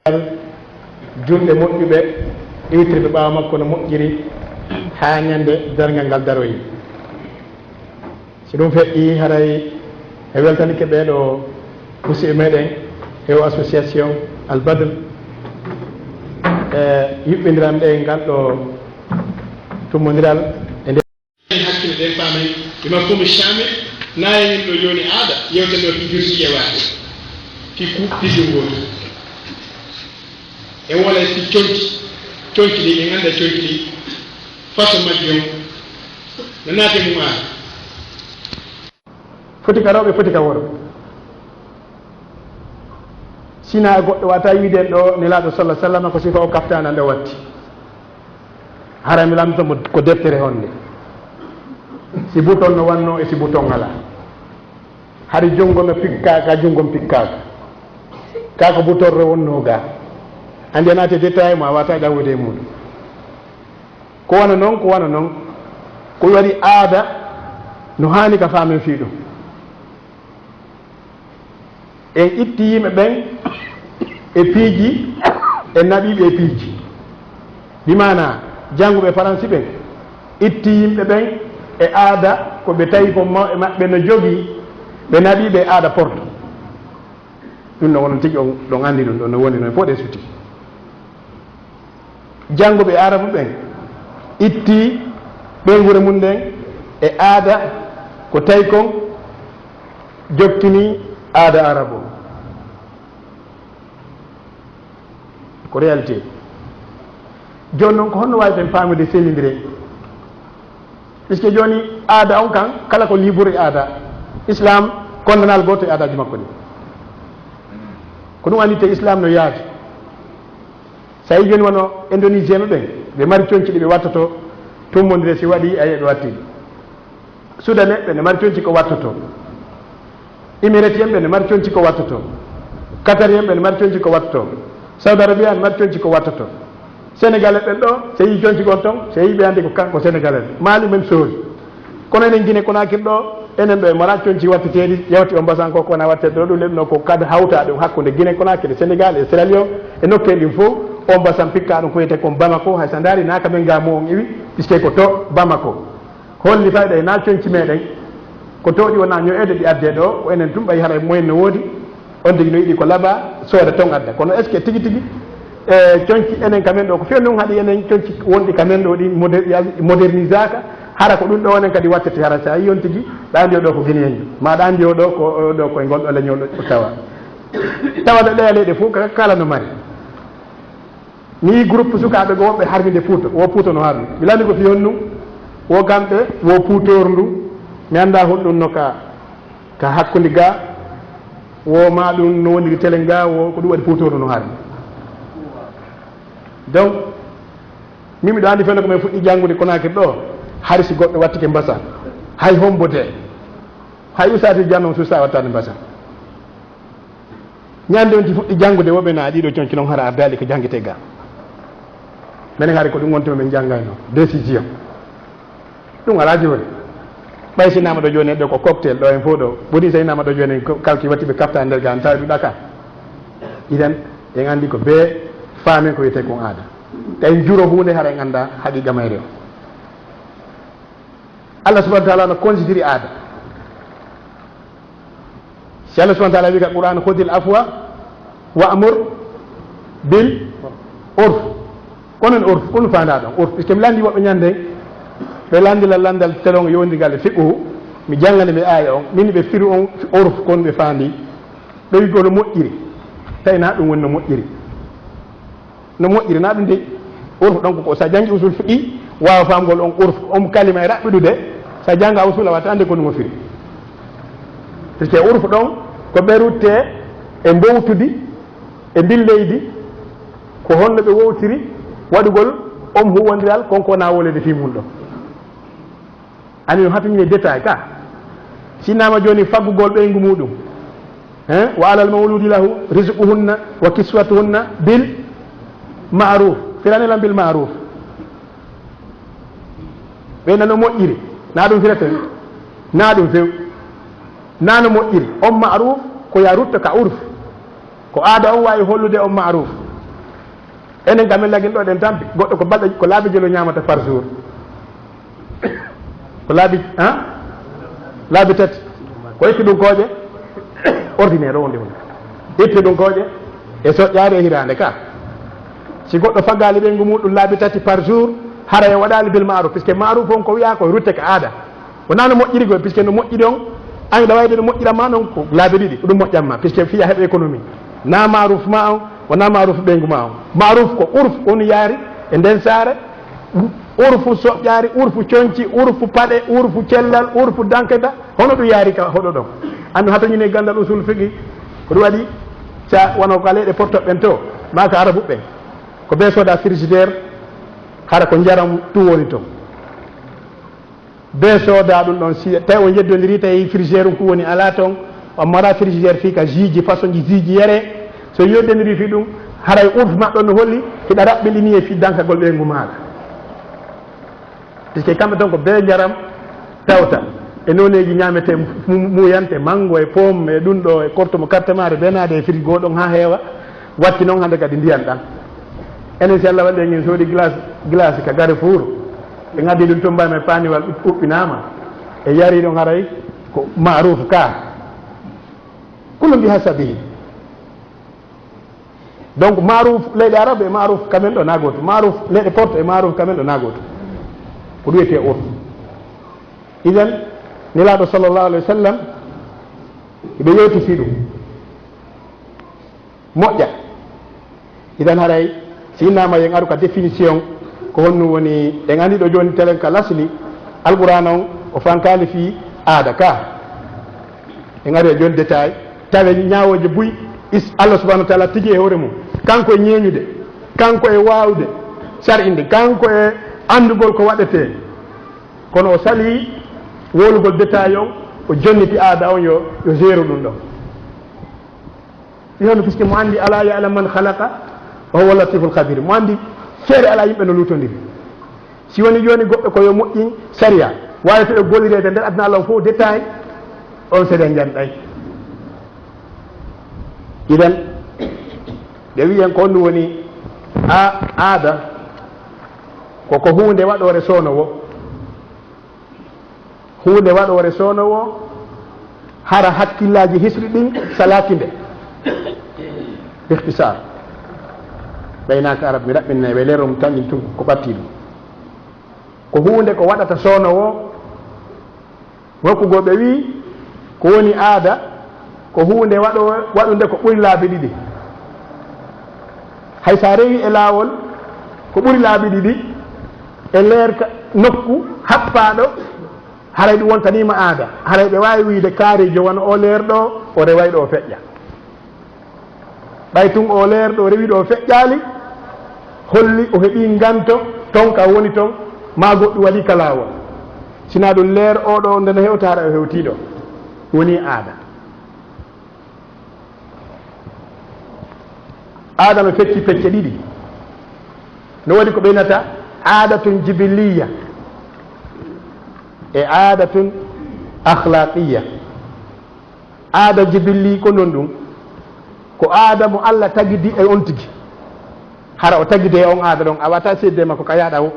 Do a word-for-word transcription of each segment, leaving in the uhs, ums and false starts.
Juulɓe moƴƴuɓe iwtirɓe ɓaawo makko no moƴƴiri haa ñande darngal ngal daroyi. Si ɗum feƴƴi, haray e weltanike ɓee ɗoo musidɓe meɗen e o association Al Badr e yuɓɓindiral ɗe ngal ɗo tummondiral e nde hakkille ɗen faamen. Ima komi Shamil, naye ñin ɗo jooni aada, yewtano ki jursi yewaade. Ki ku, ki jurgooto. E wala ki conci, conci ɗi, en annda conci ɗi, façon majji on, no naate mum aada. Foti ka rewɓe, foti ka worɓe. Sina e goɗɗo wata wiide en ɗo Nelaaɗo sallallahu alaihi wasallam ko sifa o kaftaana nde watti. Hara mi lamdoto mo ko deftere honde. Si bouton no wanno e si bouton ala. Hari junngo no pikka ka, junngo pikkaaka. Ka ko bouton ro wonno ga. Andi a naate détail mo a wata ɗawude e muɗum. Ko wano non, ko wano non. Ko waɗi aada no haani ka faamen fii ɗum. En itti yimɓe ɓen e piiji, en naɓiiɓe e piiji. Bi maana, jannguɓe faransi ɓen itti yimɓe ɓen e aada ko ɓe tawi ko mawɓe maɓɓe no jogii, ɓe naɓiiɓe e aada porto. Ɗum no wonon tigi on ɗon anndi ɗum ɗon no woni noon fof ɗe suti. Jannguɓe Arabu ɓen itti ɓeynguure mum nden e aada ko tawi kon jokkini aada Arabu. Ko réalité. Jooni noon, ko honno waaweten faamude sendindire? Puisque jooni aada on kan, kala ko libre e aada. Islam, kondanal gooto e aadaaji makko ɗi. Ko ɗum anndite Islam no yaadi. So a yii jooni wano Indonisien ɓe ɓen, ɓe mari conci ɗi ɓe wattoto tummondire si waɗi, a yiya ɓe watti ɗi. Sudanais ɓe ne mari conci ko wattoto. Émiratiens ɓe ne mari conci ko wattoto. Qatarien ɓe ne mari conci ko wattoto. Saudi Arabia ne mari conci ko wattoto. Sénégalais ɓen ɗo, so yii conci gon ton, so yii ɓe anndi ko kanko Sénégalais. Mali même chose. Kono enen Guinée Conakry ɗo, enen ɗo e mara conci watteteeɗi, yawti on basan ko kona wattede ɗo, ɗum neɗɗo ko kad hawta ɗum hakkunde Guinée Conakry, Sénégal e Sierra Leone, e nokkee ɗin fof, on basan pikka ɗum ko wiyetee kon Bamako, hay so ndaari naaka men ga mo on iwi, puisque ko to Bamako. Holli fayda e na conci meɗen, ko to ɗi wona ño'eede ɗi addee ɗo, ko enen tun ɓay haray moyen no woodi, on tigi no yiɗi ko laaɓa, sooda ton adda. Kono est-ce que tigi tigi, e, conci enen ka men ɗo, ko feewi non haɗi enen conci wonɗi ka men ɗo ɗi moder-, modernisaaka, hara ko ɗum ɗo onen kadi wattete, hara so a yii on tigi, ɗa anndi o ɗo ko Guinéen, ma ɗa anndi o ɗo ko, o ɗo ko e ngol ɗo leñol ɗo tawa. Tawa ɗo ɗeya leyɗe fof ka-, kala no mari. Mi yii groupe sukaaɓe goo woɓɓe harminde Fuuta, wo Fuuta no harmi. Mi lami ko fii honɗum, wo kamɓe, wo puutoor ndu, mi anndaa honɗum no ka, ka hakkunde ga, wo ma ɗum no woniri telen ga, wo ko ɗum waɗi puutoor ndu no harmi. Donc, min miɗo anndi fewndo ko min fuɗɗi janngude Conakry ɗo, hari si goɗɗo wattike mbasa, hay hombo de, hay usaaji jannon suusa wattaade mbasa. Ñande on ti fuɗɗi janngude, woɓe na ɗiɗo conci non hara ardaali ko janngete ga. Menen hari ko ɗum wonti men janngayno, décision. Ɗum alaa jooni. Ɓay si nama ɗo jooni ɗo ko cocktail ɗo en fof ɗo. Woni so nama ɗo jooni ko kalki watti ɓe kafta nder ga, tawi ɗum ɗaka. Idan, en anndi ko bee faamen ko wiyetee kon aada. Tawi juro huunde hara en annda haqiqa mayre o. Allah subhanahu wa ta'ala no considérer aada. Si Allah subhanahu wa ta'ala wi ka Qur'an, "Khudhil afwa wa'mur bil urf." Kono urf, kono faanda ɗon urf. Puisque mi landi woɓɓe ñande, ɓe landi la landal telon yowndi gal e fiqhu, mi jangani ɓe aya on, min ɓe firu on urf, kono ɓe faandi. Ɓe wi ko no moƴƴiri. Tawi na ɗum woni no moƴƴiri. No moƴƴiri, na ɗum dey. Urfu ɗon ko, ko sa jangi usul fiqi, waawa faamgol on urfu, on kalima e raɓɓiɗude. Sa janga usul, a watta ande ko ɗum o firi. Puisque urfu ɗon ko ɓe rutte e mbowtudi, e ndin leydi, ko honno ɓe wowtiri waɗugol on huwondiral, kon ko na wolede fii mun ɗon. Ani no hatini e détail ka. Sinnama joni faggugol ɓeyngu muɗum. Hein? "Wa alal mawludi lahu rizquhunna wa kiswatuhunna bil ma'ruf." Firane lan bil ma'ruf. Ɓe nano moƴƴiri. Na ɗum firete? Na ɗum few. Na no moƴƴiri. On ma'ruf ko ya rutta ka urf. Ko aada on wawi hollude on ma'ruf. Enen kam en lagin ɗo ɗen tampi. Goɗɗo ko balɗe, ko laabi jelo ñaamata par jour. Ko laabi, ha? Laabi tati. Ko itti ɗum kooƴe? Ordinaire o wonde woni. Itti ɗum kooƴe? E soƴƴaare e hiraande ka. Si goɗɗo faggaali ɓeyngu muɗum laabi tati par jour, hara e waɗaali bil maaruf, puisque maaruf on ko wiyaa ko rutte ka aada. Wonaa no moƴƴiri koy, puisque no moƴƴiri on, an ɗa wayde no moƴƴiran ma non ko laabi ɗiɗi, ko ɗum moƴƴan ma, puisque fii a heɓa économie. Na maaruf ma on, wonaa maaruf ɓeyngu ma on. Maaruf ko urf, on yaari e nden saare, urfu soƴƴaari, urfu conci, urfu paɗe, urfu cellal, urfu dankata, hono ɗum yaari ka hoɗo ɗon. Andu hata ñine gandal usul fiqi, ko ɗum waɗi sa wano ka leyɗe portoɓe ɓen to, maa ka arabu ɓen. Ko ɓe soda frigidaire, hara ko njaram tu woni ton. Be sooda ɗum ɗon, si tawi on yeddondiri, tawi frigidaire on ko woni alaa ton, on mara frigidaire fii ka jiiji, façon ji jiiji yere. So yeddondiri fii ɗum, haray urf maɓɓe on no holli hiɗa raɓɓiɗini e fii dankagol ɓeyngu maaɗa. Puisque kamɓe ton ko be njaram tawta e nooneeji ñaametee mu-, muuyante, mango e pomme e ɗum ɗo e korto mo kartamaare, be naade e frigo ɗon haa heewa. Watti noon hannde kadi ndiyan ɗan. Enen si Allah waɗi en soodi glace, glace ka Carrefour, ɓe ngaddi ɗum to mbayma e paaniwal ɓuɓɓinaama, e yari ɗon haray ko maaruf ka. Kullum bi hasabihi. Donc maaruf leyɗe Arab e maaruf kamen ɗo na gooto. Maaruf leyɗe Porto e maaruf kamen ɗo na gooto. Ko ɗum wiyetee urf. Idan, Nelaaɗo sallallahu alayhi wa sallam, ɓe yewti fii ɗum. Moƴƴa. Idan haray, si innama en aru ka définition, ko honno woni, en andi ɗo jooni telen ka lasli, Alqur'aana on, o fankaali fii aada ka. En ari e jooni détail, tawe ñaawooje buy, is Allah subhanahu wa ta'ala tigi e hoore mum. Kanko e ñeeñude, kanko e waawde sar'inde, kanko e andugol ko waɗetee. Kono o sali wowlugol détail on, o jonniti aada on yo, yo gérer ɗum ɗon. Ɗi hono, puisque mo anndi, "Alaa ya'lamu man khalaqa wa huwa latiful khabir." Mo anndi feere alaa yimɓe no luutondiri. Si woni jooni goɗɗo ko yo moƴƴin sariya, waawi to e gollireede nder aduna Allah on fof détail, on seeɗa njanɗay. Idan, ɓe wiyen ko honɗum woni a-, aada, ko, ko huunde waɗoore soono wo. Huunde waɗoore soono wo, hara hakkillaaji hisri ɗin salaaki nde. Ikhtisar. Ɓeynaaka Arab, mi raɓɓinna ɓe leeru mum tan, ɗin tun ko ɓatti ɗum. Ko huunde ko waɗata soono wo, hokkugol ɓe wii, ko woni aada, ko huunde waɗo-, waɗunde ko ɓuri laabi ɗiɗi. Hay so a rewi e laawol, ko ɓuri laabi ɗiɗi, e leer ka-, nokku happaaɗo, haray ɗum wontaniima aada. Haray ɓe waawi wiide kaarijo wano o leer ɗo, o reway ɗo o feƴƴa. Ɓay tun o leer ɗo rewi ɗo feƴƴaali, holli o heɓii nganto ton ka woni ton, maa goɗɗum waɗi ka laawol. Sinaa ɗum leer o ɗo nde no hewta, haray o hewtii ɗo. Woni aada. Aada no fecci pecce ɗiɗi. No woodi ko ɓe innata aadatun jibiliyya e aadatun akhlaqiyya. Aada jibilli ko non ɗum, ko aada mo Allah tagidi e on tigi. Hara o tagide e on aada ɗon, a wata seedde makko ka yaaɗa o.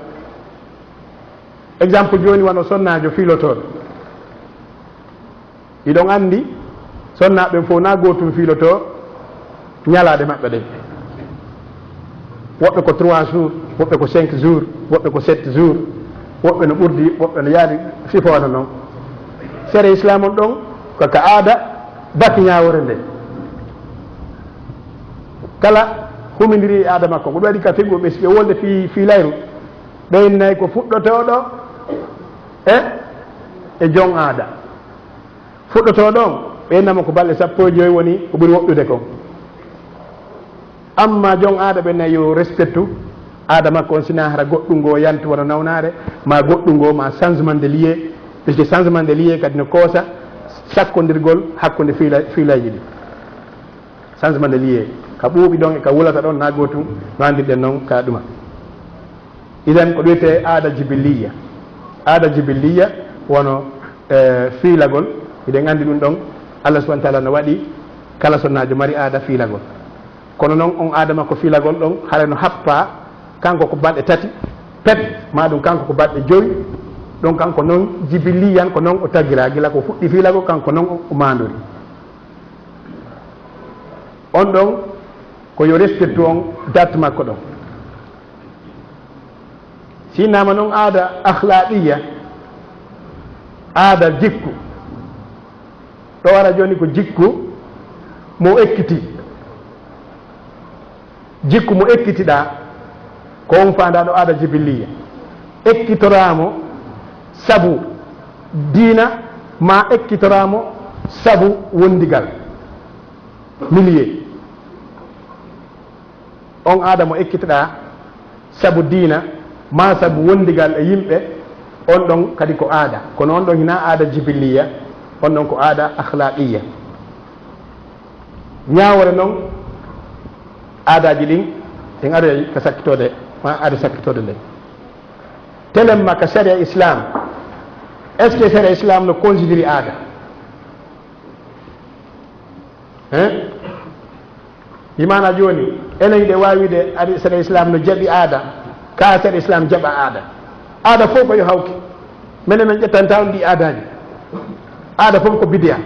Exemple jooni wano sonnaajo fiilotooɗo. Iɗon anndi, sonnaaɓe ɓen fof na gootum fiilotoo ñalaaɗe maɓɓe ɗen. Woɓɓe ko trois jours, woɓɓe ko cinq jours, woɓɓe ko sept jours, woɓɓe no ɓurdi, woɓɓe no yaari, sifoona noon. Sere Islam on ɗon, ko ka aada bati ñaawoore nde. Kala humindiri e aada makko. Ko ɗum waɗi ka figu ɓe, ɓe wolde fii, fii layru. Ɓe innay ko fuɗɗotooɗo e, e jon aada. Fuɗɗotooɗo on, ɓe innama ko balɗe sappo e joy woni ko ɓuri woɗɗude kon. Amma jon aada ɓe nayi yo respectu aada makko on, sinaa hara goɗɗum ngo yantu wano nawnaare, ma goɗɗum ngo ma changement de lieu, puisque changement de lieu kadi no koosa sakkondirgol hakkunde fiila-, fiilayji ɗi. Changement de lieu, ka ɓuuɓi ɗon e ka wulata ɗon na gootum, no anndirɗen non ka ɗuma. Idan ko ɗum wiyetee aada jibilliya. Aada jibilliya wano, eh, fiilagol. Hiɗen anndi ɗum ɗon, Allah subhanahu wa ta'ala no waɗi kala sonnaajo mari aada fiilagol. Kono noon, on aada makko fiilagol ɗon, hara no happaa, kanko ko balɗe tati, pet, maa ɗum kanko ko balɗe jowi. Ɗum kanko noon, jibilliyan, ko noon o tagiraa, gila ko fuɗɗi fiilagol, kanko noon o maandori. On ɗon, ko yo respectu on date makko ɗon. Si innama noon aada akhlaaqiya, aada jikku, ɗo ara jooni ko jikku mo ekkitii. Jikku mo ekkitiɗaa, ko on faandaa ɗo aada jibilliya. Ekkitoraamo sabu diina, maa ekkitoraamo sabu wondigal, milieu. On aada mo ekkitoɗaa sabu diina, maa sabu wondigal e yimɓe, on ɗon kadi ko aada. Kono on ɗon hinaa aada jibilliya, on ɗon ko aada akhlaaqiya. Ñaawoore noon, aadaaji ɗin, en aroyay ka sakkitoode, maa aada sakkitoode nden. Telemma ka sharia Islam, est-ce que sharia Islam no considérer aada? Hein? Bi maana jooni, enen hiɗen waawi wiide ari sharia Islam no jaɓi aada, ka sharia Islam jaɓa aada. Aada fof ko yo hawke. Menen men ƴettanta on ɗi aadaaji. Aada fof ko bidiya.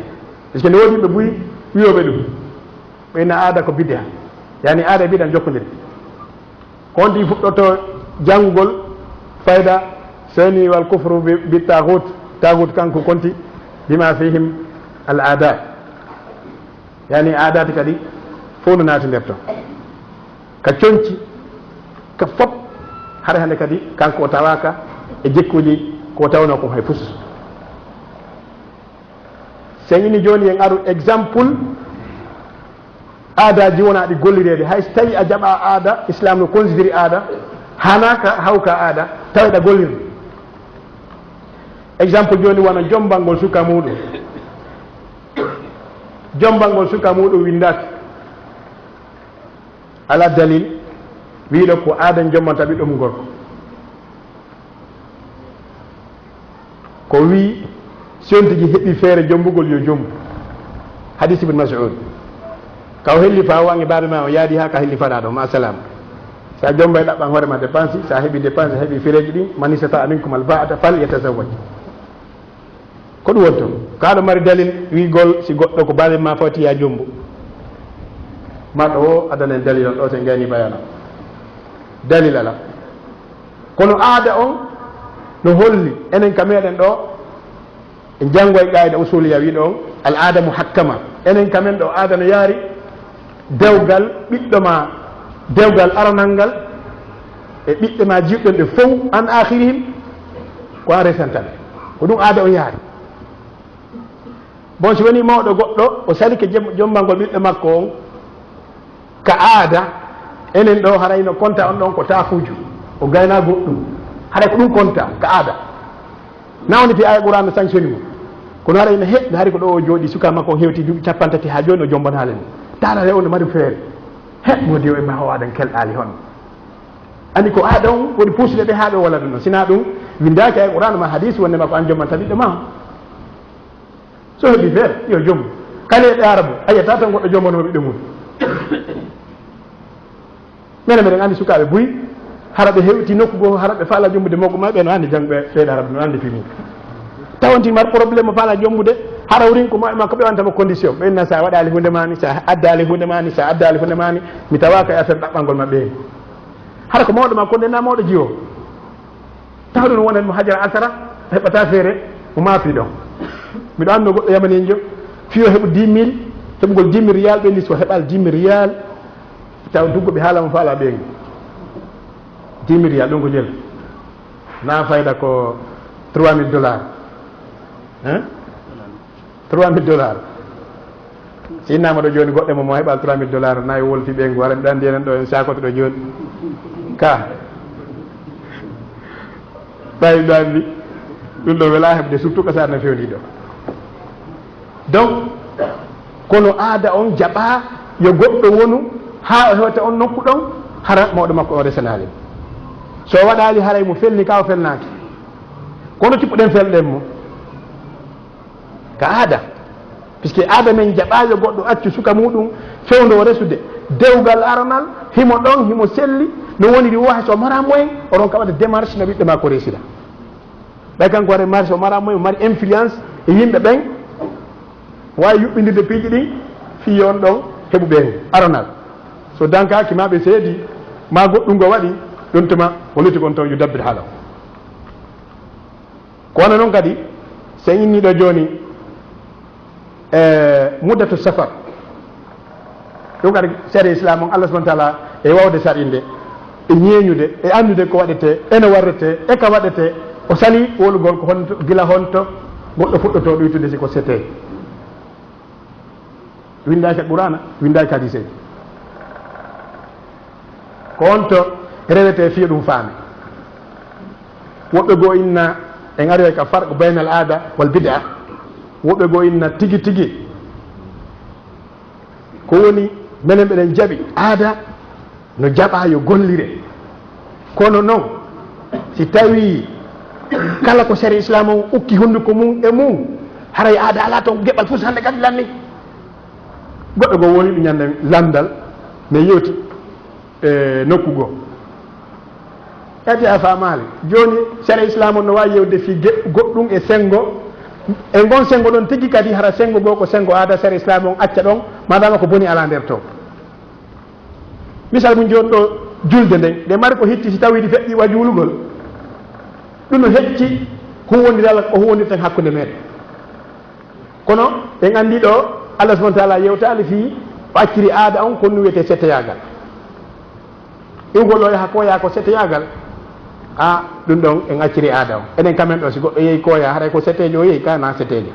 Parce que ne woodi yimɓe buy wiyooɓe ɗum. Ɓe inna aada ko bidiya. Yani aada e bidiya no jokkondiri. Ko on tigi fuɗɗoto janngugol fayda seni wal kufru bi, bi taaxuut. Taaxuut kanko konti bima fihim al aadaat. Yani aadaati kadi fof no naati nder ton. Ka conci, ka fop, hara hannde kadi kanko o tawaaka e jikkuuji ko tawnoo ko hay fus. So en ini jooni en aru exemple aadaaji wonaaɗi gollireede. Hay so tawi a jaɓa aada, Islam no considérer aada, hana ka hawka aada, taweɗa gollirde. Exemple jooni wano jombangol suka muuɗum. Jombangol suka muuɗum winndaaki. Alaa dalil wiiɗo ko aaden jombanta ɓiɗɗo mum gorko. Ko wii, si on tigi heɓi feere jombugol, yo jombu. Hadis Ibn Mas'ud. Ka o helli faa o wangi baabe ma, o yaadi haa ka helli faɗa ɗo, ma salam. Sa jombay ɗaɓɓan hoore ma dépense, sa heɓi dépense, heɓi fireeji ɗin, man istata'a minkum al ba'ata fal yatazawwaj. Ko ɗum woni toon? Ka aɗa mari dalil wiigol si goɗɗo ko baabe ma foti ya jombu? Ma ɗo o adana en dalil on ɗo, so en gayni bayana. Dalil ala. Kono aada on no holli enen ka meɗen ɗo, e janngo e qaida usuliya wiiɗo on, al aada muhakkama. Enen ka men ɗo aada no yaari dewgal ɓiɗɗo ma, dewgal aranal ngal, e ɓiɓɓe ma jiwɗen ɓe fow, an akhirihim, ko an resantal. Ko ɗum aada on yaari. Bon, si woni mawɗo goɗɗo, o salike jom-, jombangol ɓiɓɓe makko on, ka aada, enen ɗo haray no konta on ɗon ko taafuujo, o gayna goɗɗum. Haray ko ɗum konta ka aada. Na woni fi aya Qur'an no sanctioni mo. Kono haray no heɓɓe, hari ko ɗo o jooɗi, suka makko on hewti duuɓi capanɗe tati haa jooni o jombanaali mo. Taarare on no mari feere. He, mo diw e ma o adan kelɗaali hon. Ani ko aada on woni puusde ɓe haa ɓe wala ɗum. Sina ɗum, windaaki aya Qur'an ma hadis wonde ma ko an jombanta ɓiɗɗo ma. So heɓi feere, yo jombu. Kala e ɓe Arabu, a yiyata tan goɗɗo jombanoo ɓiɗɗo mum. Minen, miɗen anndi sukaaɓe buy, hara ɓe hewti nokku goo, hara ɓe faala jombude mawɓe maɓɓe, no anndi janngo ɓe, ɓe Arabu, no anndi fini. Taw on tigi mari problème mo faala jombude, hara wurin ko mawɓe makko ɓe wanta mo condition. Ɓe inna, sa waɗaali huunde maani, sa addaali huunde maani, sa addaali huunde maani, mi tawaaka e affaire ɗaɓɓangol maɓɓe. Hara ko mawɗo makko nde, na mawɗo jiwo. Tawa ɗum wonan mo Hajar Asara, heɓata feere, mo maafi ɗon. Miɗo annoo goɗɗo yamaneejo, fii o heɓu dix mille, heɓugol dix mille riyal, ɓe ni so heɓal dix mille riyal, taw duggo ɓe haala mo faala ɓeen. Dix mille riyal, ɗum ko jel. Na fayda ko trois mille dollars. Hein? Trois mille dollars. Si innama ɗo jooni goɗɗo mo, mo heɓal trois mille dollars, nayi wolti ɓe ngu, hara miɗo anndi enen ɗo en sakoto ɗo jooni. Ka. Ɓay miɗo anndi. Ɗum ɗo wela heɓde, surtout ka sarna fewndi ɗo. Donc, kono aada on jaɓa yo goɗɗo wonu haa o hewta on nokku ɗon, hara mawɗo makko on resanaali. So waɗaali haray mo felni ka o felnaaki. Kono tippuɗen felɗen mo. Ka aada. Puisque aada men jaɓaayo goɗɗo accu suka muɗum fewndo o resude dewgal aranal, himo ɗon, himo selli, no woniri wo hay so mara moyen, o ronka waɗde démarche no ɓiɓɓe makko resira. Ɓay kanko waɗa démarche, o mara moyen, o mari influence e yimɓe ɓen, waawi yuɓɓindirde piiji ɗin, fii yo on ɗon heɓu ɓeen aranal. So dankaaki, ma ɓe seedi, ma goɗɗum ngo waɗi, ɗum tuma o loti kon toon, yudabbir haala o. Ko wano non kadi, so en inni ɗo jooni, e muddatu safar, ɗum kadi sariya Islam on, Allah subhanahu wa taala e wawde sar'inde, e ñeeñude, e anndude ko waɗetee, e no warretee, e ka waɗetee, o sali wolugol ko honto, gila honto goɗɗo fuɗɗotoo ɗuytude si ko setee. Winndaaki e Qur'aana, winndaaki e hadiiseeji. Ko on to rewetee fii ɗum faami. Woɓɓe goo inna, en aroyay ka farqu baynal aada wal bid'a. Woɓɓe goo inna tigi tigi ko woni menen, mbeɗen jaɓi aada no jaɓaa yo gollire. Kono non, si tawii kala ko sariya Islaam on ukki hunnduko mum e mum, haray aada alaa toon, geɓal fof hannde kadi lanni. Goɗɗo goo woni ɗum ñande lanndal, mi yewti e nokku goo. Ete a faamaali. Jooni, sariya Islaam on no waawi yewde fii ge-, goɗɗum e senngo. E ngon senngo ɗon tigi kadi, hara senngo goo ko senngo aada, sariya Islaam on acca ɗon, maadaama ko boni alaa nder toon. Misal mum jooni ɗo, julde nden, nde mari ko hitti, si tawii ɗi feƴƴi wa juulugol, ɗum no hecci huuwondiral ko huuwondirten hakkunde meɗen. Kono en anndi ɗo, Allah subhanahu wa taala yewtaali fii o acciri aada on, ko ɗum wiyetee setteyaagal. Iwgol o yaha kooyaa ko setteyaagal, a, ɗum ɗon en acciri aada on. Enen kamen ɗo, si goɗɗo yehi kooyaa, haray ko setteejo o yehi, ka na setteejo.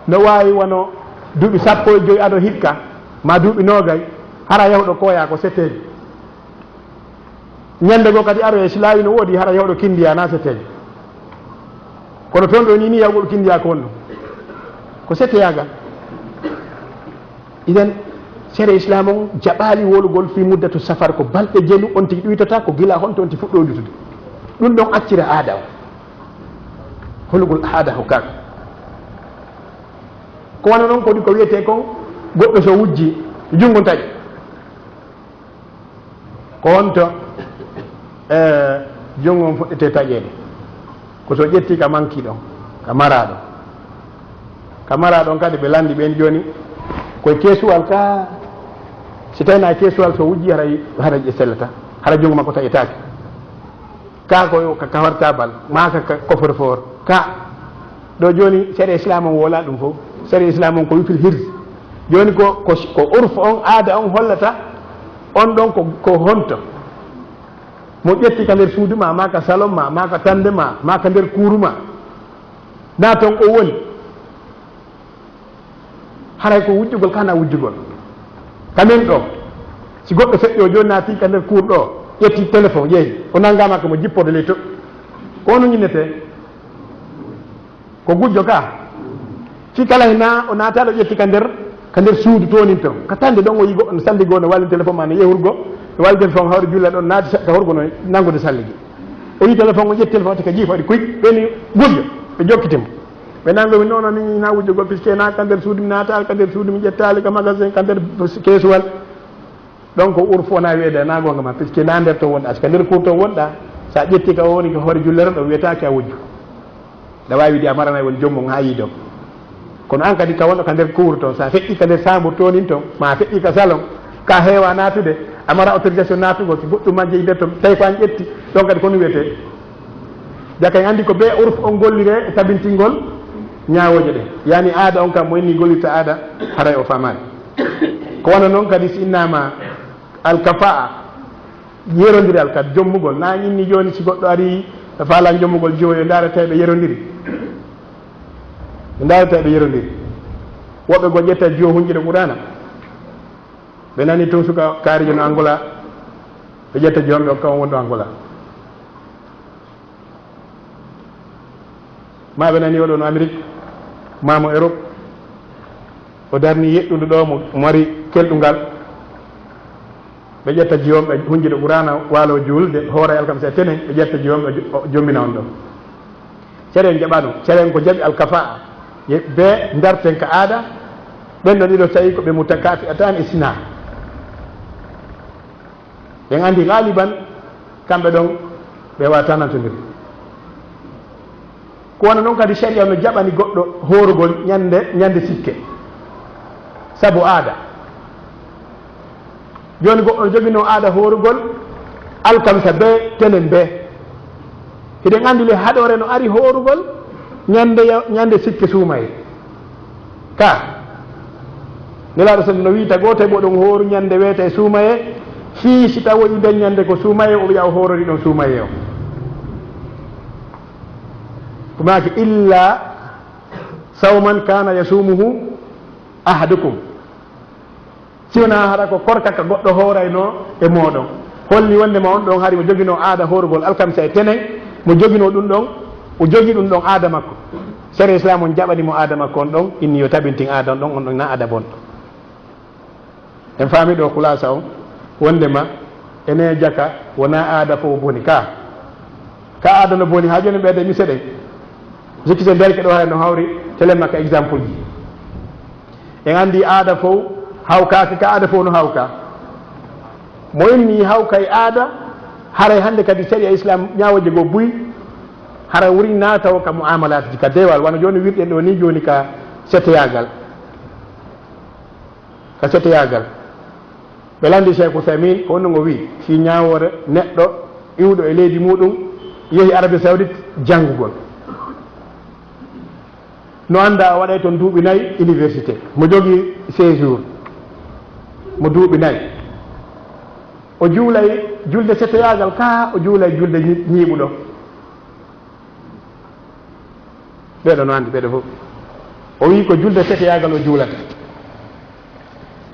No waawi wano duuɓi sappo e joy ado hikka, ma duuɓi noogay, hara yahuɗo kooyaa ko setteejo. Ñande goo kadi aroyee, si laawi no woodi, hara yahuɗo kindiyaa na setteejo. Kono toon ɗo ni, ni yahugol kindiyaa ko honno? Ko setteyaagal. Idan, sariya Islaam on jaɓaali wolugol fii muddatu safar, ko balɗe jelu, on tigi ɗuytata, ko gila honto on tigi fuɗɗoo ɗuytude. Ɗum ɗon accira aada on. Holugol aada ko kan. Ko wano non kadi ko wiyetee kon, goɗɗo so wujji, junngo taƴa. Ko honto, eh, junngo on fuɗɗetee taƴeede? Ko so ƴetti ka manki ɗon, ka maraaɗo. Ka maraaɗo on kadi ɓe lanndi ɓen jooni, koye keesuwal ka, si tawii na keesuwal so wujji, haray, haray ƴe sellata, hara junngo makko taƴetaake. Ka ko ka, ka portable, maa ka, ka coffre-fort, ka. Ɗo jooni, sariya Islaam on wowlaa ɗum fof. Sariya Islaam on ko wi fil hirz. Jooni ko, ko, ko urf on, aada on hollata, on ɗon ko, ko honto? Mo ƴetti ka nder suudu ma, maa ka salon ma, maa ka tande ma, maa ka nder kuuru ma, na ton o woni. Haray ko wujjugol, kana wujjugol. Ka men ɗo, si goɗɗo feƴƴo jooni naati ka nder kuur ɗo, ƴetti téléphone, ƴeewi, o nanngaama ko mo jipporde ley to. Ko hono ñinnetee? Ko gujjo ka. Fii kala hina o naataali, o ƴetti ka nder, ka nder suudu toonin ton. Ka tande ɗon o yii goɗɗo no salli goo no wallini téléphone ma, no yehurgo, no wallini téléphone hawri julla ɗon, naati seɗɗa ka hurgo no nanngude salligi. O yii téléphone, o ƴetti téléphone, te ka jiifa waɗi kuy, ɓeni gujjo, ɓe jokkiti mo. Ɓe nango mi noon, min na wujjugol, puisque na ka nder suudu mi naataali, ka nder suudu mi ƴettaali, ka magasin, ka nder keesuwal. Donc, urfu wona wiyeede na goonga ma, puisque na nder to wonɗa, si ka nder kuur to wonɗa, sa ƴetti ka o woni ka hoore jullere ɗo, wiyetaake a wujju. Ɗa waawi wiide a maranay woni joom mum haa yiidom. Kono an kadi ka wonɗo ka nder kuur to, sa feƴƴi ka nder saambur toonin ton, ma a feƴƴi ka salon, ka heewa naatude, a mara autorisation naatugol, si goɗɗum ma jeyi nder ton, tawi ko an ƴetti, ɗon kadi ko ɗum wiyetee. Jaka en anndi ko bee urf on golliree e tabintingol ñaawooje ɗen. Yani aada on kam, mo inni gollirta aada, haray o faamaali. Ko wano non kadi si innaama alkafaa, yerondiral kadi, jommugol. Na inni jooni si goɗɗo ari, faalan jommugol jiwo, yo ndaare tawi ɓe yerondiri. Yo ndaare tawi ɓe yerondiri. Woɓɓe goo ƴetta jiwo hunƴude Qur'aana. Ɓe nani tun suka kaarijo no Angola, ɓe ƴetta jiwo ɓe okka on wonɗo Angola. Ma ɓe nani oɗo no Amérique, ma mo Europe, o darni yeɗɗude ɗo mo mari kelɗungal. Ɓe ƴetta jiwom, ɓe hunjude Qur'aana, waalo juulde, hoora e alkamisa e tenen, ɓe ƴetta jiwom, ɓe jo-, o jommina on ɗo. Sariya en jaɓa ɗum. Sariya en ko jaɓi alkafaa. Ye-, ɓe ndarten ka aada, ɓen ɗon ɗiɗo tawi ko ɓe mutakafi'atan e sina. En anndi galiban kamɓe ɗon ɓe wata nantondiri. Ko wano non kadi sharia no jaɓani goɗɗo hoorugol ñande, ñande sikke. Sabu aada. Jooni goɗɗo no joginoo aada hoorugol alkamisa bee tenen bee. Hiɗen anndi le haɗore no ari hoorugol ñande ya-, ñande sikke suumaye. Ka. Nelaaɗo sallam no wi'i tagooto e moɗon hooru ñande weeta e suumaye, fii si tawoyi nden ñande ko suumaye, o wi'a o hoorori ɗon suumaye o. Ko maaki, "Illa sawman kana yasumuhu ahadukum." Si wonaa hara ko korka ka goɗɗo hooraynoo e mooɗon. Holli wonde ma on ɗon hari mo joginoo aada hoorugol alkamisa e tenen, mo joginoo ɗum ɗon, o jogi ɗum ɗon aada makko. Sere Islam on jaɓani mo aada makko on ɗon, inni yo tabintin aada on ɗon, on ɗon na aada bonɗo. En faami ɗo kulaasa on, wonde ma ene jaka wonaa aada fof boni ka. Ka aada no boni, haa jooni ɓeyde mi seɗen. Jikki sen derke ɗo hay no hawri, telen makka exemple ji. En anndi aada fof hawkaaki, ka aada fof no hawka. Mo inni hawka e aada, haray hannde kadi sariya Islam ñaawooje goo buy, haray wuri naatawo ka muamalaatiji, ka deewal, wano jooni wirɗen ɗo ni jooni ka seteyaagal. Ka seteyaagal. Ɓe lanndi Cheikh Ousaymin, ko honno ngo wi'i, fii ñaawoore neɗɗo iwɗo e leydi muɗum, yehi Arabie Saoudite janngugol. No anndaa o waɗay toon duuɓi nayi université, mo jogii séjour, mo duuɓi nayi. O juulay julde seteyaagal kaa, o juulay julde ñi-, ñiiɓuɗo. Ɓeeɗo no anndi, ɓeeɗo fof. O wi'i ko julde seteyaagal o juulata.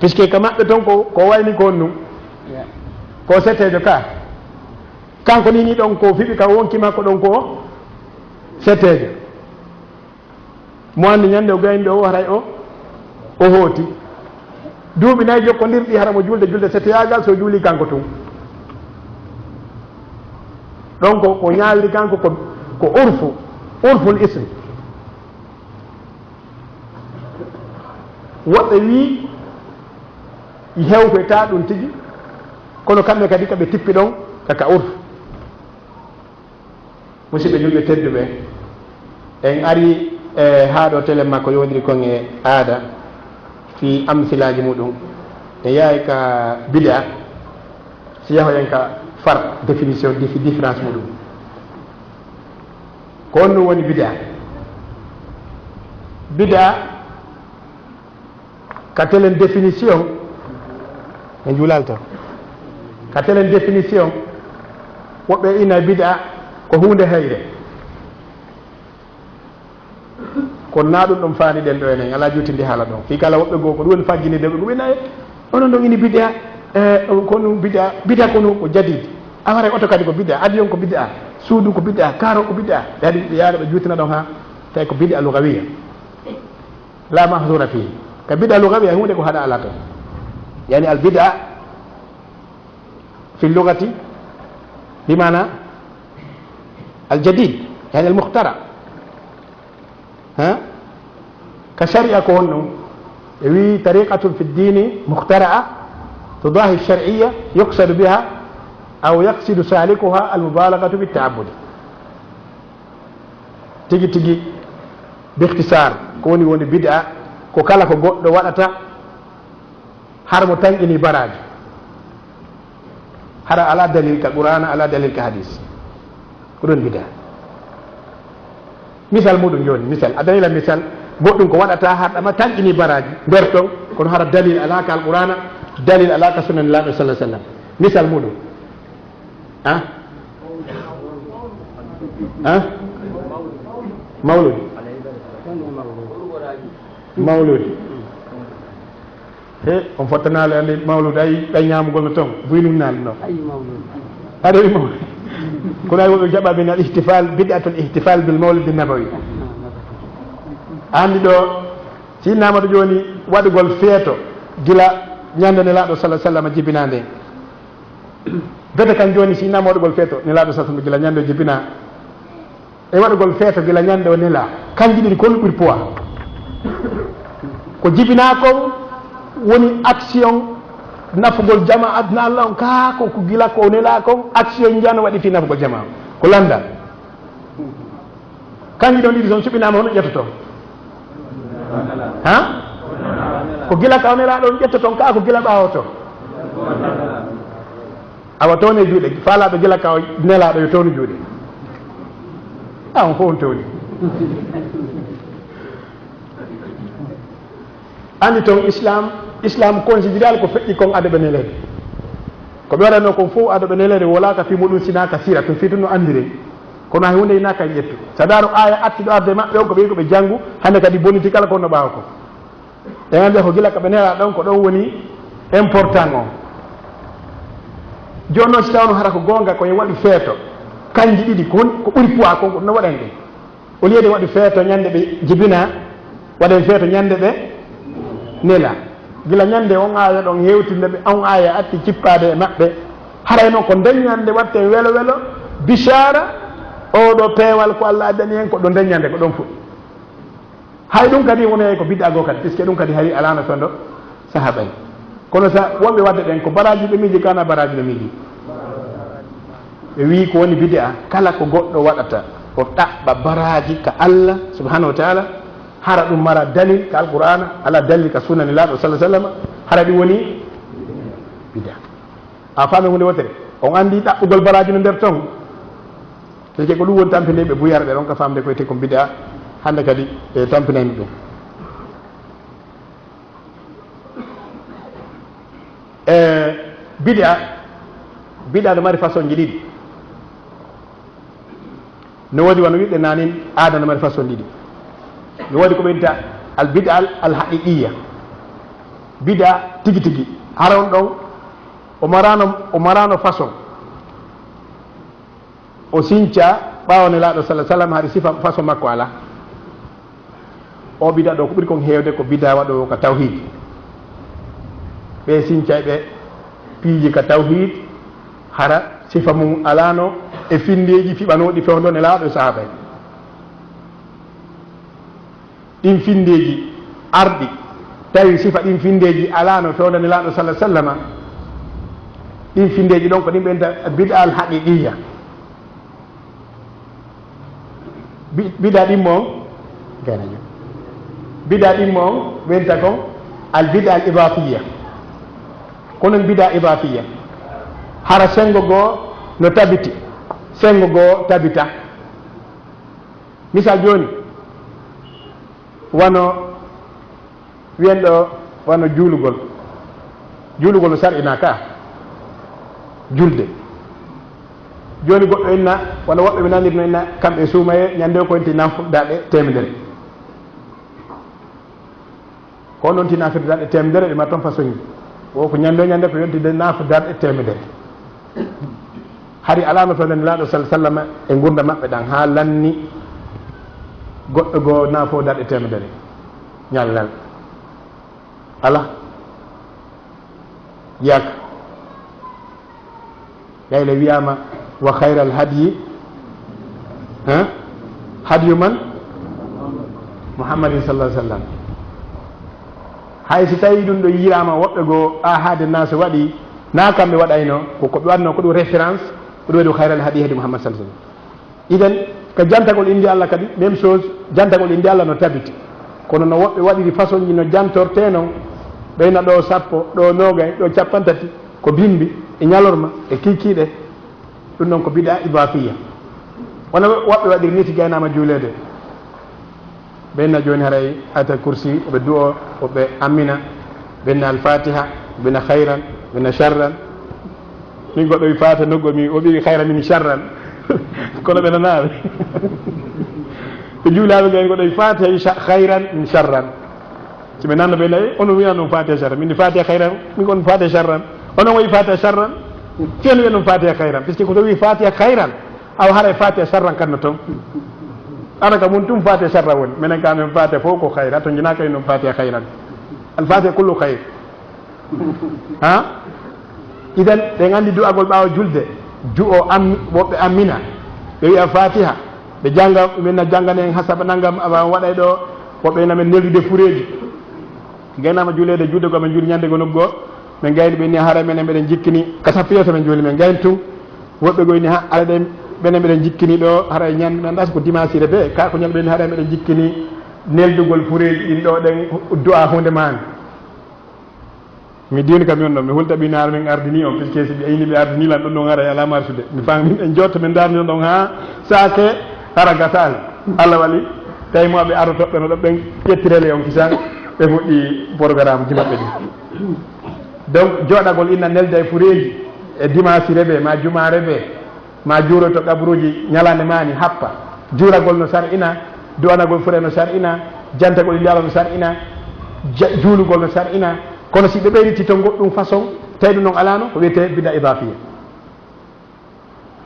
Puisque ka maɓɓe toon ko, ko wayni ko honɗum? Ko seteejo ka. Kanko ni, ni ɗon ko fiɓi ka wonki makko ɗon ko seteejo. Mo anndi ñande o gayni ɗo o haray o, o hooti. Duuɓi nayi jokkondirɗi hara mo julde, julde seteyaagal so juuli kanko tun. Donc, ko ñaawiri kanko ko, ko urfu, urful ism. Woɓɓe wii, i hewtoyta ɗum tigi, kono kamɓe kadi ka ɓe tippi ɗon ka, ka urfu. Musidɓe julɓe tedduɓe, en ari, e, haa ɗo telen makko yowndiri kon e aada fii amsilaaji muɗum. En yahay ka bid'a, si yahoyen ka farq, définition, dif-, différence muɗum. Ko honɗum woni bid'a? Bid'a, ka telen définition, en juulal to. Ka telen définition, woɓɓe ina bid'a ko huunde hayre. Kono na ɗum ɗon faani ɗen ɗo enen, alaa juutindi haala ɗon. Fii kala woɓɓe goo, ko ɗum woni fagginirde ɓe, ko ɓe nayi, onon ɗon ini bid'a, e, ko ɗum bid'a, bid'a ko ɗum ko jadid. A waray oto kadi ko bid'a, avion ko bid'a, suudu ko bid'a, kaaro ko bid'a. Ɓe haɗi ɓe yaara ɓe juutina ɗon haa tawi ko bid'a lugawiya. La mahzura fihi. Ka bid'a lugawiya huunde ko haɗa alaa ton. Yani al bid'a fi lugati bi maana al jadid, yani al mukhtara. Ha? Ka shari'a ko honno? E wi tariqatun fi dini mukhtara'a tudahi shar'iyya yuqsadu biha aw yaqsidu salikuha al mubalaghatu fi ta'abbudi. Tigi tigi, bikhtisar, ko woni woni bid'a, ko kala ko goɗɗo waɗata, hara mo tanƴini baraaji. Hara alaa dalil ka Qur'aana, alaa dalil ka hadiis. Ko ɗum bid'a. Misal muɗum jooni, misal. A dañila misal, goɗɗum ko waɗata hara ɗama tanƴini baraaji. Nder ton, kono hara dalil alaa ka Alqur'aana, dalil alaa ka sunna Nelaaɗo sallallaahu alayhi wa sallam. Misal muɗum. Ah? Ah? Mawludi. Mawludi. He, on fottanaali anndi mawludi, ay, ay ñaamugol no ton, buy num naali no. Ay mawludi. Aɗa wi mawludi. Kono ay woɓɓe jaɓa min al ihtifal, bid'atul ihtifal bil mawlidi nabawi. Anndi ɗo, si innama ɗo jooni waɗugol feeto gila ñande Nelaaɗo sallallaahu alayhi wa sallam jibinaa nde. Bete kan jooni si innama waɗugol feeto Nelaaɗo sallallaahu alayhi wa sallam gila ñande o jibinaa. E waɗugol feeto gila ñande o nelaa. Kanji ɗiɗi ko honɗum ɓuri poids? Ko jibinaa kon woni action nafugol jama aduna Allah on, kaa ko, ko gila ko o nelaa kon, action njan waɗi fii nafugol jama on. Ko lanndal. Kanji ɗon ɗiɗi, so on suɓinaama, hono ƴettoton? Ha? Ko gila ka o nelaa ɗon ƴettoton, kaa ko gila ɓaawo to? Awa, toone juuɗe. Faalaaɓe gila ka o nelaaɗo yo toonu juuɗe. A, on fof on tooni. Anndi toon Islam, Islam considéral ko feƴƴi kon ado ɓe neleede. Ko ɓe waɗanoo kon fof ado ɓe neleede wolaaka fii muɗum sinaa ka sira, tun fii tun no anndiree. Kono hay huunde hinaa kan ƴettu. So a ndaaro aaya atti ɗo arde maɓɓe on, ko ɓe ko ɓe janngu, hannde kadi boniti kala ko wonno ɓaawo kon. Ɓe annda ko gila ka ɓe nelaa ɗon, ko ɗon woni important on. Jooni noon, si tawno hara ko goonga, ko en waɗu feeto, kanji ɗiɗi, ko hon-, ko ɓuri poids kon, ko ɗum no waɗani ɗum. Au lieu de waɗu feeto ñande ɓe jibinaa, waɗen feeto ñande ɓe nelaa. Gila ñande on aaya ɗon hewtinde ɓe, on aaya atti cippaade e maɓɓe. Haray noon ko nden ñande watten welo welo, bisaara, oo ɗoo peewal ko Allah addani en, ko ɗo nden ñande ko ɗon fuɗɗi. Hay ɗum kadi wonay ko bid'a goo kadi, puisque ɗum kadi hari alaano fewndo sahaaba en. Kono sa wonɓe waɗde ɗen ko baraaji ɓe miiji, kana baraaji ɓe miiji. Ɓe wii ko woni bid'a, kala ko goɗɗo waɗata, o ɗaɓɓa baraaji ka Allah subhanahu wa ta'ala, hara ɗum mara dalil ka Alqur'aana, alaa dalil ka sunna Nelaaɗo sallallahu alaihi wasallam, hara ɗum woni bid'a. A faami huunde wootere? On anndi ɗaɓɓugol baraaji no nder ton? Teke ko ɗum woni tampinde ɓe buyar, ɓe ronka faamde ko wiyetee kon bid'a, hannde kadi ɓe tampinayno ɗum. E bid'a, bid'a no mari façon ji ɗiɗi. No woodi wano wiɗɗe naanin, aada no mari façon ɗiɗi. No woodi ko ɓe wi'ata al bid'a al, al haqiqiyya. Bid'a tigi tigi. Hara on ɗon, o marano, o marano façon. O sinca ɓaawo Nelaaɗo sallallahu alaihi wasallam, hari sifa façon makko alaa. O bida ɗo ko ɓuri kon heewde ko bida waɗoowo ka tawhiid. Ɓe sincay ɓe piiji ka tawhiid, hara sifa mum alaano e finndeeji fiɓanooɗi fewndo Nelaaɗo e sahaaba en. Ɗin finndeeji arɗi, tawi sifa ɗin finndeeji alaano fewndo Nelaaɗo sallallahu alaihi wasallam, ɗin finndeeji ɗon ko ɗin ɓe wi'ata bid'a al haqiqiyya. Bi-, bida ɗimmo on, gayna jom. Bida ɗimmo on, wenta kon al bida al idafiya. Kono bida idafiya, hara sengo goo no tabiti, sengo goo tabita. Misal jooni, wano wiyen ɗo wano juulugol. Juulugol no sar'inaa ka julde. Jooni goɗɗo inna, wano woɓɓe ɓe nanir no inna, kamɓe suumaye, ñande o ko yonti naafo darɗe teemedere. Ko noon ti naafirde darɗe teemedere, ɗi ma toon façon ji. O ko ñande o ñande ko yonti de naafo darɗe teemedere. Hari alaa no fewndo Nelaaɗo sal-, sallama e ngurnda maɓɓe ɗan haa lanni goɗɗo goo naafo darɗe teemedere. Ñallal. Alaa. Yaaka. Gayla wiyaama, "Wa khayral hadyi," ha? "Hadyu man? Muhammadin sallallahu alaihi wasallam." Hay si tawi ɗum ɗo yiiraama woɓɓe goo, ahade naas waɗi, na kamɓe waɗayno, ko, ko ɓe waɗno ko ɗum référence, ko ɗum waɗi khayral hadyi hadyu Muhammad sallallahu alaihi wasallam. Idan, ka jantagol innde Allah kadi, même chose, jantagol innde Allah no tabiti. Kono no woɓɓe waɗiri façon ji no jantortee non, ɓeyna ɗo sappo, ɗo noogay, ɗo cappanɗe tati, ko bimbi, e ñalorma, e kiikiiɗe. Ɗum ɗon ko bid'a idafiya. Wona woɓɓe waɗiri ni si gaynaama juuleede. Ɓe inna jooni haray Ayatal Kursi, o ɓe du'o, o ɓe ammina, ɓe inna Al-Fatiha, ɓe inna khayran, ɓe inna sharran. Min goɗɗo wi Fatiha noggo mi, o ɓe wi khayran min sharran. Kono ɓe nanaaɓe. Ɓe juulaaɓe ɓe goɗɗo wi Fatiha wi sha-, khayran min sharran. Si ɓe nanno ɓe nayi, onon wiyan ɗum Fatiha sharran. Min Fatiha khayran, min kon Fatiha sharran. Onon wayi Fatiha sharran, fiyan wiyan ɗum Fatiha khayran. Puisque ko to wi Fatiha khayran, awa haray Fatiha sharran kan no toon. Ana ka mun tum Fatiha sharran woni. Menen ka men Fatiha fof ko khayr. Ato jina kay ɗum Fatiha khayran. Al Fatiha kullu khayr. Ha? Idan, ɓe nganndi du'agol ɓaawo julde. Ju'o am-, woɓɓe ammina. Ɓe wi'a Fatiha. Ɓe jannga, min na janngane en hasaba nanngam, awa on waɗay ɗo, Woɓɓe ina men neldude fureeji. Gaynaama juuleede juuɗe goo, men juuli ñande goo nokku goo. Men gayni ɓe ni haray menen mbeɗen jikkini. Ka sappo yeeso men juuli men gayni tun. Woɓɓe goo ni ha, ala ɗen menen mbeɗen jikkini ɗo, haray ñande men ɗas ko dimaasire be. Ka ko ñande ɓe ni haray mbeɗen jikkini neldugol fureeji ɗin ɗo ɗen du'a hunde maani. Mi diwni kam yon ɗon, mi hulta ɓinaare men ardini on, puisque si ɓe ayni ɓe ardini lan ɗon ɗon haray alaa marsude. Mi faami en jotto men darni on ɗon haa saake hara gasal. Allah wali, tawi mo ɓe aroto ɓe no ɗo ɓen ƴettirele on kisan ɓe fuɗɗi programme ji maɓɓe ɗi. Donc, joɗagol ina nelda e fureeji e dimaasi rebe ma jumaa rebe. Ma juuroy to qabruuji ñalaande maani happa. Juulagol no sar'ina, du'anagol fure no sar'ina, jantagol e Alla no sar'ina, ja-, juulugol no sar'ina. Kono si ɓe ɓeyditi to goɗɗum façon, tawi ɗum noon alaano, ko wiyetee bid'a idaafiya.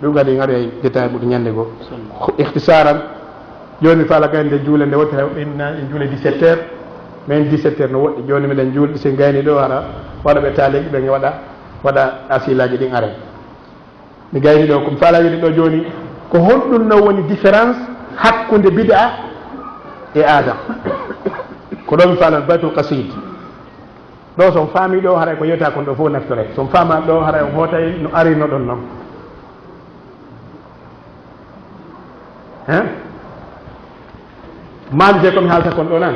Ɗum kadi en aroyay détail ɓuri ñande goo. Ikhtisaran, jooni mi faala kadi nde juule nde wotira en juule dix-sept heures, mais dix-sept heures no woɗɗi. Jooni miɗen juulɗi, si en gayni ɗo hara, waɗa ɓe taaliqi ɓen waɗa, waɗa asilaaji ɗin are. Mi gayni ɗo, ko mi faalaa wiide ɗo jooni, ko honɗum no woni différence hakkunde bid'a e aada? Ko ɗo mi faalaa Baytul Qasid. Ɗo so on faami ɗo, haray ko yewta kon ɗo fof naftoray. So on faama ɗo, haray on hootay no arino ɗon non. Hein? Maalite ko mi haalta kon ɗo nan.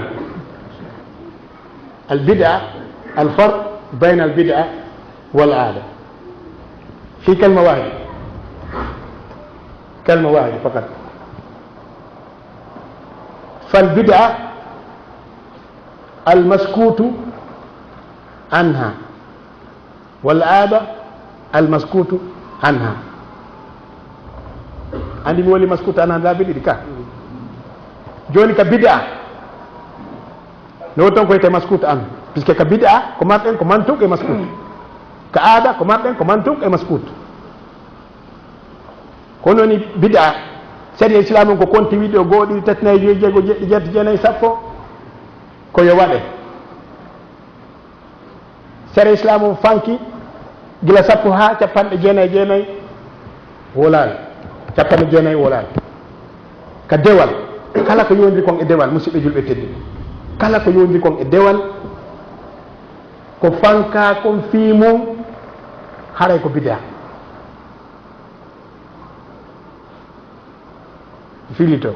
Al bid'a, al farq bayna al bid'a wal aada. Fi kalma wahida. Kalma wahida faqat. Fal bid'a al maskutu anha. Wal aada al maskutu anha. Andi mi woni maskutu anha laabi ɗiɗi ka. Jooni ka bid'a. No ton ko wiyetee maskutu anhu. Puisque ka bid'a ko marɗen ko mantuq e maskut. Ka aada ko marɗen ko mantuq e maskut. Ko woni bid'a? Sariya Islam on ko konti wiɗo goo, ɗiɗi, tati, nayi, joyi, jeego, jeɗɗi, jeetati, jeenayi, sappo. Ko yo waɗe. Sariya Islam on fanki gila sappo haa capanɗe jeenayi e jeenayi wolaali, capanɗe jeenayi wolaali. Ka dewal, kala ko yowndiri kon e dewal, musidɓe julɓe tedduɓe, kala ko yowndiri kon e dewal, ko fanka kon fii mum, haray ko bid'a. Filito.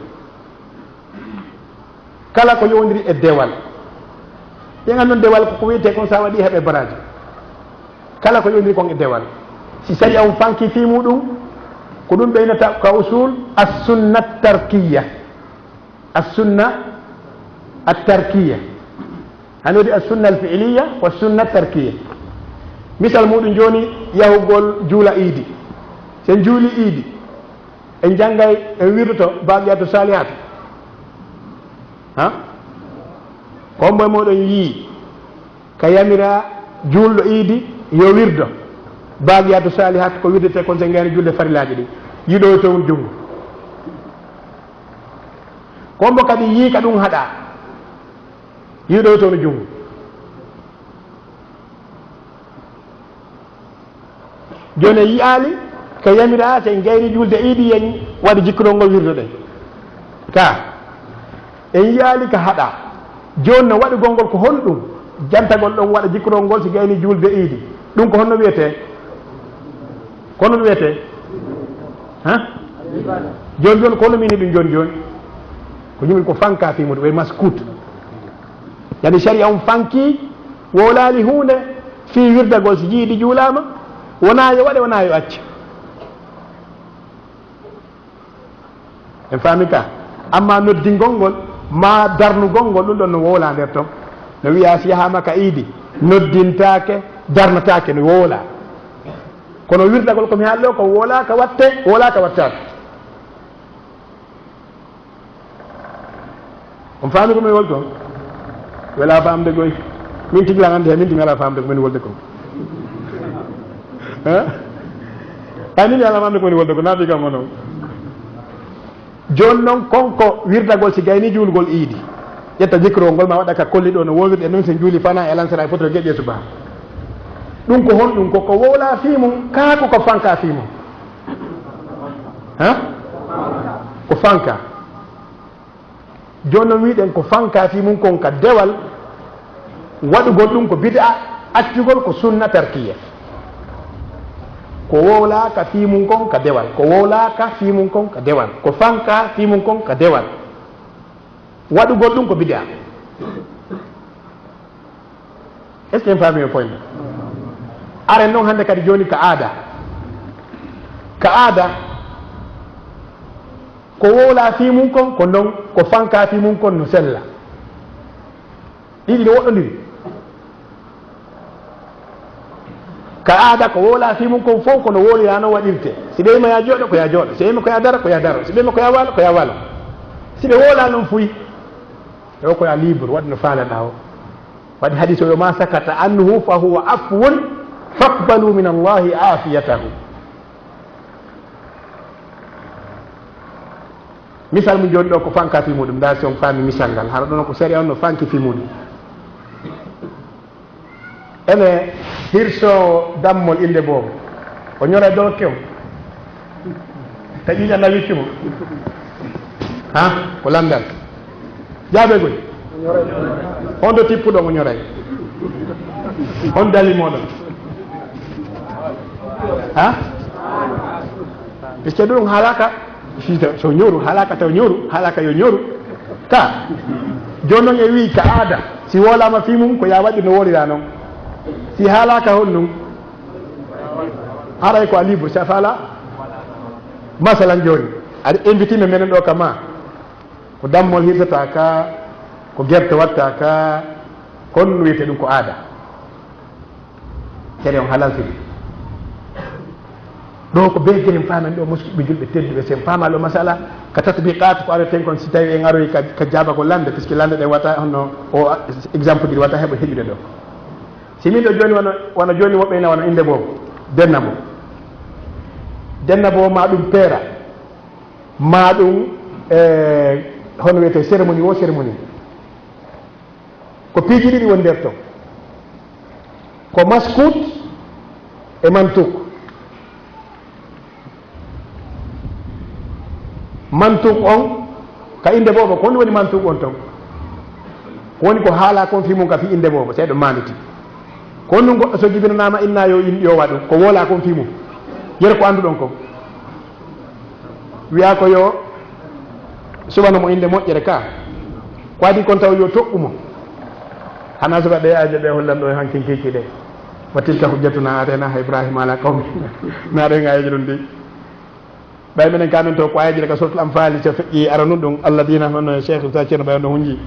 Kala ko yowndiri e dewal. Yen anndon dewal ko ko wiyetee kon sa waɗi heɓe baraji. Kala ko yowndiri kon e dewal. Si sariya on fanki fii muɗum, ko ɗum ɓe innata ka usul as-sunna tarkiya. As-sunna at-tarkiya. Hani woodi as-sunna al-fi'liya wa sunna tarkiya. Misal muɗum jooni yahugol juula iidi. Si en juuli iidi, en janngay, en wirdoto baqiyatu salihatu. Ha? Ko hombo e moɗon yii ka yamira juulɗo iidi yo wirdo baqiyatu salihat ko wirdetee kon si en gayni julde farilaaji ɗin? Yiɗo to on junngo. Ko hombo kadi yii ka ɗum haɗa? Yiɗo to on junngo. Jooni en yiyaali ko yamiraa, si en gayni juulde iidi, en waɗi jikkorol ngol wirdoɗen. Ka en yiyaali ka haɗaa. Jooni no waɗugol ngol ko honɗum? Jantagol ɗon waɗa jikkorol ngol si gayni juulde iidi. Ɗum ko honno wiyetee? Ko honno ɗum wiyetee? Ha? Jooni, jooni, ko honno mini ɗum jooni, jooni? Ko yimɓe ko fanka fii muɗum, way maskut. Yani sariya on fanki, wowlaali huunde fii wirdagol si jiidi juulaama, wonaa yo waɗe, wonaa yo acce. En faami ka? Amma noddingol ngol, maa darnugol ngol, ɗum ɗon no wowlaa nder ton. No wiyaa si yahaama ka iidi, noddintaake, darnataake, no wowlaa. Kono wirdagol ko mi haalɗo ko wowlaa ka watte, wowlaa ka wattaake. On faami ko mi wolwi kon? Wela faamde koy. Min tigi lan anndi he, min tigi mi alaa faamde ko min wolwi kon. Hein? Ay, min mi alaa faamde ko min wolwi kon, naa fii kam onon. Jooni non, kon ko wirdagol si gayni juulgol iidi. Ƴetta jikkorol ngol maa waɗa ka kolli ɗo no wowlirɗe non, si en juuli fanaa e lansara e fotoro geƴe subaa. Ɗum ko honɗum? Ko ko wowlaa fii mum, kaa ko ko fanka fii mum? Hein? Ko fanka. Jooni noon, wiɗen ko fanka fii mum kon ka dewal, waɗugol ɗum ko bid'a, accugol ko sunna tarkiya. Ko wowlaaka fii mum kon ka dewal, ko wowlaaka fii mum kon ka dewal, ko fanka fii mum kon ka dewal, waɗugol ɗum ko bid'a. Est-ce que en faami o point? Aren noon hannde kadi jooni ka aada. Ka aada, ko wowlaa fii mum kon ko non, ko fanka fii mum kon no sella. Ɗiɗi no woɗɗondiri. Ka aada, ko wowlaa fii mum kon fof ko no wowliraa no waɗirte. Si ɓe wiima yaa jooɗo, ko yaa jooɗo. Si ɓe wiima ko yaa dara, ko yaa daro. Si ɓe wiima ko yaa waalo, ko yaa waalo. Si ɓe wowlaa noon fuy, yo ko yaa libre, waɗ no faalaɗaa o. Waɗi hadiis o, yo ma sakata anhu fa huwa afwun faqbalu min Allahi afiyatahu. Misal mum jooni ɗo ko fanka fii muɗum, ndaa si on faami misal ngal, hara ɗon ko sariya on no fanki fii muɗum. Ene hirsoowo dammol innde boobo, o ñoray dokke o, ta ƴiiƴan na wiccu mo. Ha? Ko lanndal. Jaabegol. On ɗo tippuɗo mo ñoray. On dali mooɗon. Ha? Puisque ɗum haalaka, si taw, so ñoru, haalaka taw ñoru, haalaka yo ñoru. Ka. Jooni noon e wii ka aada, si wowlaama fii mum, ko yaa waɗir no wowliraa noon. Si haalaka honɗum, haray ko a libre, si a faala. Masalan jooni, aɗa invite mi menen ɗo ka ma. Ko dammol hirsata ka, ko gerte watta ka, ko honɗum wiyetee ɗum ko aada. Sariya on halaltiri. Ɗo ko bee gere en faamen ɗo, musidɓe julɓe tedduɓe, si en faama ɗo masala, ka tatbiqaat ko areten kon, si tawi en aroyi ka, ka jaabagol lannde, puisque lannde ɗen wata honno o exemple ɗiɗi wata heɓa heƴude ɗo. Si min ɗo jooni wano, wano jooni woɓɓe ina wano innde boobo, denna mo. Denna boobo ma ɗum peera, ma ɗum, eh, hono wiyetee cérémonie wo cérémonie. Ko piiji ɗiɗi woni nder ton. Ko maskut e mantuk. Mantuk on, ka innde boobo, ko honɗum woni mantuk on ton? Ko woni ko haalaa kon fii mum ka fii innde boobo, sey ɗo maanditi. Ko honɗum goɗɗo so jibinanaama inna yo in-, yo waɗu, ko wowlaa kon fii mum? Yere ko annduɗon kon. Wiyaa ko yo suɓano mo innde moƴƴere ka. Ko adii kon taw yo toɗɗu mo. Hanaa suka ɗe aaje ɗe hollan ɗo e hankin kiiki ɗe. Wa tilka hujjatuna aataynaha Ibrahima ala qawmi. Na ɗo en aayeeji ɗum ɗi. Ɓay menen ka men to ko aayeeji ɗe ka suratul Anfal, so feƴƴi aranun ɗum, alladina, hono Cheikh Moussa Thierno Bayo no hunji.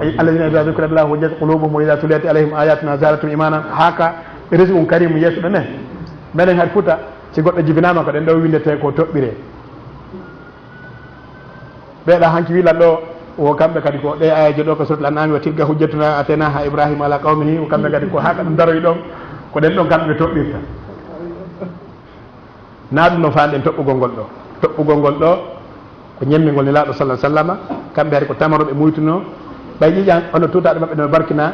Ay, alladina idha dhukira Allahu wajilat qulubuhum wa idha tuliyat alayhim ayatuna zadathum imana. Haka rizqun karim yeeso ɗo ne. Menen har Fuuta, si goɗɗo jibinaama ko ɗen ɗo windete ko toɓɓire. Ɓeeɗa hanki wilan ɗo, wo kamɓe kadi ko ɗe aayeeje ɗo ko suratul An'am, wa tilka hujjatuna ataynaha Ibrahima ala qawmihi, wo kamɓe kadi ko haka ɗum daroyi ɗon, ko ɗen ɗon kamɓe ɓe toɓɓirta. Na ɗum no faanden toɓɓugol ngol ɗo. Toɓɓugol ngol ɗo, ko ñemmingol Nelaaɗo sallallahu alaihi wasallama, kamɓe hari ko tamaro ɓe muytuno, ɓay ƴiƴan hono tuutaaɗo maɓɓe no barkina,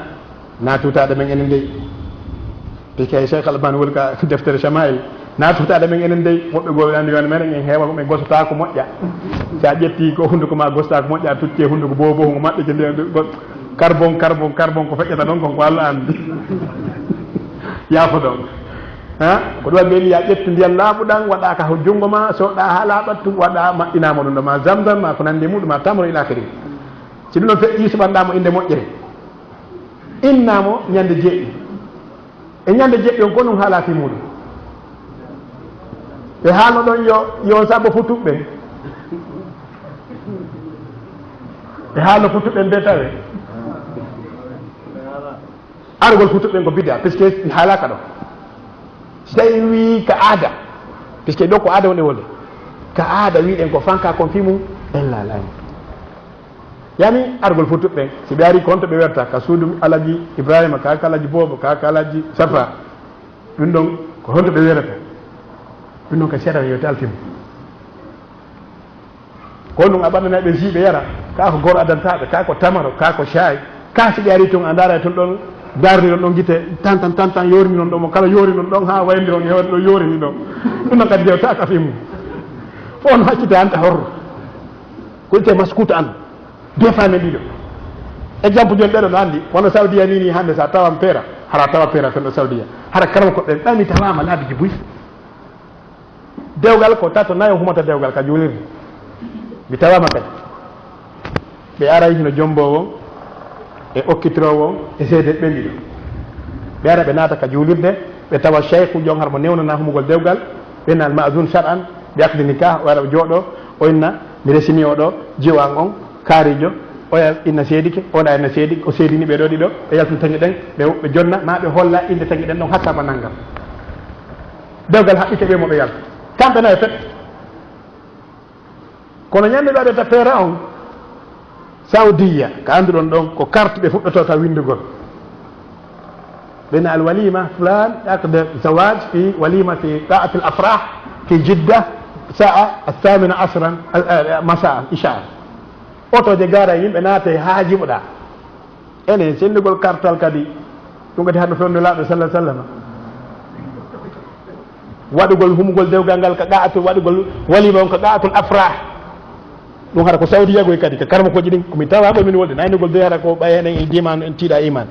na tuutaaɗo men enen dey. Pike Cheikh Albani woni ka deftere Shama'il. Na tuutaaɗo men enen dey, woɓɓe goo andi wano menen en heewa ko ɓe gosata ko moƴƴa. Si a ƴetti ko hunduko ma gosata ko moƴƴa, a tucce hunduko bobo, hungo maɓɓe je nden go-, carbon, carbon, carbon ko feƴƴata ɗon kon ko Allah andi. Yaafo ɗon. Ha? Ko ɗum waɗi ɓe wiya ƴettu ndiyan laaɓuɗan, waɗa ka ho jungo ma, soɗa ha laaɓa, tun waɗa maɓɓinama ɗum ɗo, ma zamzam, ma ko nandi muɗum, ma tamro ila akhiri. Si ɗum ɗon feƴƴi, suɓanɗa mo innde moƴƴere. Inna mo ñande jeeɗi. E ñande jeeɗi on, ko ɗum haala fii muɗum. Ɓe haalno ɗon yo, yo on sabbo futuɓɓe. Ɓe haalno futuɓɓe ɓe tawe. Argol futuɓɓe ko bid'a, puisque mi haalaka ɗo. Si tawi wii ka aada, puisque ɗo ko aada woni wonde. Ka aada wiɗen ko fanka kon fii mum, en laalani. Yani argol futuɓɓe, si ɓe ari ko honto ɓe werta, ka suudu Alaji Ibrahima, ka, ka Alaji Bobo, ka, ka Alaji Safa. Ɗum ɗon ko honto ɓe werata. Ɗum ɗon ka sera yo taltin. Ko ɗum a ɓannanay ɓe jus ɓe yara, ka ko goro addantaaɓe, ka ko tamaro, ka ko shayi, ka si ɓe ari tun a ndaara tun ɗon, darni ɗon ɗon gite, tan tan tan tan, yorini ɗon ɗon, mo kala yori ɗon ɗon, ha wayndi ɗon, yori ɗon, yorini ɗon. Ɗum ɗon kadi jewta ka fii mum. Fof no haccita anta horro. Ko itte maskuta an. Deux femmes ɗiɗo. Exemple, joni ɓeɗo no andi, wano Saudiya ni, ni hande sa tawan pera, hara tawa pera fen ɗo Saudiya. Hara karam ko ɓen ɓami tawama laabi jibuy. Dewgal ko tato nayo humata dewgal ka juulirde. Mi tawama kadi. Ɓe aray hino jombowo e okkitorowo e seede ɓen ɗiɗo. Ɓe ara ɓe naata ka juulirde, ɓe tawa shaykhu jon har mo newnana humugol dewgal, ɓe nal ma'zun shar'an, ɓe akdi nikah, o ara o jooɗo, o inna, mi resini oɗo, jiwo an on, kaarijo, oya inna seedike, oɗa inna seedi, o seedini ɓe ɗo ɗiɗo, ɓe yaltin taŋi ɗen, ɓe, ɓe jonna, ma ɓe holla innde taŋi ɗen ɗon hattama nangam. Dewgal haɓɓike ɓe mo ɓe yalta. Kamɓe nayo fep. Kono ñande ɓe waɗata feere on, Saudiya, ka annduɗon ɗon, ko carte ɓe fuɗɗotoo ka winndugol. Ɓe na al walima, fulan, aqda zawaj fi walima fi qa'at al afrah fi Jidda, sa'a al thamina asran, al, al, masa'an, isha. Otoje gaara, yimɓe naate haa jiɓoɗa. Enen, senndugol kartal kadi, ɗum kadi hannde fewndo Nulaaɗo sallallahu alaihi wasallam. Waɗugol humugol dewgal ngal ka qa'atul, waɗugol walima on ka qa'atul afrah. Ɗum hara ko Saudiya goy kadi, ka karmakoji ɗin, ko mi tawa ko min wolde, naynugol de hara ko ɓay enen e diman, en tiiɗa iman.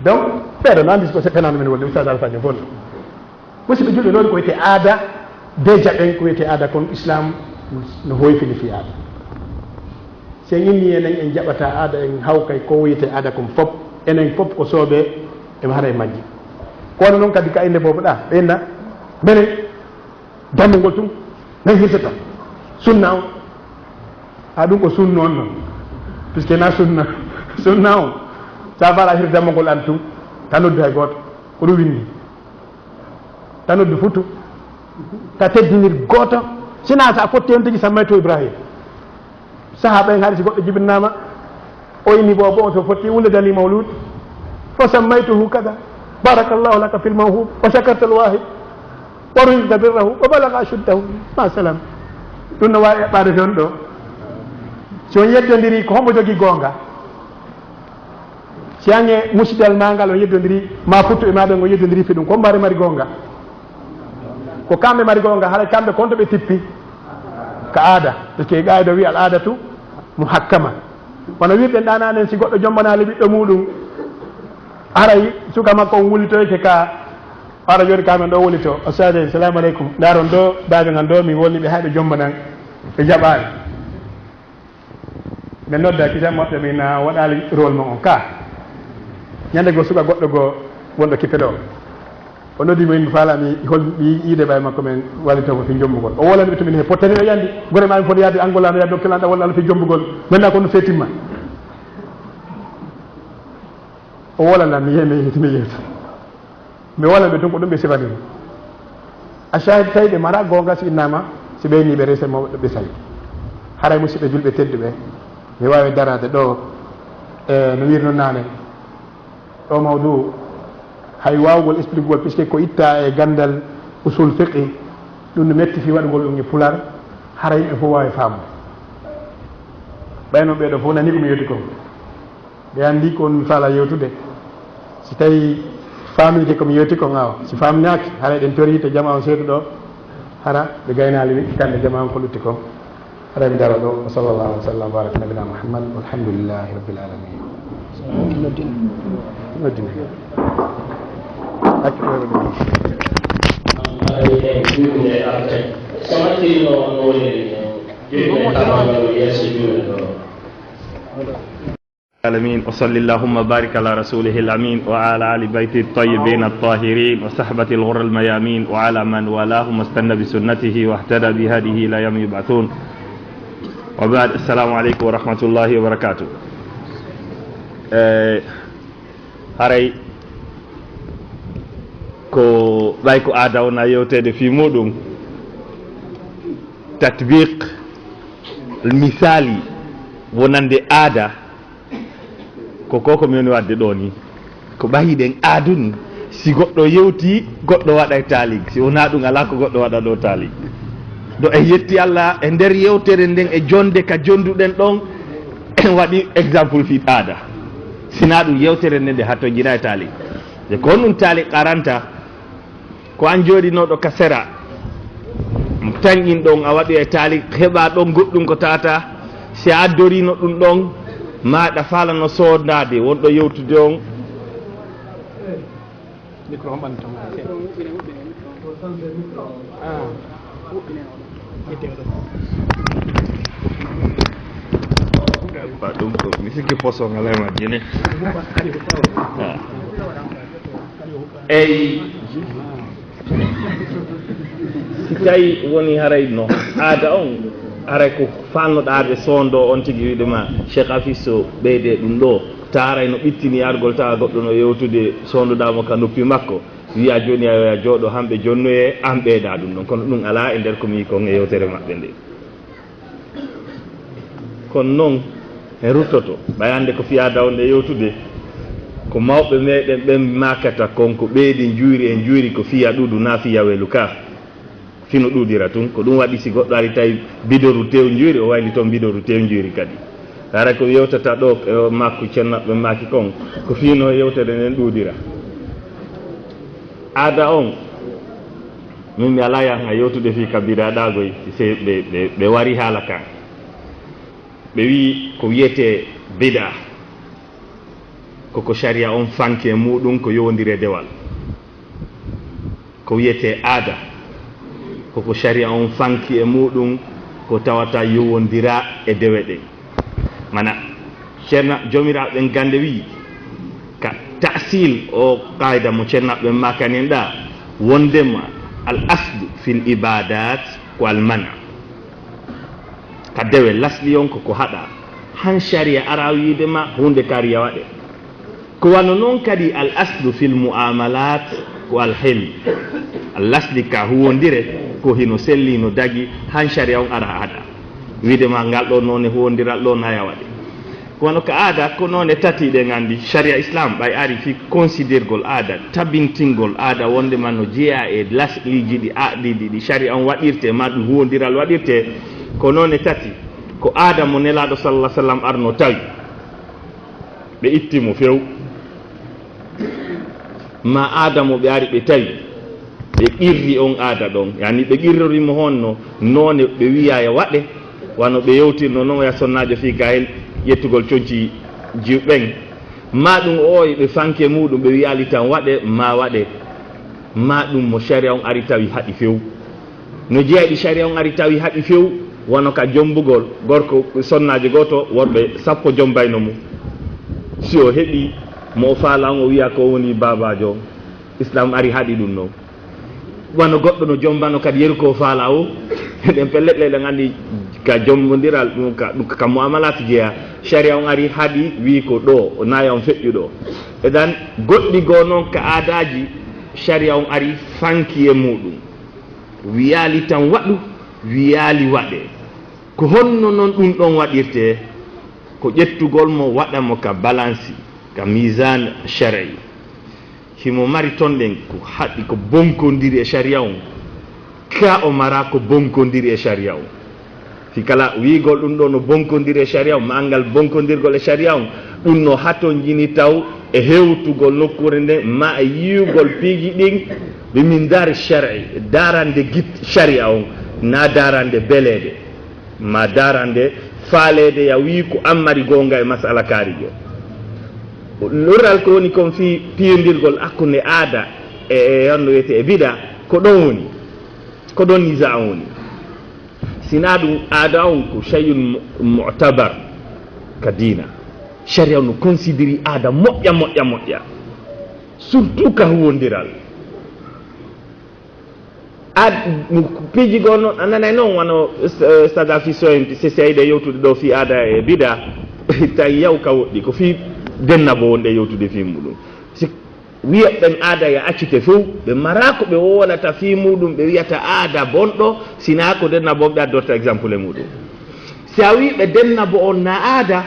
Donc, ɓeɗo no andi ko se fenano min wolde, Oustaz Alpha Diop. Musidɓe julɓe, noon ko wiyetee aada, déjà ɓen ko wiyetee aada, kono Islam no hoyfini fii aada. Si en inni enen en jaɓataa aada, en hawkay ko wiyetee aada kon fof, enen fof ko sooɓe, ema hara e majji. Kono noon kadi ka innde boobo ɗa, ɓe inna, mene, dammugol tun, nan hirtata. Sunna on. A ɗum ko sunna on noon. Puisque na sunna, sunna on. Sa fara hirta dammugol an tun, ta noddu hay gooto. Ko ɗum winndi. Ta noddu futu. Ta teddinir gooto. Sinaa sa fotti heen tigi sammaytu Ibrahim. Sahaaba en hari si goɗɗo jibinnaama, o inni boobo on so fotti wuledani mawlud. Fa sammaytuhu kada. Barakallahu laka fil mawhub. Wa shakarta al wahib. Wa ruzqta birrahu. Wa balaga ashuddahu. Ma salam. Ɗum no waawi eɓɓaade toon ɗo. Si on yeddondiri, ko hombo jogii goonga? Si an e musidal ma ngal on yeddondiri, ma futtu e ma ɓe ngo yeddondiri fi ɗum, ko mbaare mari goonga? Ko kamɓe mari goonga, haray kamɓe kon to ɓe tippi ka aada, parce que qaida wi al aadatu muhakkama. Wano wirɗen ɗananen, si goɗɗo jombanaali ɓiɗɗo muɗum, haray suka makko on wulitoyke ka, ara joni kamen ɗo wulito, o saade, salamu aleykum, ndaron ɗo, baabe ngan ɗo, min wolni ɓe, hay ɓe jombanan, ɓe jaɓaali. Ɓe nodda kisan maɓɓe, min a waɗaali rôle mon on ka. Ñande goo suka goɗɗo goo wonɗo kippe ɗo. O noddi mo, min faala mi hol mi yiide ɓay makko, min wallito mo fi jombugol. O wolani ɓe to min he pottani o yandi. Gore ma mi foti yaade Angola, no yaade Okelanda walla fi jombugol. Maintenant ko no fetimma. O wolana mi yehi, mi yehi, mi yewta. Mi wala ɓe tun ko ɗum ɓe sifani mo. A shahid tawi ɓe mara goonga si innama, si ɓe ni ɓe rese mo ɓe sali. Haray musidɓe julɓe tedduɓe, mi wawi darade ɗo, e no wirno nane. Ɗo mawdu, hay wawugol expliquegol, puisque ko itta e gandal usul fiqi, ɗum no metti fi waɗugol ɗum e pular, haray yimɓe fof wawi faamu. Ɓayno ɓeɗo fof nani ko mi yewti kon. Ɓe anndi ko mi faala yewtude. Si tawi faamike ko mi yewti kon, awa si faamnaaki, haray ɗen tori to jamaa on seedu ɗo, hara ɓe gaynaali wi kande jamaa on ko lutti kon. Haray mi dara ɗo. Wa sallallahu wa sallam wa baraka nabina Muhammad, walhamdulillahi rabbil alamin. Noddin. Noddin. Accu ɗo ɗo. Sama kiri no, no woni, no. Julle, no, no, yeeso julle ɗo. العالمين، وصل اللهم وبارك على رسوله الأمين وعلى آل بيته الطيبين الطاهرين وصحبه الغر الميامين وعلى من والاهم واستنى بسنته واهتدى بهديه إلى يوم يبعثون. وبعد، السلام عليكم ورحمة الله وبركاته. Eh, haray ko ɓay ko aada wona yewteede fii muɗum, tatbiq misaali wonande aada. Ko ko ko mi woni waɗde ɗo ni, ko ɓayiɗen aaduni, si goɗɗo yewti, goɗɗo waɗa e taalik, si wonaa ɗum alaa ko goɗɗo waɗa ɗo taalik. Ɗo en yetti Allah, e nder yewtere nden e jonde ka jonduɗen ɗon, en waɗi exemple fii aada. Sinaa ɗum yewtere nden nde hattojira e taalik. E ko honɗum taalik qaranta? Ko an jooɗinooɗo ka sera, tanƴin ɗon, a waɗi e taalik, heɓa ɗon goɗɗum ko tata, Si a addoriino ɗum ɗoon, ma aɗa faalano soondaade wonɗo yewtude on. Ba ɗum ko mi sikki poso ngal e majjini. Eyi, si tawi woni haray no aada on, haray ko fannoɗaa ɓe soondo on tigi wiide ma Cheikh Afis so ɓeyde ɗum ɗo, ta haray no ɓittini argol tawa goɗɗo no yewtude, soondoɗaa mo ka noppi makko, wiya jooni ayo ya jooɗo, hamɓe jonnoye, an ɓeyda ɗum ɗon. Kono ɗum alaa e nder ko mi kon e yewtere maɓɓe nde. Kono noon, en ruttoto, ɓay hannde ko fii aada on e yewtude, ko mawɓe meɗen ɓen maakata kon ko ɓeydi njuuyri e njuuyri ko fii yaɗudu naa fii yawelu ka. Fii no ɗuuɗira tun, ko ɗum waɗi si goɗɗo ari tawi bidoru tew njuuyri, o wayli toon bidoru tew njuuyri kadi. Hara ko yewtata ɗo, e o makku cennaɓe maaki kon, ko fii no yewtere nden ɗuuɗira. Aada on, min mi alaa yaha yewtude fii ka bidaa ɗaagoy, se ɓe, ɓe, ɓe wari haala kan. Ɓe wi'i ko wiyetee bidaa, ko ko sharia on fanki e muuɗum ko yowondiri e dewal. Ko wiyetee aada, ko ko sharia on fanki e muuɗum ko tawata yowondiraa e dewe ɗen. Mana, ceerna, joomiraaɓe ɓen gannde wi'i, ka ta'sil o qaayda mo ceernaaɓe ɓen maakani en ɗaa, wondema al aslu fil ibadat ko al mana. Ka dewe lasli on ko ko haɗa, han sharia ara wiide ma huunde kaari ya waɗe. Ko wano non kadi al aslu fil muamalat ko al hil. Al lasli ka huwondire ko hino selli no dagi, han sharia on ara haɗa. Wiide ma ngal ɗo noone huwondiral ɗo na ya waɗe. Kono ka aada, ko noone tati ɗen anndi. Sharia Islam ɓay ari fii konsidirgol aada, tabintingol aada wonde ma no jeyaa e lasliiji ɗi aɗɗiiɗi ɗi sharia on waɗirte, ma ɗum huwondiral waɗirte, ko noone tati. Ko aada mo Nelaaɗo sallallahu alaihi wasallam arno tawi, ɓe itti mo few. Ma aada mo ɓe ari ɓe tawi, ɓe qirri on aada ɗon. Yani ɓe qirrori mo honno, noone ɓe wi'a ya waɗe, wano ɓe yewtirno non ya sonnaajo fii gahel ƴettugol conci jiw ɓen. Ma ɗum o e ɓe fanke muuɗum ɓe wi'ali tan waɗe, ma waɗe. Ma ɗum mo sharia on ari tawi haɗi few. No jeyaa ɗi sharia on ari tawi haɗi few, wano ka jombugol gorko sonnaajo gooto, worɓe sappo jombayno mo. Si o heɓi mo o faala on, o wi'a ko woni baabaajo on. Islam ari haɗi ɗum non. Wano goɗɗo no jombano kadi yeru ko faala o. Ɗen pellet ɗen anndi ka jombondiral ɗum ka, ɗum ka muamalat jeyaa. Sharia on ari haɗi wi'i ko ɗo, o naya on feƴƴu ɗo. E dan goɗɗi goo non ka aadaaji, sharia on ari fanki e muuɗum. Wiyaali tan waɗu, wiyaali waɗe. Ko honno non ɗum ɗon waɗirtee? Ko ƴettugol mo, waɗa mo ka balansi, ka misaan shar'i. Himo mari ton ɗen ko haɗi, ko bonkondiri e sharia on, ka o mara ko bonkondiri e sharia on. Fii kala wi'ugol ɗum ɗo no bonkondiri e sharia on, ma angal bonkondirgol e sharia on, ɗum no hatonjini taw e hewtugol nokkuure nden, ma e yi'ugol piiji ɗin ɓe min daari shar'i, daarande git sharia on, na daarande beleede, ma daarande faaleede ya wi'i ko an mari goonga e masala kaari jo. Lural ko woni kon fii piyondirgol hakkunde aada e, e honno wiyetee e bida, ko ɗon woni, ko ɗon nizaa on woni. Sinaa ɗum aada on ko shay'un mu-, mu'tabar ka diina. Sharia no considérer aada moƴƴa, moƴƴa, moƴƴa. Surtout ka huwondiral. Aad-, piiji goo noon, a nanay noon wano, eh, Ustaz Hafiz Sow en, si, si ayɗe yewtude ɗo fii aada e bida, tawi yaw ka woɗɗi, ko fii denna bo wonɗe yewtude fii muɗum. Si wiya ɓen aada ya accite fow, ɓe maraa ko ɓe wowlata fii muɗum, ɓe wiyata aada bonɗo, sinaa ko denna bo ɓe addorta exemple e muɗum. Si a wii ɓe denna bo on na aada,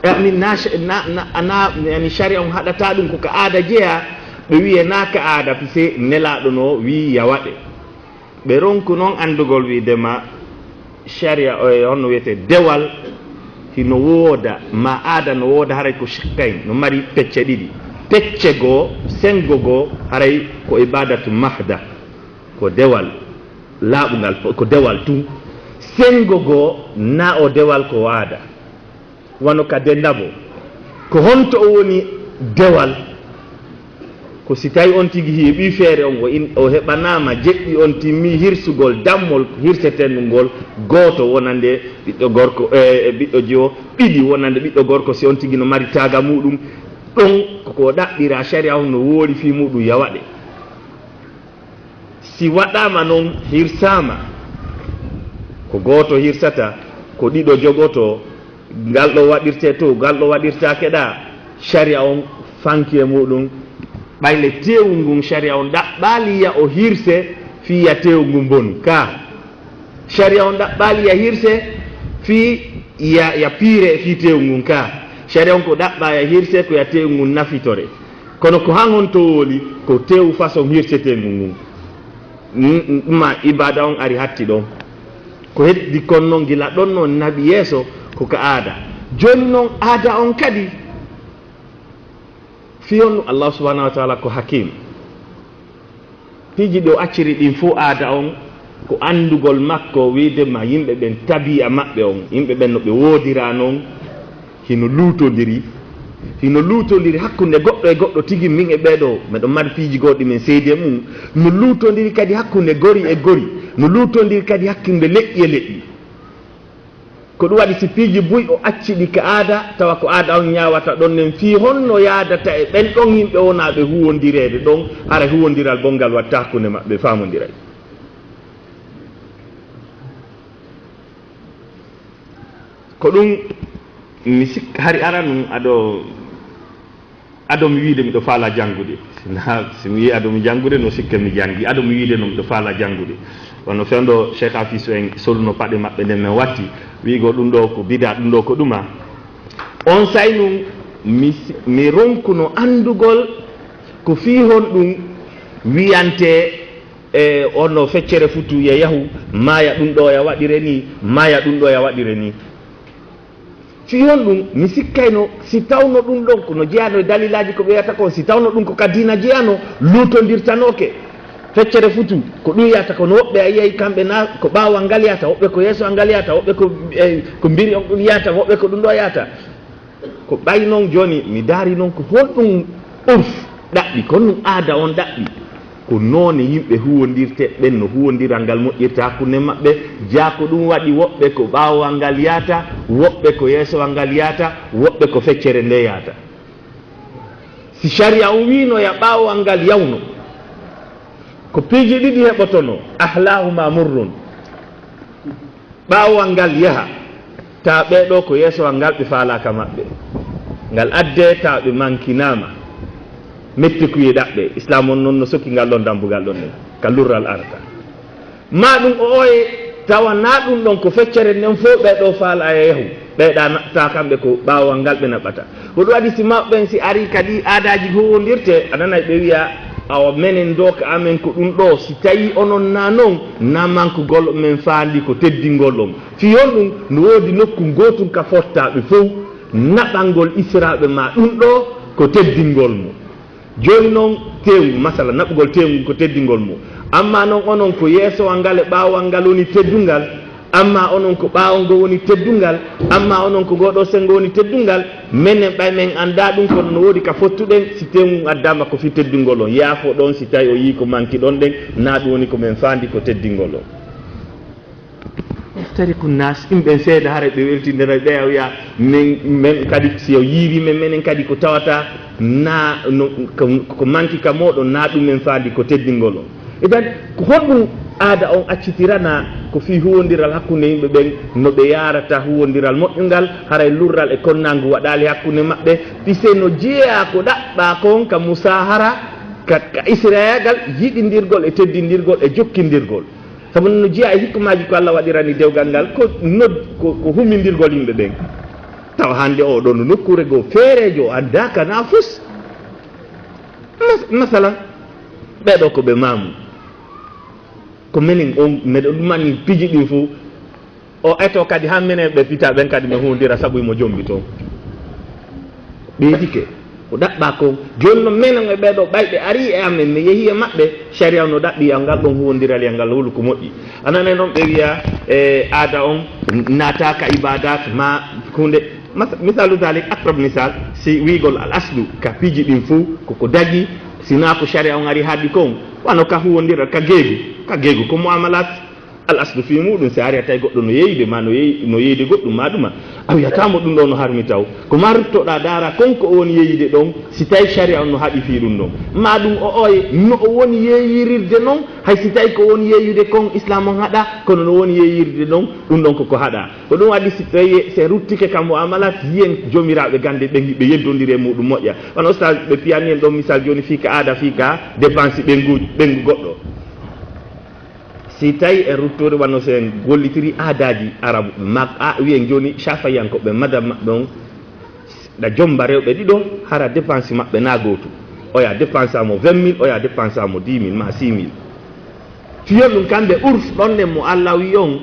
eh, amin na sh-, na, na, na, yani sharia on haɗata ɗum ko ka aada jeyaa, ɓe wiye na ka aada, pise Nelaaɗo no wii ya waɗe. Ɓe ronku non anndugol wiide ma sharia o e honno wiyetee dewal, hino wooda, ma aada no wooda, haray ko shiqqayn, no mari pecce ɗiɗi. Pecce goo, senngo goo, haray ko ibadatu mahda, ko dewal laaɓungal, ko dewal tun. Senngo goo, na o dewal ko aada. Wano ka dendabo. Ko honto o woni dewal? Ko si tawi on tigi heɓi feere on, o in-, o heɓanaama jeɗɗi on, timmi hirsugol dammol hirseteendu ngol, gooto wonande ɓiɗɗo gorko, e, e ɓiɗɗo jiwo, ɗiɗi wonande ɓiɗɗo gorko, si on tigi no mari taaga muɗum. Ɗon ko ko ɗaɓɓira, sharia on no woori fii muɗum ya waɗe. Si waɗaama non, hirsaama, ko gooto hirsata, ko ɗiɗo jogoto, ngal ɗo waɗirte to, ngal ɗo waɗirtaake ɗa, sharia on fanki e muɗum. Ɓayle teewu ngun, sharia on ɗaɓɓaali ya o hirse fii ya teewu ngun bonu. Ka, sharia on ɗaɓɓaali ya hirse fii ya, ya piire fii teewu ngun. Ka, sharia on ko ɗaɓɓa ya hirse ko ya teewu ngun nafitore. Kono ko han honto woni ko teewu façon hirseteengu ngun. Mm, mm, ɗuma ibada on ari hatti ɗon. Ko heddi kon non gila ɗon non naɓi yeeso ko ka aada. Jooni non aada on kadi, fii honɗum? Allah subhanahu wa ta'ala ko hakim. Piiji ɗi o acciri ɗin fow aada on, ko anndugol makko, wiide ma yimɓe ɓen tabi'a maɓɓe on, yimɓe ɓen no ɓe woodira non, hino luutondiri, hino luutondiri hakkunde goɗɗo e goɗɗo tigi, min e ɓee ɗoo, meɗo mari piiji goɗɗi men seedi e mum, no luutondiri kadi hakkunde gori e gori, no luutondiri kadi hakkunde leƴƴi e leƴƴi. Ko ɗum waɗi si piiji buy o acci ɗi ka aada, tawa ko aada on ñaawata ɗon nen, fii honno yaadata e ɓen ɗon yimɓe wonaaɓe huwondireede ɗon, hara huwondiral bonngal watta hakkunde maɓɓe, faamondiray. Ko ɗum mi sik-, hari aranun aɗo Ado mi wiide miɗo faala janngude. Na, si mi wi'i ado mi janngude, no sikke mi janngi. Ado mi wiide no miɗo faala janngude. Wano fewndo Cheikh Hafiz en soluno paɗe maɓɓe nden men watti. Wi'igo ɗum ɗo ko bida, ɗum ɗo ko ɗuma. On say nun, mi si-, mi ronkuno anndugol ko fii honɗum wiyante, e, ono feccere futu ya yahu, maya ɗum ɗo ya waɗire ni, maya ɗum ɗo ya waɗire ni. Fii honɗum? Mi sikkayno si tawno ɗum ɗon ko no jeyaano e dalilaaji ko ɓe wiyata kon, si tawno ɗum ko ka diina jeyaano, luutondirtanooke. Feccere futu, ko ɗum yahata, kono woɓɓe a yiyay kamɓe na ko ɓaawal ngal yahata, woɓɓe ko yeeso ngal yahata, woɓɓe ko, e, ko mbiri on ɗum yahata, woɓɓe ko ɗum ɗo yahata. Ko ɓay non jooni mi daari non ko honɗum urf ɗaɓɓi, ko honɗum aada on ɗaɓɓi? Ko noone yimɓe huwondirte ɓen no huwondiral ngal moƴƴirta hakkunde maɓɓe, jaa ko ɗum waɗi woɓɓe ko ɓaawal ngal yahata, woɓɓe ko yeesowal ngal yahata, woɓɓe ko feccere nde yahata. Si sharia on wiino ya ɓaawal ngal yawno, ko piiji ɗiɗi heɓotono, ahlahuma murrun. Ɓaawal ngal yaha, tawa ɓee ɗoo ko yeesowal ngal ɓe faalaaka maɓɓe. Ngal addee, tawa ɓe mankinaama. Mettikuye ɗaɓɓe, Islaam on non no sokki ngal ɗon dambugal ɗon nden, ka lurral arata. Maa ɗum o oye, tawa naa ɗum ɗon ko feccere nden fow ɓee ɗoo faala ya yahu. Ɓee ɗaa naɓta kamɓe ko ɓaawal ngal ɓe naɓata. Ko ɗum waɗi si mawɓe ɓen si arii ka ɗii aadaaji huwondirte, a nanay ɓe wi'a, awa menen doo ka amen ko ɗum ɗoo, si tawii onon na non, na mankugol men faandi ko teddingol on. Fii honɗum? No woodi nokku ngootun ka fottaaɓe fow naɓangol Israaɓe maa ɗum ɗoo ko teddingol mo. Jooni non teewngu, masala, naɓugol teewngu ko teddingol mo. Ammaa non onon ko yeesowal ngal e ɓaawal ngal woni teddungal, ammaa onon ko ɓaawo ngo woni teddungal, ammaa onon ko ngoo ɗoo senngo woni teddungal, menen ɓay men anndaa ɗum, kono no woodi ka fottuɗen, si teewngu ngun addaama ko fii teddingol on, yaafo ɗon si tawi o yii ko manki ɗon ɗen, naa ɗum woni ko men faandi ko teddingol on. Yaftariku naas, yimɓe seeɗa hara ɓe weltindira, ɓe a wiya, men, men kadi si o yiiri men, menen kadi ko tawata na, no, ko, ko manki ka mooɗon, na ɗum men faandi ko teddingol on. Idan, ko honɗum aada on accitirana? Ko fii huwondiral hakkunde yimɓe ɓen, no ɓe yaarata huwondiral moƴƴungal, haray lurral e konnaangu waɗaali hakkunde maɓɓe, pise no jeyaa ko ɗaɓɓaa kon ka musaahara, ka, ka israyagal, yiɗindirgol e teddindirgol e jokkindirgol. Sabu no jeyaa e hikmaaji ko Allah waɗirani dewgal ngal, ko nod-, ko, ko humindirgol yimɓe ɓen. Tawa hannde oo ɗoo no nokkuure goo feereejo o anndaa ka na fus. Mas-, masalan, ɓee ɗoo ko ɓe maamu. Ko menen on, meɗen ɗumani piiji ɗin fow. O eto kadi haa menen ɓe pita ɓen kadi mi huwondira sabu mo jombi toon. Ɓeydike, o ɗaɓɓa kon. Jooni noon menen e ɓee ɗoo ɓayɓe arii e amen, mi yehii e maɓɓe, sariya no ɗaɓɓi yal ngal ɗoon huwondiral yal ngal hulu ko moƴƴi. A nanay noon ɓe wiya, e, aada on naataaka ibaadaat ma huunde. Mas-, misalu dalik, akrab misal, si wiigol al aslu ka piiji ɗin fow, ko ko dagi, si naa ko sharia on ari haɗi kon, wano ka huwondira ka geegu, ka geegu ko muamalat. Al aslu fii muɗum, si ari a tawi goɗɗo no yeeyude ma, no yeey-, no yeeyude goɗɗum ma ɗuma, a wiyata mo ɗum ɗo no harmi taw. Ko ma ruttoɗa daara kon ko o woni yeeyude ɗon, si tawi sharia on no haɗi fii ɗum ɗon. Ma ɗum o oye, no o woni yeeyirirde non, hay si tawi ko woni yeeyude kon islam on haɗa, kono no woni yeeyirde ɗon, ɗum ɗon ko ko haɗa. Ko ɗum waɗi si tawi se ruttike ka muamalat, yiyen joomiraaɓe gannde ɓen, ɓe yeddondiri e muɗum moƴƴa. Wano ustaz ɓe piyani en ɗon misal jooni fii ka aada, fii ka dépense ɓengu, ɓengu goɗɗo. Si tawi e ruttoore wano si en gollitiri aadaaji arabu, ma, a, wiyen jooni shafayankoɓe madhab maɓɓe on, ɗa jomba rewɓe ɗiɗo, hara dépense maɓɓe na gootu. Oya dépense mo vingt mille, oya dépense mo dix mille ma six mille. Fiyon ɗum kamɓe urf ɗon ɗen mo Allah wi on,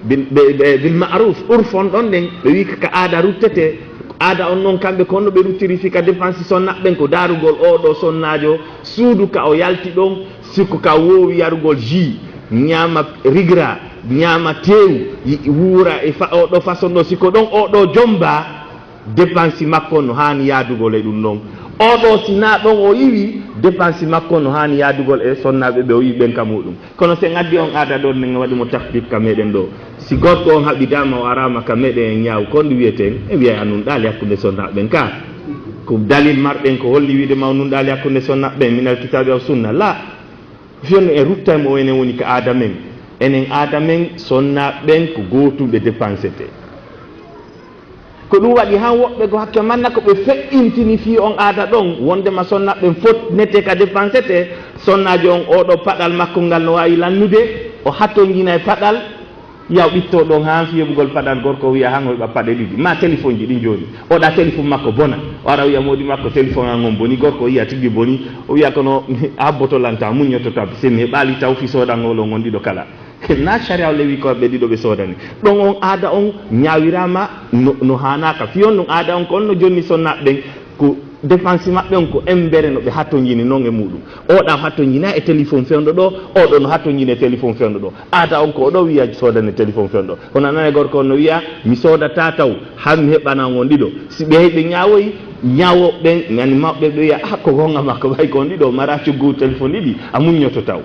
bil, ɓe, ɓe, bil ma'ruf, urf on ɗon ɗen, ɓe wi ka aada ruttete, aada on non kamɓe ko honno ɓe ruttiri fii ka dépense sonnaɓe ɓen, ko daarugol oo ɗoo sonnaajo suudu ka o yalti ɗon, si ko ka woowi yarugol jus, ñaama rigra, ñaama teewu, yi-, wuura e fa-, oo ɗoo façon ɗoo, si ko ɗon oo ɗoo jomba, dépense makko no haani yaadugol e ɗum ɗon. Oo ɗoo si naa ɗon o iwi, dépense makko no haani yaadugol e sonnaaɓe ɓe o iwi ɓen ka muɗum. Kono si en addi on aada ɗon, en waɗi mo takhfif ka meɗen ɗo. Si gorko on haɓidaama o araama ka meɗen en ñaawu, ko honɗum wiyeten? E wiyay a nunɗaali hakkunde sonnaaɓe ɓen ka. Ko dalil marɗen ko holli wiide ma o nunɗaali hakkunde sonnaaɓe ɓen, minal kitaabi aw sunna? La. Fiyon e ruttay mo enen woni ka aada men. Enen aada men sonnaaɓe ɓen ko gootum ɓe dépensete. Ko ɗum waɗi han woɓɓe go hakke manna ko ɓe feƴƴintini fii on aada ɗon, wondema sonnaaɓe ɓen fotnete ka dépensete, sonnaajo on oo ɗoo paɗal makko ngal no waawi lannude, o hatonjina e paɗal, yaw ɓitto ɗon han fii heɓugol paɗal gorko o wiya han o heɓa paɗe ɗiɗi, ma téléphone ji ɗin jooni. O ɗa téléphone makko bona, o ara wiya moodi makko téléphone an on boni, gorko o yiya tigi boni, o wiya kono habboto lanta, muññoto tab, se mi heɓaali taw fii soodangol on on ɗiɗo kala. Na sharia o lewi ko ɓe ɗiɗo ɓe soodani. Ɗon on aada on ñaawiraama no, no haanaaka. Fiyon ɗum aada on ko on no jonni sonnaaɓe ɓen, ko dépense maɓɓe on ko embere no ɓe hatonjini non e muɗum. Oo ɗa hatonjina e téléphone fewndo ɗo, oo ɗo no hatonjini e téléphone fewndo ɗo. Aada on ko oo ɗo wiya soodane téléphone fewndo. Kono a nana e gorko on no wiya, mi soodata taw, han mi heɓana on on ɗiɗo. Si ɓe heɓi ɓe ñaawoyi, ñaawooɓe ɓen, yani mawɓe ɓe wiya, ah, ko gonga makko, ɓay ko on ɗiɗo mara coggu téléphone ɗiɗi, a muññoto taw.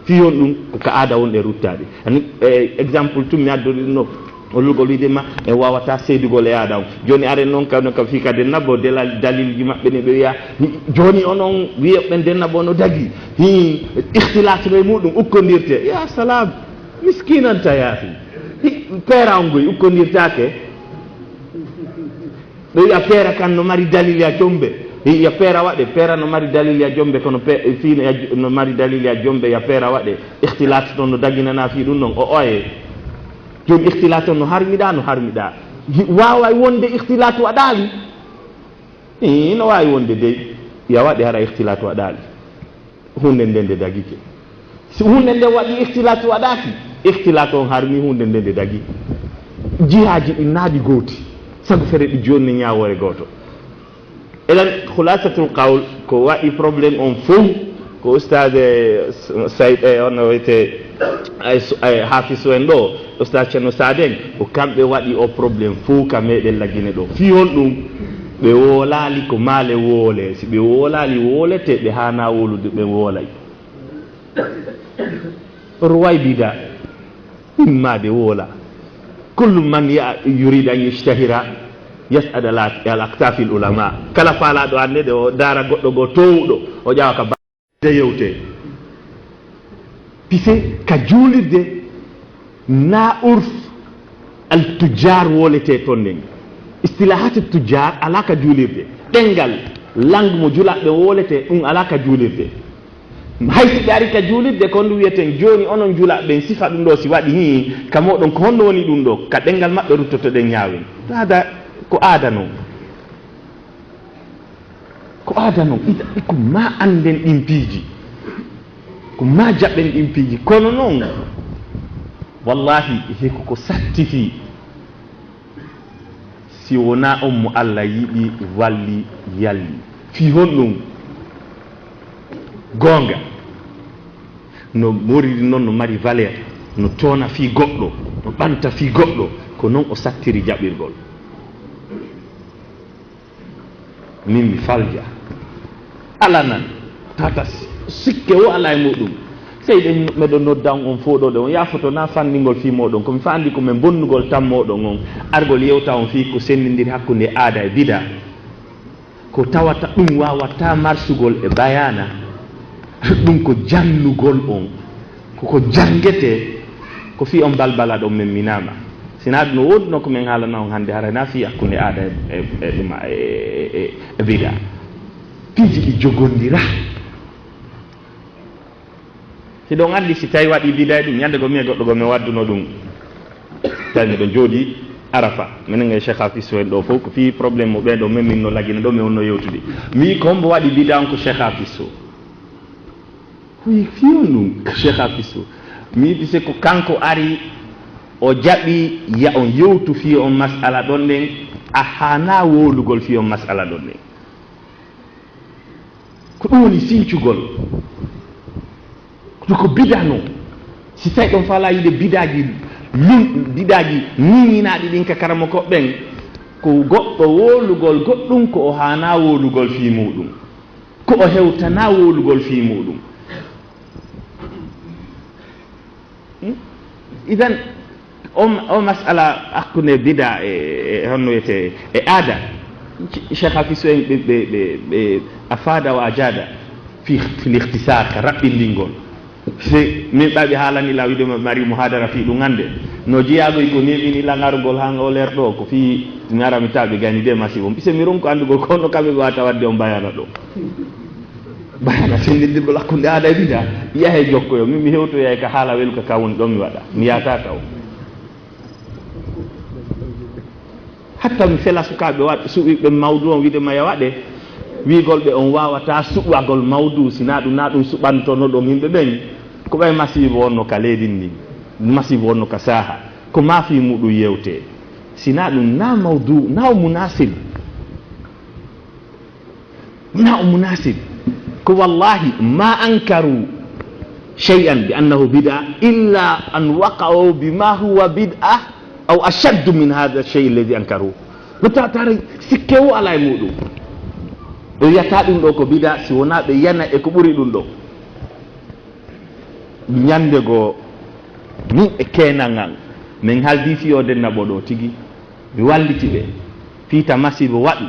Fiyon ɗum ko ka aada wonɗe ruttaade. Ani, eh, exemple tun mi addori ɗum ɗo, o lugol wiide ma, en waawata seedugol e aada on. Jooni aren noon ka, ka fii ka denna bo delal, dalilji maɓɓe ne ɓe wiya, jooni onon wiyoɓe ɓen denna bo no dagi. Hi, ikhtilaat no e muɗum ukkondirte. Ya salam, miskinanta yaahi. Hi, peera on goy ukkondirtaake. Ɓe wiya peera kan no mari dalil ya jombe. Ɓe wiya peera waɗe, peera no mari dalil ya jombe, kono pe-, fii no ya j-, no mari dalil ya jombe, ya peera waɗe. Ikhtilaat ɗon no daginana fii ɗum ɗon, o oye. Jooni ikhtilaat on no harmiɗa, no harmiɗa. Hi-, waaway wonde ikhtilaat waɗaali? Ii, no waawi wonde dey. Ya waɗe hara ikhtilaat waɗaali. Huunde nde nde dagike. Si huunde nde waɗi ikhtilaat waɗaaki, ikhtilaat on harmi huunde nde nde dagi. Jihaaji ɗin naaɗi gooti, sabu fere ɗi jonni ñaawoore gooto. Elen, khulasatul qawl, ko waɗi problème on fow, ko Ustaz, eh, Said, eh, on wiyete, ay su-, ay Hafisu en ɗo, Ustaz Ceerno Saad en, ko kamɓe waɗi o problème fow ka meɗen Lagine ɗo. Fii honɗum? Ɓe woolaali ko maale woole. Si ɓe woolaali woolete, ɓe haana woolude, ɓe woolay. Ruwaybida, immaade woola. Kullu man ya-, yuridu an yashtahira, yas'ad ala, ala aktafil ulama. Kala faalaaɗo annde ɗo, daara goɗɗo goo toowuɗo, o ƴawa ka ba-, de yewte. Pise ka juulirde, na urf al tujjar woolete ton nden. Istilahat al tujjar ala ka juulirde. Ɗengal, langue mo julaaɓe woolete, ɗum ala ka juulirde. Hay si ɓe ari ka juulirde, ko ndu wiyeten jooni, onon julaaɓe ɓen, sifa ɗum ɗo si waɗi hii, ka moɗon, ko honno woni ɗum ɗo? Ka ɗengal maɓɓe ruttotoɗen ñaawen. Hada ko aada non. Ko aada non. Ita, ko ma annden ɗin piiji. Ko ma jaɓen ɗin piiji. Kono non, wallahi, he ko ko satti fii. Si wonaa on mo Allah yiɗi, walli, yalli. Fii honɗum? Goonga. No mawridi non, no mari valeur, no toona fii goɗɗo, no ɓanta fii goɗɗo, ko non o sattiri jaɓirgol. Min mi falja. Alanan. Tata sikke o alaa e muɗum. Sey ɗen meɗo nodda on, on fooɗoɗe on yaafoto na fanndingol fii mooɗon. Ko mi faandi ko men bonnugol tan mooɗon on. Argol yewta on fii ko senndindiri hakkunde aada e bida. Ko tawata ɗum waawataa marsugol e bayaana. Ɗum ko jannugol on. Ko ko janngetee, ko fii on balbala ɗon men minaama. Sinaa ɗum no woodunoo ko men haalana on hannde, haray na fii hakkunde aada e, e, e ɗuma, e, e, e, e bida. Piiji ɗi jogondira. Hiɗon anndi si tawi waɗi bida e ɗum, ñande goo mi e goɗɗo goo men wadduno ɗum. Tawi miɗo jooɗi Arafa. Menen e Cheikh Hafiz Sow en ɗo fof, ko fii problème mo ɓee ɗo men min no lagina ɗo, men wonno yewtude. Mi wi'i ko hombo waɗi bida on ko Cheikh Hafiz Sow. Wi fii on ɗum, Cheikh Hafiz Sow. Mi wi'i se ko kanko ari, o jaɓi ya on yewtu fii on masala ɗon ɗen, a haanaa wowlugol fii on masala ɗon ɗen. Ko ɗum woni sincugol. Ko ko bida non. Si tawi ɗon faalaa yiide bidaaji lun-, bidaaji ñiñinaaɗi ɗin ka karamoko ɓen, ko goɗɗo wowlugol goɗɗum ko o haanaa wowlugol fii muɗum. Ko o hewtanaa wowlugol fii muɗum. Hmm? Idan, o, o masala hakkunde bida e, e honno wiyetee, e aada, Cheikh Hafiz Sow en ɓe, ɓe, ɓe, ɓe afada wa ajada fi, fi lihtisar ka raɓɓindingol. Se min ɓaɓi haalani la wiide ma-, mari muhadara fii ɗum hannde. No jeyaagoy ko neeɓini langarugol han o leer ɗo, ko fii mi ara mi tawi ɓe gayni de masibo. Ɓise mi ronku anndugol ko honno kamɓe ɓe wata wadde on bayana ɗo. Bayana senndindirgol hakkunde aada e bida. Yahe jokkoyo, min mi hewtoya e ka haala weluka ka woni ɗo mi waɗa. Mi yaata taw. Hatta mi fela sukaaɓe waɗ-, suɓiiɓe mawdu on wiide ma ya waɗe, wiigol ɓe on waawataa suɓagol mawdu, si naa ɗum, naa ɗum suɓantono ɗon yimɓe ɓen. Ko ɓay masiibo wonno ka leydi ndin, masiibo wonno ka saaha, ko maa fii muɗum yewtee. Si naa ɗum, naa mawdu, naa o munaasib. Naa o munaasib. Ko wallaahi, ma ankaru shay'an bi annahu bid'a illa an waqa'u bima huwa bid'a aw ashaddu min hadha ash-shay' alladhi ankaru. Ɓe tawata haray sikke o alaa e muɗum. Ɓe wiyata ɗum ɗo ko bida, si wonaa ɓe yana e ko ɓuri ɗum ɗo. Ñande goo, min e keenan an, min haldi fii o denna ɓo ɗo tigi. Mi walliti ɓe. Fii ta masiibo waɗu,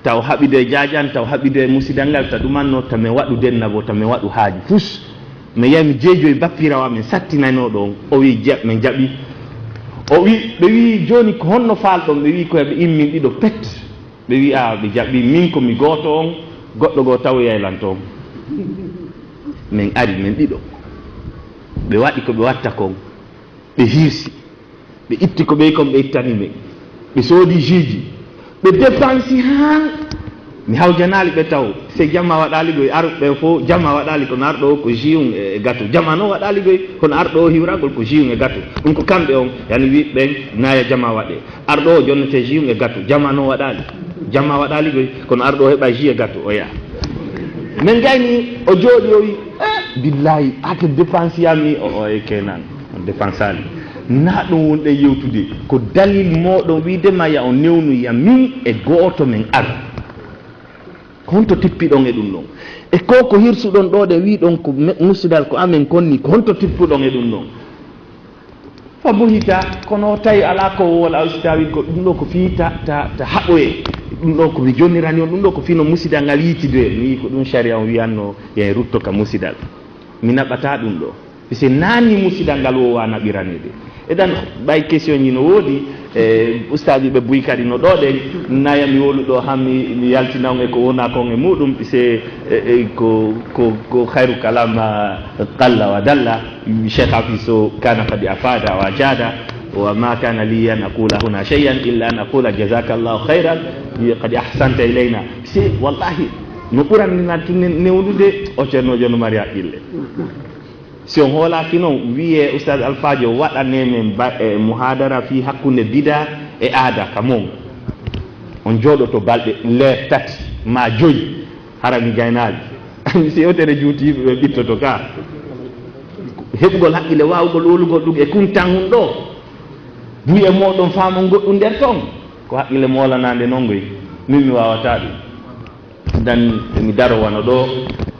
taw haɓido e jaajan, taw haɓido e musidal ngal, ta ɗumanno, ta mi waɗu denna bo, ta mi waɗu haaju fus. Mi yahi mi jeejoyi bappirawa, min sattinayno ɗon. O wi'i, ja-, min jaɓi. O wi-, ɓe wi'i, jooni ko honno faalɗon? Ɓe wi'i, ko ɓe immin ɗiɗo pet. Ɓe wi'i, a, ɓe jaɓi, min ko mi gooto on, goɗɗo goo tawoyay lan toon. Min ari, min ɗiɗo. Ɓe waɗi ko ɓe watta kon. Ɓe hirsi. Ɓe itti ko ɓey kon ɓe ittani mi. Ɓe soodi jus ji. Ɓe dépensi haa mi hawjanaali ɓe taw. Se jama waɗaali goy, arɓe ɓen fof jama waɗaali, kono arɗo o ko jus un e, e gâteau. Jama noon waɗaali goy, kono arɗo o hiwragol ko jus un e gâteau. Ɗum ko kamɓe on, yani wi ɓen naaya jama waɗe. Arɗo o jonnete jus un e gâteau. Jama noon waɗaali. Jama waɗaali goy, kono arɗo o heɓa jus e gâteau, o yaha. Min gayni, o jooɗi, o wi, eh, billahi, ake dépense yami, o, o e kenan. On dépensaali. Na ɗum wonɗen yewtude. Ko dalil mooɗon wiide ma ya on newnu ya min e gooto min ar. Ko honto tippiɗon e ɗum ɗon? E ko ko hirsuɗon ɗo ɗen wiɗon ko me-, musidal ko amen konni, ko honto tippuɗon e ɗum ɗon? Fa buhita, kono tawi alaa ko wowal aw si tawi ko ɗum ɗo ko fii ta, ta, ta haɓoye. Ɗum ɗo ko mi jonnirani on, ɗum ɗo ko fii no musidal ngal yiitidoye. Mi yii ko ɗum sharia on wiyanno, yen rutto ka musidal. Mi naɓata ɗum ɗo. Parce que naani musidal ngal wowa naɓiraneede. Eɗan ɓay question ji no woodi, e, ustaaji ɓe buy kadi no ɗo ɗen, naya mi wolu ɗo han mi, mi yaltina on e ko wona kon e muɗum, c'est, e, e, ko, ko, ko khayru kalam, ah, qalla wa dalla. Cheikh Hafiz Sow kana qad afada wa ajada, wa ma kana li an aqula huna shay'an illa an aqula jazakallahu khayran, qad ahsanta ilayna. C'est wallahi, no ɓuran ni nattu ne-, newnude, o ceerno jono mari haqqille. Si on hoolaaki noon, wiyee Ustaaz Alfaajo waɗanee men ba-, e muhaadara fii hakkunde bidaa e aada ka mon. On jooɗoto balɗe leer tati maa joyi, hara mi gaynaali. Si yewtere juuti yimɓe ɓe ɓittoto ka. Heɓugol haqqille, waawugol wowlugol ɗum e kun tan hun ɗo. Buy e mooɗon faamon goɗɗum nder ton. Ko haqqille moolanaande noon ngoy. Min mi waawataa ɗum. Dan mi daro wano ɗo,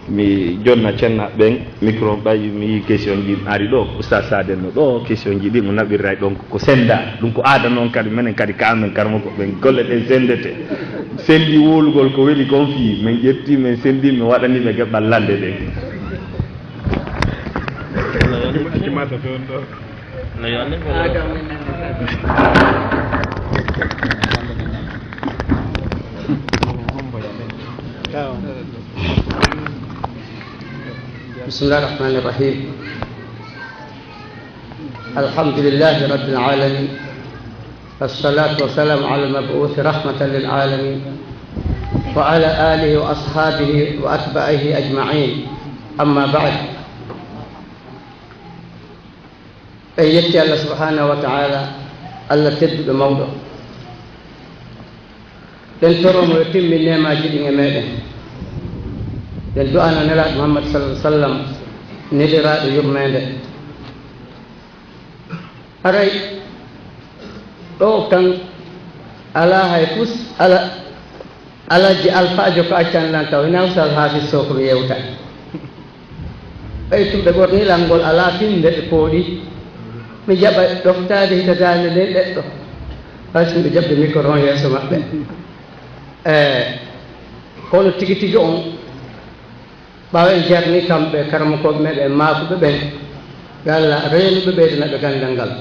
mi jonna cennaɓe ɓen micro, ɓay mi yi question ji ari ɗo, Oustaz Saden no ɗo, question ji ɗi mo naɓirray ɗon ko senda, ɗum ko aada noon kadi, menen kadi ka amen karmo ko ɓen golle ɗen sendete. Sendi wolugol ko weli kon fii, men ƴetti, men sendi, men waɗani ɓe geɓɓal lande ɗen. بسم الله الرحمن الرحيم. الحمد لله رب العالمين، والصلاة والسلام على المبعوث رحمة للعالمين، وعلى آله وأصحابه وأتباعه أجمعين. أما بعد، en yetti Allah subhanahu wa ta'ala, Allah tedduɗo mawɗo. Ɗen toro mo yo timmin neemaaji ɗin e meɗen. Ɗen du'ano Nelaaɗo Muhammad sallallahu alaihi wasallam, neliraaɗo yurmeende. Haray ɗo kan alaa hay fus, ala, Alhaji Alfaajo ko accan lan taw, hina Oustaz Hafiz Sow ko mi yewta. Ɓay tum ɓe ɓorni lanngol alaa finde ɓe pooɗi. Mi jaɓa ɗoftaade hita daande nden ɗeɗɗo. Hay so ɓe jaɓde micro on yeeso maɓɓe. E, kono tigi tigi on, ɓaawo en jarni kamɓe karamokooɓe meɗen maakuɓe ɓen, yo Allah reenuɓe ɓeydana ɓe ganndal ngal.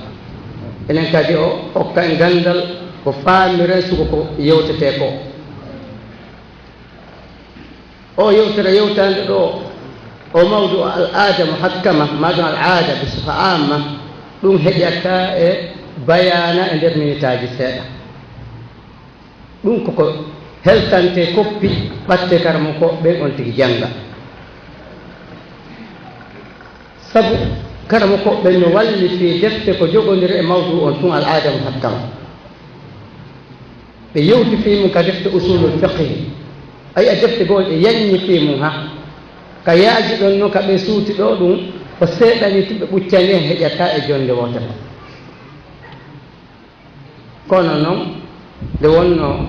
Enen kadi o okka en ganndal ko faamiren suko ko yewtetee ko. O yewtere yewtaande ɗo, o mawdu o al aada muhakkama, maɗum al aada bi sifa amma, ɗum heƴata e bayaana e nder minitaaji seeɗa. Ɗum koko heltante koppi ɓatte karamokooɓe ɓen on tigi jannga. Sabu karamokooɓe ɓen no walli fii defte ko jogondiri e mawdu on tun al aada muhakkama. Ɓe yewti fii mum ka defte usulul fiqhi. A yi'a defte goo ɗe yanñi fii mum ha. Ka yaaji ɗon no ka ɓe suuti ɗo ɗum, ko seeɗa ni tun ɓe ɓuccani en heƴata e jonnde wootere. Kono non, nde wonno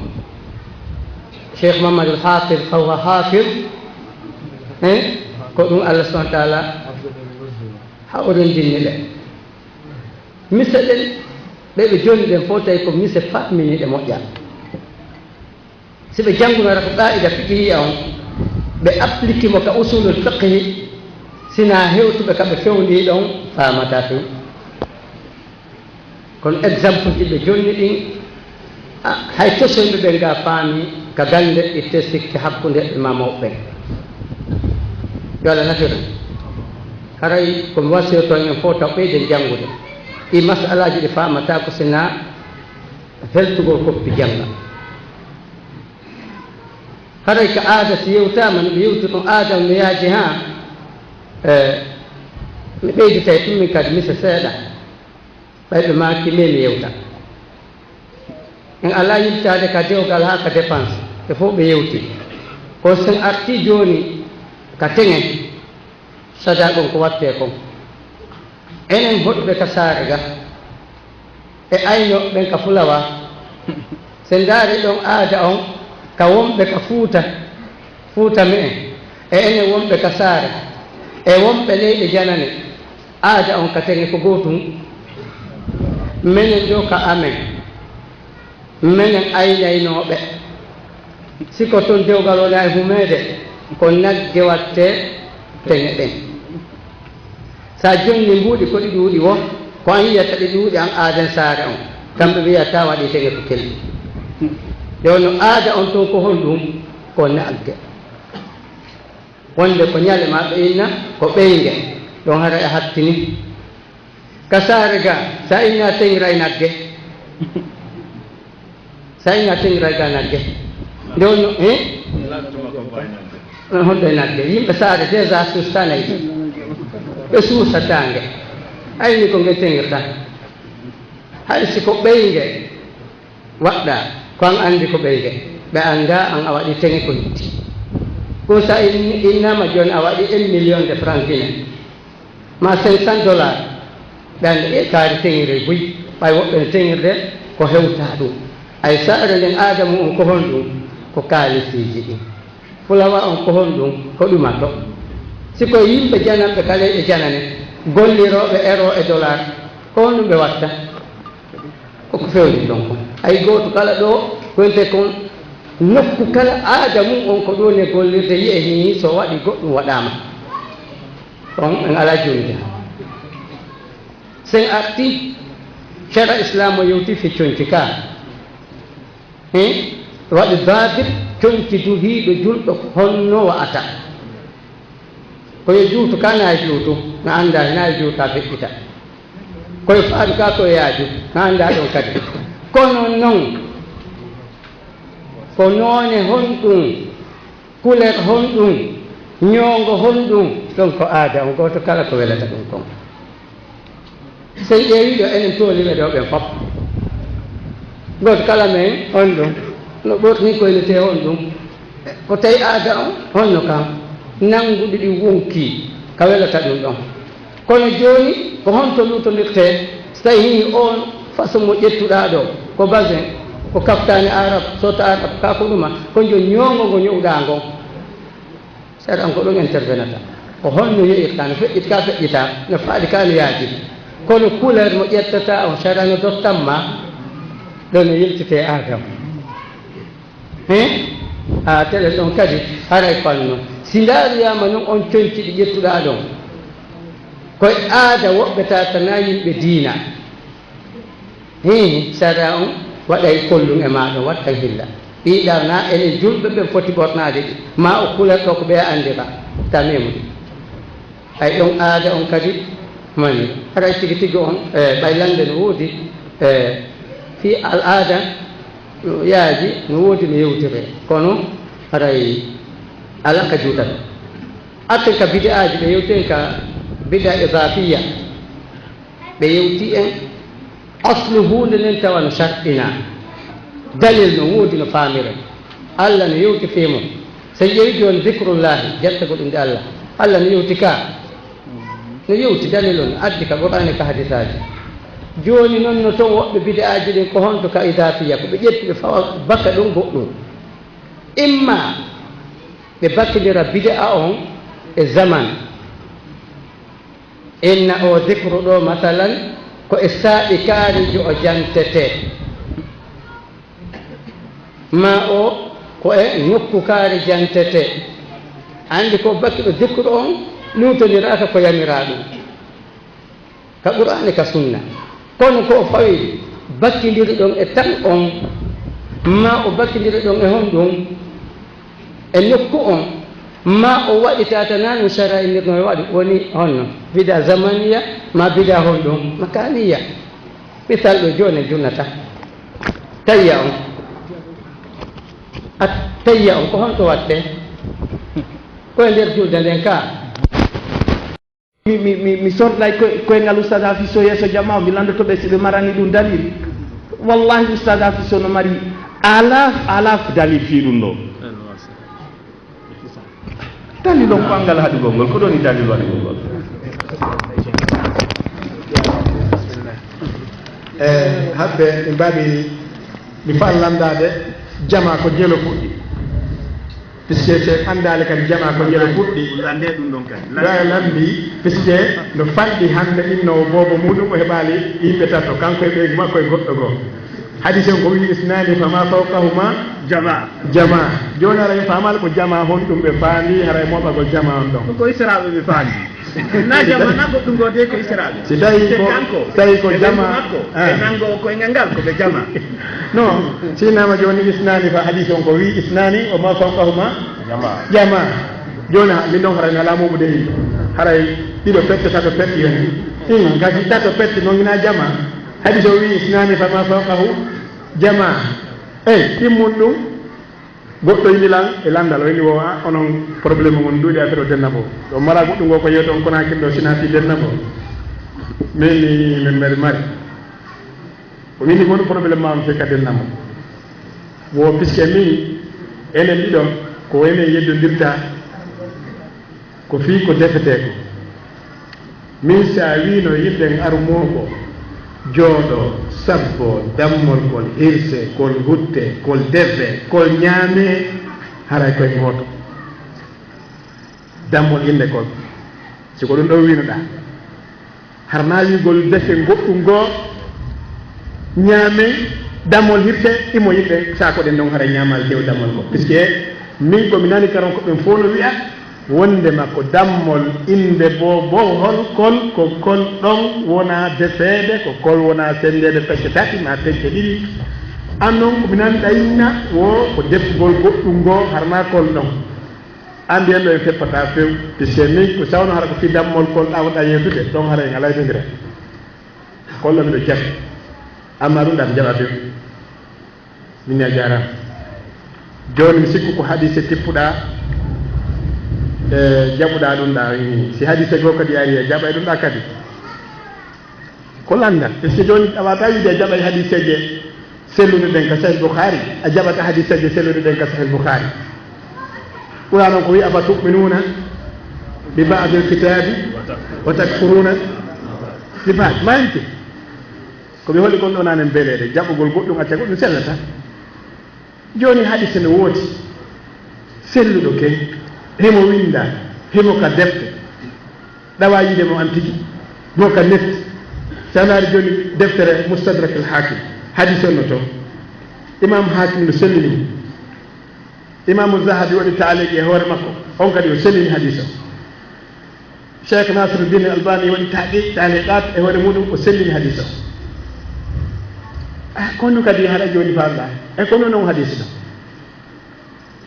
Cheikh Mamadou Hafiz, Fawha Hafiz, hein, ko ɗum Allah subhanahu wa ta'ala hawrindinni ɓe. Mise ɗen, ɓe ɓe jonni ɗen fof tawi ko mise faamini ɗe moƴƴa. Si ɓe janngunora ko qaa'ida fiqhiyya on, ɓe appliki mo ka usulul fiqhi, sina hewtuɓe ka ɓe fewndii ɗon faamata few. Kono exemple ji ɓe jonni ɗin, a, hay tosoyɓe ɓen ga faami ka gannde itte sikke hakkunde ɓe ma mawɓe ɓen. Yo Allah nafir en. Haray ko mi wasiyoto en fof taw ɓeyden janngude. Ɗi masalaaji ɗi faamata ko sina heltugol koppi jannga. Haray ka aada si yewtaama, no ɓe yewti kon aada no yaaji haa, e, mi ɓeyditay tun min kadi mise seeɗa. Ɓay ɓe maaki, mais mi yewta. En alaa yiltaade ka dewgal haa ka dépense, ɓe fof ɓe yewti. Kono sen arti jooni ka teŋe, sadaqa on ko wattee kon. Enen hoɗuɓe ka saare ga, e aynooɓe ɓen ka Fulawa, sen ndaari ɗon aada on ka wonɓe ka Fuuta, Fuuta me'en, e enen wonɓe ka saare, e wonɓe leyɗe janane, aada on ka teŋe ko gootum. Menen ɗo ka amen, menen aynaynooɓe, si ko ton dewgal wona e humeede, ko nagge wattee teŋe ɗen. Sa jonni mbuuɗi ko ɗi ɗuuɗi wo, ko an yiyata ɗi ɗuuɗi an aaden saare on. Kamɓe wiyata waɗi teŋe ko kelɗi. Yo no aada on ton ko honɗum? Ko nagge. Wonde ko ñale ma ɓe inna ko ɓeynge. Ɗon haray a hattini. Ka saare ga, sa inna teŋiray nagge. Sa inna teŋiray ga nagge. Nde wonno, eh? Honde nagge. Yimɓe saare déjà suustanay. Ɓe suusataange. Ayni ko nge teŋirta. Hay si ko ɓeynge waɗɗa, ko an anndi ko ɓeynge. Ɓe annda an a waɗi teŋe ko hitti. Ko sa in-, innama jooni a waɗi un million de francs guinéens. Ma cinq cents dollars, ɓe annda e kaari teŋirde buy, ɓay woɓɓe no teŋirde ko hewta ɗum. Ay saare nden aada mum on ko honɗum? Ko kaalisiiji ɗin. Fulawa on ko honɗum? Ko ɗumato. Si ko yimɓe jananɓe kala e janane, gollirooɓe ero e dollar, ko honɗum ɓe watta? Ko ko fewndi ɗon kon. Ay gooto kala ɗo, ko wiyetee kon nokku kala aada mum on ko ɗon e gollirde, yi'e hii so waɗi goɗɗum waɗaama. On en alaa juulde. Sen arti, shara Islam o yewti fi conci ka. He? Waɗi baabir conci duhiiɗo julɗo honno wa'ata. Ko yo juutu ka na juutu, na annda na juuta feƴƴita. Ko yo faadu ka ko yo yaaju, na annda ɗon kadi. Kono non, ko noone honɗum, couleur honɗum, ñoongo honɗum, ɗon ko aada on gooto kala ko welata ɗum kon. Sen ƴeewi ɗo enen tooliɓe ɗo ɓen fof, gooto kala men honɗum, no ɓorni koynetee honɗum, ko tawi aada on honno kam, nannguɗi ɗi wonkii ka welata ɗum ɗon. Kono jooni, ko honto luutondirtee? So tawii hini oon façon mo ƴettuɗaa ɗo, ko basin, ko kaftaani arab, sota arab, ka ko ɗuma, ko njo ñoongo ngo ño'uɗaa ngon. Sariya on ko ɗum intervenata. Ko honno yo'irta, no feƴƴitaa, feƴƴitaa, no faadi ka, no yaaji. Kono couleur mo ƴettata on, sariya no dottan ma, ɗo no yiltitee aada on. He? A telen ɗon kadi, haray fannu. Si ndaariyaama non on conci ɗi ƴettuɗaa ɗon, ko e aada woɓɓe tatanaa yimɓe diina. Hii, sariya on waɗay kollum e maa ɗon, wattan hilla. Ɗii ɗarnaa enen julɓe ɓen foti ɓornaade ɗi. Ma o couleur ɗo ko ɓe anndira. Tameemu ɗi. Ay ɗon aada on kadi mani. Haray tigi tigi on, e, ɓay lannde no woodi, e, fii al aada, no yaaji, no woodi no yewtiree. Kono haray alaa ka juutata. Atten ka bid'aaji, ɓe yewti en ka bid'a idaafiya. Ɓe yewti en aslu huunde nden tawa no shar'inaa. Dalil no woodi no faamiren. Allah no yewti fii mum. So ƴeewi jooni zikrullahi, jettagol innde Allah. Allah no yewti ka. No yewti dalil on, addi ka Qur'aani ka hadiisaaji. Jooni non no ton woɓɓe bid'aaji ɗin ko honto ka idaafiya, ko ɓe ƴetti ɓe fawa baka ɗum goɗɗum. Imma ɓe bakkindira bid'a on e zaman. Inna o zikru ɗo, masalan, ko e saa'i kaari jo o jantetee. Ma o ko e nokku kaari jantetee. Anndi ko bakkiɗo zikru on luutondiraaka ko yamiraa ɗum. Ka Qur'aani, ka sunna. Kono ko o fawi bakkindiri ɗon e tan on, ma o bakkindiri ɗon e honɗum? E nokku on, ma o waɗi tata nanu sara indirno e waɗi, woni honno? Bida zamaniya, ma bida honɗum? Makaniya. Misal ɗo jooni en junnata. Tayya on. A tayya on, ko honto watte? Ko e nder julde nden ka. Mi, mi, mi, mi sorlay koy-, koyngal Oustaz Hafiz Sow yeeso jamaa, mi lanndoto ɓe si ɓe marani ɗum dalil. Wallahi, Oustaz Hafiz Sow no mari alaf, alaf dalil fii ɗum ɗo. Dalil on ko anngal haɗugol ngol, ko ɗoni dalil waɗugol ngol. E habbe, mi mbaɗi, mi faa lanndaade jamaa ko jelo fuɗɗi. Puisque te anndaali kadi jamaa ko jelo fuɗɗi. Lande ɗum ɗon kadi. Ɗo e lambi, puisque no fanɗi hannde innoowo boobo muɗum o heɓaali yimɓe tato, kanko e ɓeyngu makko e goɗɗo goo. Hadis on ko wi'i isnani fama fawqahuma jama. Jama. Jooni haray en faamaali ko jama honɗum ɓe faandi, haray mooɓagol jama on ɗon. Ko Israaɓe ɓe faandi. Na jama na goɗɗum goo de ko Israaɓe. Si tawi ko, kanko, tawi ko e jama, ɓeyngu makko, ah, e nanngo koyngal ngal ko ɓe jama. Non, si innama jooni isnani fa hadis on ko wi'i isnani wa ma fawqahuma jama. Jama. Jooni ha, min ɗon haray mi alaa mooɓude yimɓe. Haray ɗiɗo pette, tato pette hen. Hmm, gasi tato pette non ina jama. Hadis o wi'i isnani fa ma fawqahu jama. Ey, ɗimmun ɗum. Goɗɗo ini lan e lanndal, o ini wo, "A, onon problème mon duuɗi affaire o denna bo. Ɗo mara goɗɗum ngo ko yewto on kono hakkille o sina fi denna bo." Min ni min mari mari. O ini won problème ma on fe ka denna mo. Wo puisque min, enen ɗiɗo, ko enen yeddondirta. Ko fii ko defetee ko. Min, si a wiino yimɓe en aru mooɓo, jooɗo, sabbo, dammol kol hirse, kol hutte, kol defe, kol ñaame, haray koye gooto. Dammol innde kol, si ko ɗum ɗoo wiino ɗaa. Har na wiigol defe goɗɗum goo, ñaame dammol hirte, imo yimɓe saako ɗen ɗon hara ñaamal tew dammol ko. Puisque min ko mi nani karon ko ɓen fof no wi'a, wonde ma ko dammol innde boo, boo hol kol, ko kol ɗon wona defeede, ko kol wona senndeede pecce tati maa pecce ɗiɗi. An non ko mi nani ɗa inna wo ko defugol goɗɗum goo, har na kol ɗon. Anndi en ɗo en feppataa few, puisque min ko sawno hara ko fii dammol kol ɗaawɗaa yeetude, ɗon hara en alaa e findira. Kol ɗo miɗo jaɓi. Amma ɗum ɗam jaɓa few. Min a jaaraama. Jooni mi sikku ko hadiise tippuɗaa, e jaɓuɗaa ɗum ɗaa. Si hadiise goo kadi ari, a jaɓay ɗum ɗaa kadi. Ko lanndal, puisque jooni a waawataa wiide a jaɓay hadiiseeje selluɗe ɗen ka Sahih Bukhari, a jaɓata hadiiseeje selluɗe ɗen ka Sahih Bukhari. Qur'an on ko wi'i, "Afa tu'minuna bi ba'dil kitabi wa takfuruna bi ba'd." Mayimti. Ko ɓe holi kon ɗo nanen beleeɗe, jaɓugol goɗɗum acca goɗɗum sellata. Jooni hadiise no woodi, selluɗo ken, himo winnda, himo ka defte, ɗawa yiide mo an tigi, mo ka nefti. Si a naari jooni deftere Mustadrak al Hakim, hadiise on no ton. Imam Hakim no sellini mo. Imamu Zahabi waɗi taaliqi e hoore makko, on kadi o sellini hadiise on. Cheikh Nasiruddin Albani waɗi taqiq, taaliqat e hoore muɗum, o sellini hadiis o. Ah, kono kadi hara jooni faamɗa. E kono non hadiis ɗo.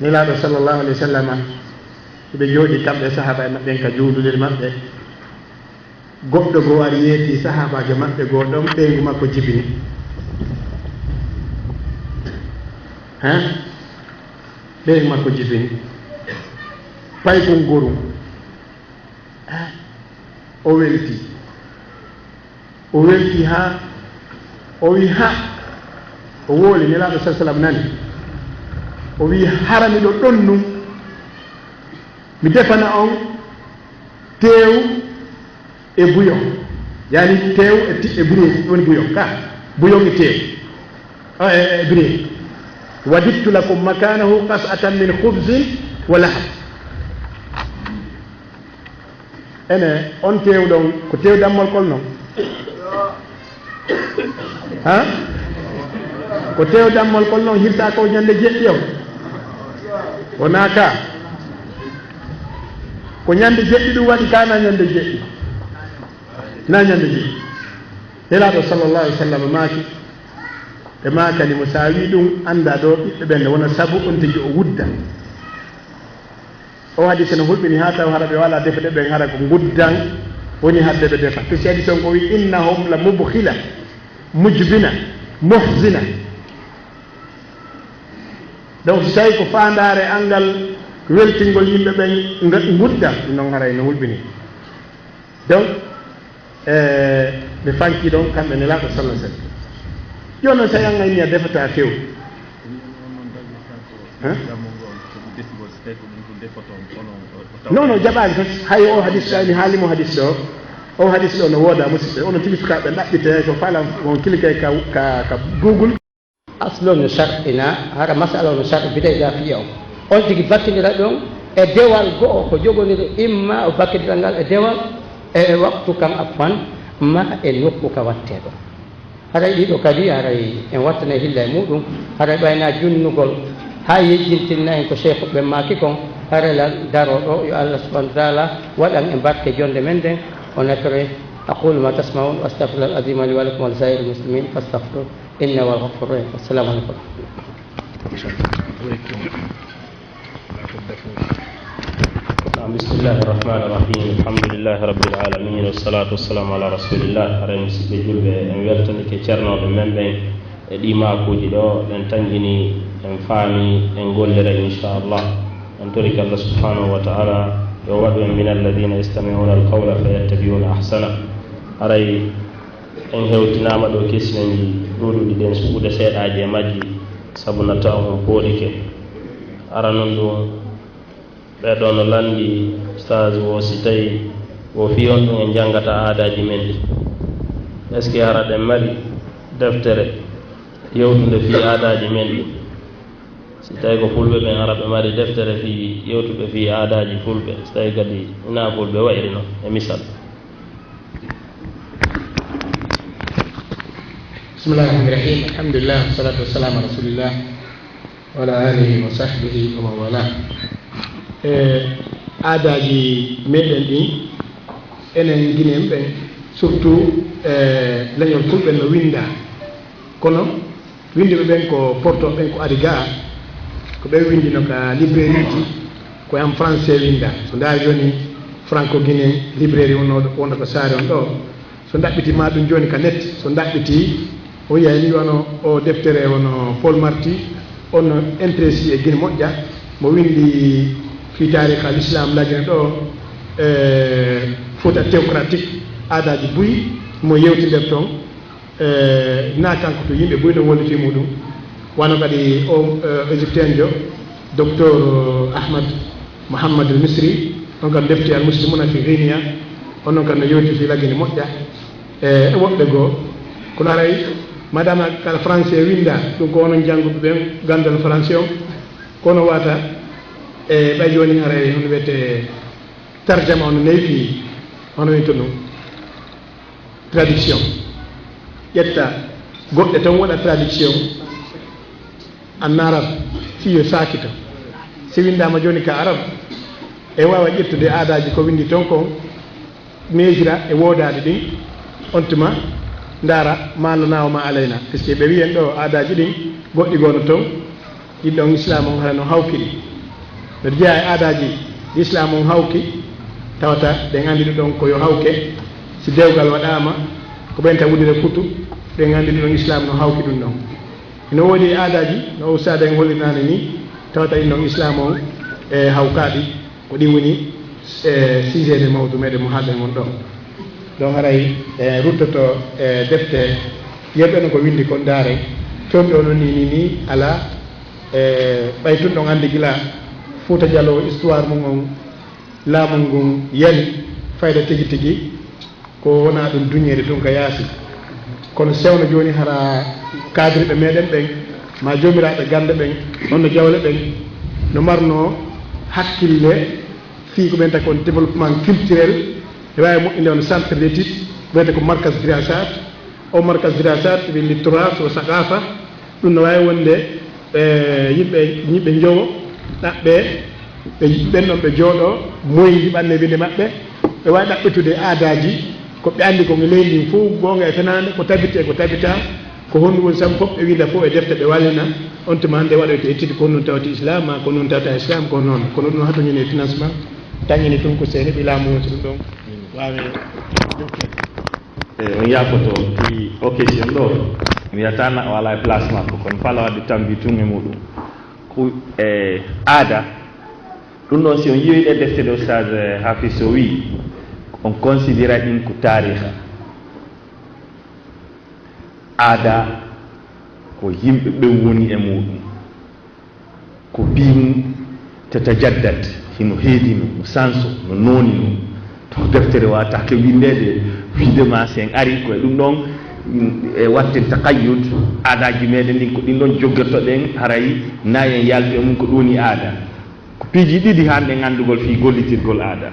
Nelaaɗo sallallahu alayhi wa sallam, ɓe jooɗi kamɓe sahaaba e maɓɓe en ka juulirde maɓɓe. Goɗɗo goo ari yeeti sahaabaajo maɓɓe goo ɗon, ɓeyngu makko jibini. Hein? Ɓeyngu makko jibini. Paykun gorum. Ah, o welti. O welti haa, o wi ha, o wooli, Nelaaɗo sallallahu alayhi wa sallam nani. O wi, "Hara miɗo ɗon nun, mi defana on teew e buyon." Yani teew e ti-, e biree, ɗum woni buyon, ka? Buyon e teew. O, e, e biree. "Wadittu lakum makanahu qas'atan min khubzin wa lahm." Ene, on teew ɗon, ko teew dammol kol non? Ha? Ko teew dammol kol non hirta ko ñande jeɗɗi on? Wonaa ka. Ko ñande jeɗɗi ɗum waɗi ka na ñande jeɗɗi? Na ñande jeɗɗi. Nelaaɗo sallallahu alaihi wa sallam maaki, ɓe maakani mo, "Sa wi ɗum, annda ɗo ɓiɓɓe ɓen ne wona sabu on tigi o wudda." O hadiisa no hulɓini haa taw hara ɓe wala defude ɓen, hara ko nguddan woni hadde ɓe defa. Puisque hadiisa on ko wi, "Innahum la mubkhila, mujbina, muhzina." Donc, si tawi ko faandaare anngal weltingol yimɓe ɓen nga-, ngudda, ɗum noon haray no hulɓini. Donc, eh, ɓe fanki ɗon kamɓe Nelaaɗo sallallahu alaihi wa sallam. Jooni noon, so a yanga inni a defata few. Hein? Non, non, jaɓaali tan. Hay o hadis ɗo, mi haali mo hadis ɗo. O hadis ɗo no wooda, musidɓe. Onon tigi sukaaɓe, ɗaɓɓite, so faalan, on kilike ka, ka, ka Google. Aslo no shar'ina, hara masala o no shar'i bida idafiya o. On tigi bakkindira ɗon e dewal go'o ko jogoniri, imma o bakkindira ngal e dewal e, e waktu kan, afwan, ma e nokku ka watte ɗon. Haray ɗiɗo kadi, haray en wattanay hilla e muɗum, haray ɓayna junnugol, haa yejjintinna en ko sheikh ɓen maaki kon, haray la daro ɗo, yo Allah subhanahu wa ta'ala waɗan en barke jonde men nden, o nafire. أقول ما تسمعون وأستغفر الله العظيم لي ولكم ولسائر المسلمين فاستغفروه إنه هو الغفور الرحيم. السلام عليكم. نعم، بسم الله الرحمن الرحيم. الحمد لله رب العالمين والصلاة والسلام على رسول الله. Haray musidɓe julɓe, en weltanike ceernooɓe men ɓen e ɗii maakuuji ɗo, ɗen tanƴini, en faami, en gollira inchallah. En torike Allah subhanahu wa ta'ala yo waɗu en من الذين يستمعون القول فيتبعون أحسنه. Haray en hewtinaama ɗo kesiyoŋji ɗuuɗuɗi, ɗen suɓude seeɗaaji e majji, sabu na tawa on pooɗike. Hara non ɗum, ɓee ɗoo no lanndi ustaas o, si tawi o fii on ɗum en janngata aadaaji men ɗi. Est-ce que hara ɗen mari deftere yewtunde fii aadaaji men ɗi? So tawi ko fulɓe ɓen ara ɓe mari deftere fii yewtuɓe fii aadaaji fulɓe, so tawi kadi hinaa fulɓe wa'iri non, e misal. Bismillahi rahmani rahim. Alhamdulillah, wassalatu wassalamu ala rasulillah wa ala alihi wa sahbihi wa man wala. E aadaaji meɗen ɗin, enen Guinéen ɓen, surtout e leñol fulɓe no winda. Kono windiɓe ɓen ko porto ɓen ko ari gaa, ko ɓen windino ka librairie ji, ko en français winda. So ndaari jooni Franco Guinéen librairie wonno wonɗo ka saare on ɗo, so ndaɓɓiti ma ɗum jooni ka net, so ndaɓɓiti o yiyay ni wano o deftere wano Paul Marty, on no intéressé e Guinée moƴƴa, mo windi fii taariika l'islam lagine ɗo e Fouta théocratique, aadaaji buy mo yewtinder ton. E na kanko to yimɓe buy no walliti muɗum, wano kadi o e, égyptien jo docteur Ahmad Mohammad al Misri, on kam defti al muslimuna fi Guinea, on non kam no yewti fii lagine moƴƴa e e woɓɓe goo. Kono haray madama kala français winda ɗum ko onon jannguɓe ɓen ganndal français on, kono wata e ɓay jooni haray hono wiyete tarjama on no neefi, hono wiyte ɗum traduction, ƴetta goɗɗe ton waɗa traduction en arabe fii yo saakito. Si windaama jooni ka arabe, e waawa ƴettude aadaaji ko windi ton kon, meejira e woodaade ɗin, on tuma ndaara maa lanaa wa maa alaynaa. Puisque ɓe wiyen ɗo aadaaji ɗin goɗɗi goo no ton, ɗin ɗon islaam on hara no hawki ɗi. Mbeɗa jeyaa e aadaaji islaam on hawki, tawata ɗen anndi ɗum ɗon ko yo hawke. Si dewgal waɗaama, ko ɓen tawudire futu, ɗen anndi ɗum ɗon islaam no hawki ɗum ɗon. Ina woodi e aadaaji, no ustaad en hollirnaani ni, tawata ɗin ɗon islaam on e hawkaaɗi, ko ɗin woni e sujet de mawdu meɗen mo haalɗen on ɗo. Ɗon haray e ruttoto e defte, yerɓe no ko windi kon ndaare, toon ɗo no ni ni ni alaa. E ɓay tun ɗon anndi gila Fuuta Jaloo histoire mum on, laamu ngun yani fayda tigi tigi, ko wona ɗum duñeede tun ka yaasi. Kono sewno jooni hara kaadiriɓe meɗen ɓen, ma joomiraaɓe gannde ɓen, on no jawle ɓen, no marno hakkille fii ko ɓen taki on développement culturel, e waawi moƴƴinde on centre d'étude, wiyete ko markaz dirasat. O markaz dirasat ɓe littoral so saqafa, ɗum no waawi wonde e yimɓe yimɓe njowo ɗaɓɓe, ɓe ɓen ɗon ɓe jooɗo moyndi ɓanne winde maɓɓe, ɓe waawi ɗaɓɓitude aadaaji ko ɓe anndi kon e leydi ndin fof, goonga e fenaande, ko tabiti e ko tabita, ko honɗum woni sabu fof ɓe winda fof e defte ɓe wallina. On tuma hannde waɗoyte étude ko honɗum tawti islam, ma ko honɗum tawta islam, ko noon, kono ɗum hato ñande financement, tañini tun ko seeni ɓe laamu wonti ɗum ɗon waawi. E on yaafoto fii o question ɗo, mi wiyata na o alaa e place makko, kono fala waɗde tambi tun e muɗum. Ko e aada ɗum ɗon, si on yiyoyi ɗe defte ɗe ustaad Hafiis o wi'i, on considéra ɗin ko taariha. Aada ko yimɓe ɓen woni e muɗum. Ko piimu tatajaddad, hino heedino, no sanso, no noonino. To deftere waawataake winndeede, wiide ma si en ari ko e ɗum ɗon e watten taqayyud aadaaji meɗen ɗin, ko ɗin ɗon joggertoɗen, haray na en yaltu e mum ko ɗum woni aada. Ko piiji ɗiɗi haanɗen anndugol fii gollitirgol aada.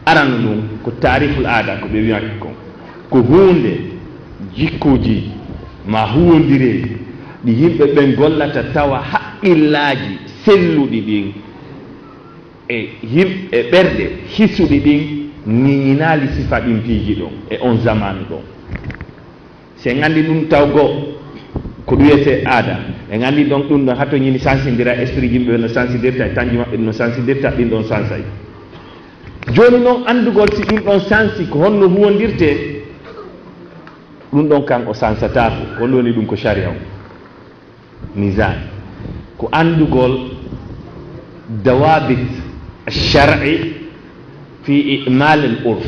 Arano ɗum ko taariful aada, ko ɓe wiyata kon ko huunde, jikkuuji ma huwondireeji ɗi yimɓe ɓen gollata tawa haqqillaaji selluɗi ɗin e yimɓe ɓerɗe hisuɗi ɗin ŋiñinaali sifa ɗin piiji ɗon e on zamaanu ɗon. Si en anndi ɗum taw goo ko ɗum wiyetee aada, en anndi ɗon ɗum ɗon hato ñini sansindira, esprit yimɓe ɓen no sansidirta e tanji maɓɓe ɗin no sansidirta, ɗin ɗon sansay. Jooni non anndugol si ɗum ɗon sansi ko honno huwondirtee, ɗum ɗon kan o sansataako. Ko honɗum woni ɗum? Ko sharia on, nizam, ko anndugol dawabit shar'i fi i'mal al urf.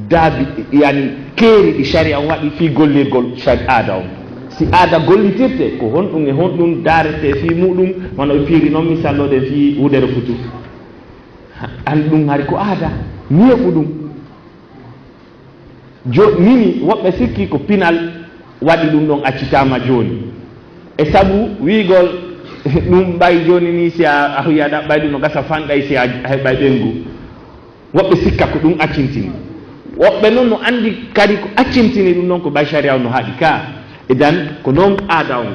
Daabi yani keeri ɗi sharia on waɗi fii gollirgol aada on. Si aada gollitirte ko honɗum e honɗum daarete fii muɗum, wano ɓe piiri non misalloɗen fii wudere futu. An ɗum hari ko aada, miyeɓu ɗum. Jo nini woɓɓe sikki ko pinal waɗi ɗum ɗon accitaama jooni. E sabu wiigol ɗum ɓay jooni ni, si a, a huya ɗaɓɓay ɗum no gasa fanɗay si a heɓay ɓengu. Woɓɓe sikka ko ɗum accintini. Woɓɓe noon no anndi kadi ko accintini ɗum noon ko ɓay sariya on no haɗi ka. Idan ko noon aada on.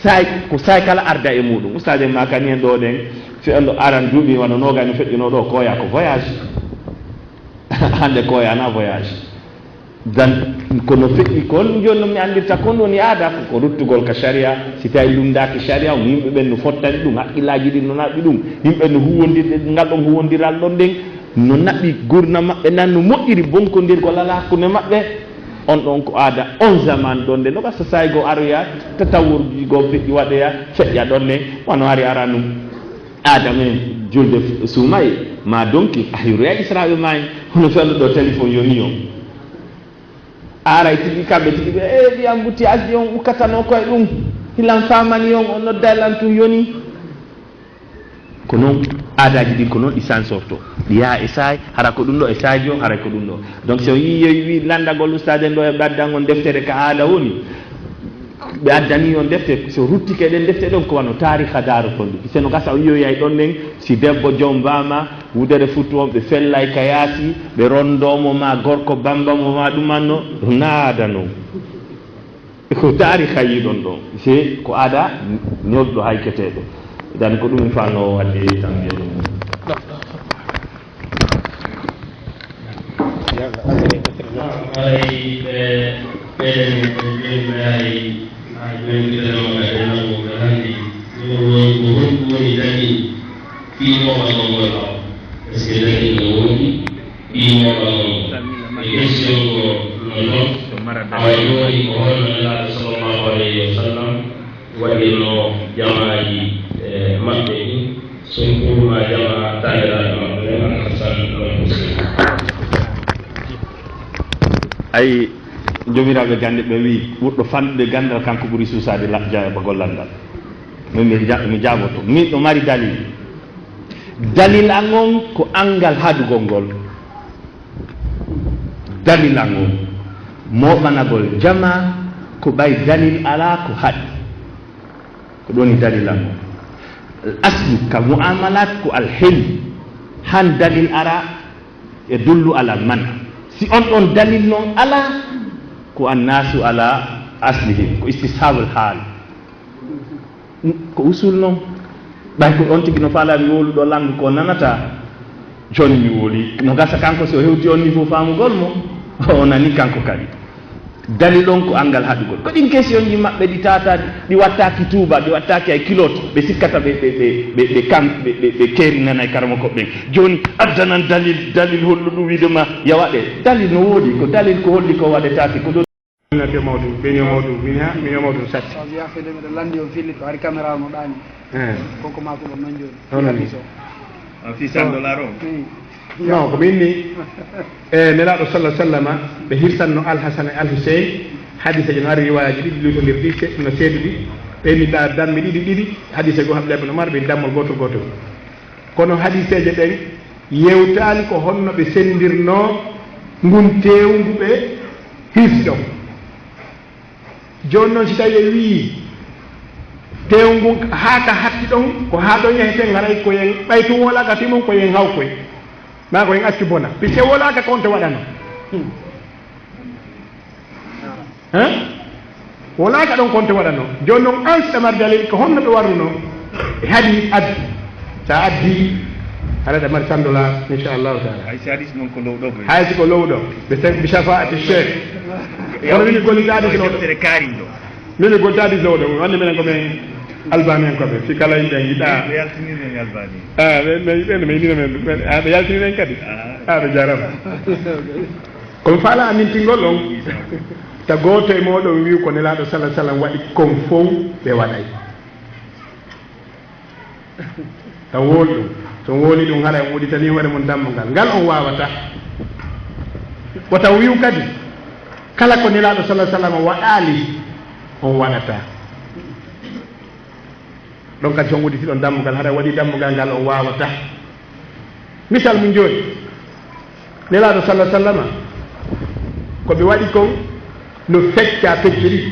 Saay, ko saay kala arda e muɗum. Ustaade makani en ɗo ɗen, si on ɗo aran duuɓi wano nooga no feƴƴuno ɗo, koya ko voyage. Hannde koya na voyage. Dan, kono feƴƴi kon, jooni no mi anndirta kon woni aada, ko ruttugol ka sariya. Si tawi lunndaaki sariya, on yimɓe ɓen no fottani ɗum, haqqillaaji ɗin no naɓi ɗum, yimɓe no huwondirde ngal ɗon huwondiral ɗon ɗen, no naɓi gurna maɓɓe nan no moƴƴiri, bonkondirgol alaa hakkunde maɓɓe. On ɗon ko aada on zaman ɗon nde no gasa saay goo aroya, tatawurji goo feƴƴi waɗoya, feƴƴa ɗon ne, wano hari aranum. Aada men julde suumay, ma donki, a hiroya Israaɓe maayi, hono fewndo ɗo téléphone yoni on. Aray tigi kamɓe tigi ɓe, e, ɗi embouteillage ɗi on ukkatano koye ɗum. Hilan famani on, on nodda lan tun yoni. Ko noon aadaaji ɗin, ko noon ɗi sansorto. Ɗi yaha e saay, hara ko ɗum ɗo e saay jo, hara ko ɗum ɗo. Donc, si on yii, yo wi lanndagol ustaade en ɗo e ɓaddan on deftere ka aada woni, ɓe addani on defte, so ruttike ɗen defte ɗon, ko wano taariha daaro kon ɗum. Si no gasa on yiyoyay ɗon nen, si debbo jombaama, wudere futtu on, ɓe fellay ka yaasi, ɓe ronndoo mo ma gorko bamba mo ma ɗum anno, ɗum na aada non. Ko taariha yiɗon ɗon, si ko aada ñolɗo hayketeeɗo. Dan ko ɗum mi fanno wadde tan mbiya ɗum. Haray ɓe, ɓeɗen ɓe jooni ɓe hay, hay ɓe mbiɗanoo ka dental mum ɓe hannde. Ɗum woni ko honɗum woni dalil fii moɓanol ngol haw? Est-ce que dalil no woodi fii moɓanol ngol? E question ko non ɗon, awa jooni ko holno Nelaaɗo sallallahu alayhi wa sallam waɗirno jamaaji, eh, maɓɓe ɗin, surtout ma jamaa taaniraaɓe maɓɓe ɓen, Al Hasan wal Huseyn. Ay, joomiraaɓe gannde ɓe wi'i, ɓurɗo fanɗude ganndal, kanko ɓuri suusaade la-, jaabagol lanndal. Min mi ja-, mi jaaboto. Min ɗo mari dalil. Dalil an on ko anngal haɗugol ngol. Dalil an on. Mooɓanagol jamaa ko ɓay dalil alaa ko haɗi. Ko ɗum woni dalil an on. Al aslu ka mu'amalat ko al hil. Han dalil ara e dullu ala man. Si on ɗon dalil non alaa, ko annaasu ala aslihim, ko istishabul haal. Ko usul non. Ɓay ko on tigi no faalaa mi wowluɗo langue ko nanata, jooni mi wowli. No gasa kanko si o hewti on niveau faamugol mo, o nani kanko kadi. Dalil on ko anngal haɗugol. Ko ɗin question ji maɓɓe ɗi tata, ɗi wattaaki tuuba, ɗi wattaaki hay kilot, ɓe sikkata ɓe, ɓe, ɓe, ɓe, ɓe kam, ɓe, ɓe, ɓe keerinanay karamoko ɓen. Jooni addanan dalil, dalil holluɗo wiide ma ya waɗe. Dalil no woodi, ko dalil ko holli ko waɗetaake, ko ɗon. Min yo mawɗum, min yo mawɗum, min ha, min yo mawɗum satti. Sabu ya fele miɗo landi on fillit ko hari caméra no ɗaani. Eh. Koko ma ko ɗon non jooni. Hono ni? A fii cent dollars o? Oui. Non, ko min ni. E Nelaaɗo sallallahu alaihi wasallama, ɓe hirsanno Al Hasan e Al Huseyn, hadiseeji no ari riwayaaji ɗiɗi luutondirɗi, se-, no seeduɗi, ɓe mi ɗa dammi ɗiɗi ɗiɗi, hadise goo Abdullahi ibn Umar, ɓe dammol gootol gootol. Kono hadiseeje ɗen yewtaali ko honno ɓe sendirnoo ngun teewu ngu ɓe hirsi ɗon. Jooni noon, si tawii en wii teewu ngun haa ka hatti ɗon, ko haa ɗon yaheten, haray ko en, ɓay tun wolaaka fii mun, ko en hawkoy, maa ko en accu bona, puisque wolaaka ko onto waɗano. Hein? Wolaaka ɗon ko onto waɗano. Jooni noon, an si ɗa mari dalil, ko honno ɓe warruno? E hadis addi. Sa addi, haray ɗa mari cent dollars, inchallahu taala. Hay si hadis noon ko lowɗo ko. Hay si ko lowɗo, ɓe tawi bi shafaati cheikh. Kono min gollitaade si lowɗo. Deftere kaariɗo. Min gollitaade si lowɗo. Wande minen ko min Albani en ko ɓe. Si kala yimɓe ngiɗa. Ɓe yaltinirno en Albani. Ah, ɓe, ɓe, ɓe, ɓe, ɓe, ɓe, ah, ɓe yaltinir en kadi. Ah. Ah, ɓe jarama. Ko mi faala amintingol on. Ta gooto e mooɗon wi'u ko Nelaaɗo sallallahu alaihi wasallam waɗi kon fow ɓe waɗay. Tan wowli ɗum. So on wowlii ɗum, haray on udditanii hoore mon dammugal ngal on waawataa. Wota on wi'u kadi, kala ko Nelaaɗo sallallahu alaihi wasallam waɗaali, on waɗataa. Ɗon kadi, so on udditi ɗon dammugal, haray waɗi dammugal ngal on waawataa. Misal mum jooni, Nelaaɗo sallallahu alaihi wasallam, ko ɓe waɗi kon no feccaa pecce ɗiɗi.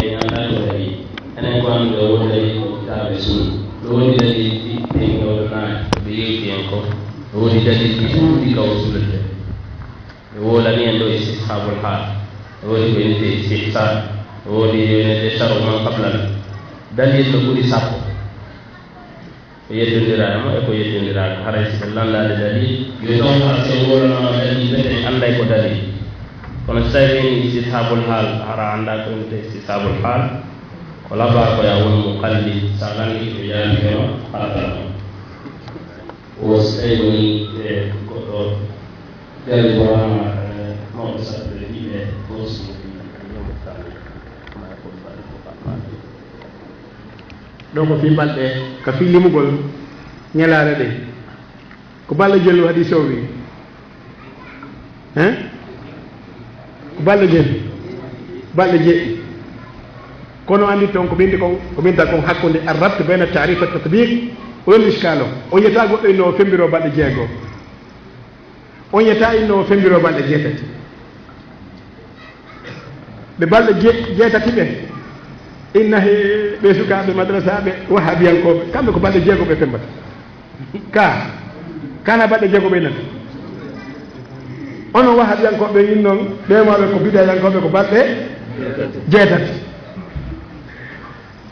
e ñaantaade ko dalil. Enen ko annduɓe o woni dalil ko kitaabe sunna. No woodi dalil ɗi ɓe ngawtanaaɗi, ɓe yewti en ko. No woodi dalil ɗi ɗuuɗi ka usulude. Ɓe wolani en ɗo istishabul hal. No woodi ko innete istihsan. No woodi ko innete shar'u man qablana. Dalil no ɓuri sappo. Ko yeddondiraama e ko yeddondiraaka. Haray si ɓe lanndaade dalil, yo taw hara si o wolanaama dalil, mbete en annday ko dalil. Kono si tawi en istishabul hal, hara annda ko innete istishabul hal. Ko labaa ko ya won mo kalli, sa lanndike ɓe yaafirema, haɗata ma. O si tawi woni e goɗɗo galle bonaama, e mawɗo saɗtude ɗiɗe, ko si ɗo ko fii balɗe, ka fii limugol ñalaare ɗe. Ko balɗe jelu hadis o wi? Hein? Ko balɗe jelu? Balɗe jeɗɗi. Kono anndi toon ko ɓinndi kon, ko ɓinta kon hakkunde arrabtu bayna taarif e tatbiq, o woni iskal o. O yiyata goɗɗo inno o femmbiro balɗe jeego. On yiyata inno o femmbiro balɗe jeetati. Ɓe balɗe je-, jeetati ɓe, inna he ɓe sukaaɓe madrasaaɓe wahabiyankooɓe, kamɓe ko balɗe jeego ɓe femmbata. Ka, kana balɗe jeego ɓe nata. Onon wahabiyankooɓe in noon, ɓe maɓe ko bidayankooɓe ko balɗe jeetati.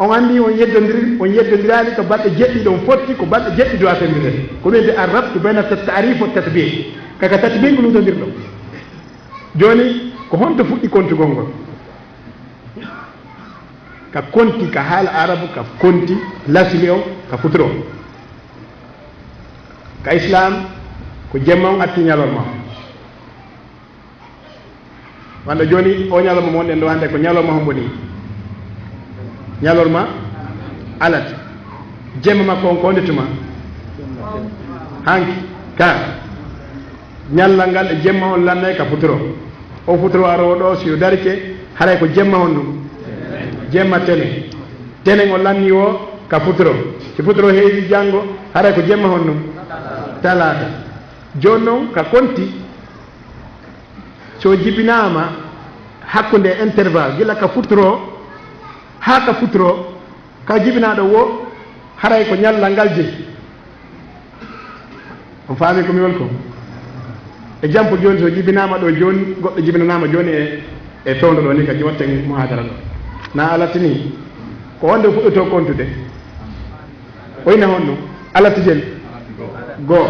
On anndi on yeddondiri, on yeddondiraali ko balɗe jeɗɗi ɗon fotti, ko balɗe jeɗɗi duwa fenndirede. Ko wiyete arrabtu bayna taarif wa tatbiq. Kaka tatbiq luutondirɗo. Jooni, ko honto fuɗɗi kontugol ngol? Ka konti, ka haala arabu, ka konti lasili on, ka futuro. Ka islam, ko jemma on atti ñalorma on. Wano jooni o ñalorma mo wonɗen ɗo hannde ko ñalorma hombo ni? Ñalorma alat. Jemma makko on ko honde tuma? Hanki. Ka. Ñallal ngal e jemma on lannay ka futuro. O futuro aroowo ɗo si o darike, haray ko jemma honɗum? Jemma tene. Tene o lanni o ka futuro. Si futuro heewi janngo, haray ko jemma honɗum? Talaata. Jooni non ka konti, so jibinaama hakkunde intervalle, gila ka futuro haa ka futuro, ka jibinaaɗo wo, haray ko ñallal ngal jeyi. On faami ko mi woni ko? E jampo jooni, so jibinaama ɗo jooni, goɗɗo jibinanaama jooni e, e fewndo ɗo ni, ka watten muhaadara ɗo. Na alatti ni, ko honde fuɗɗotoo kontude? O ina honno? Alatti jel. Goo.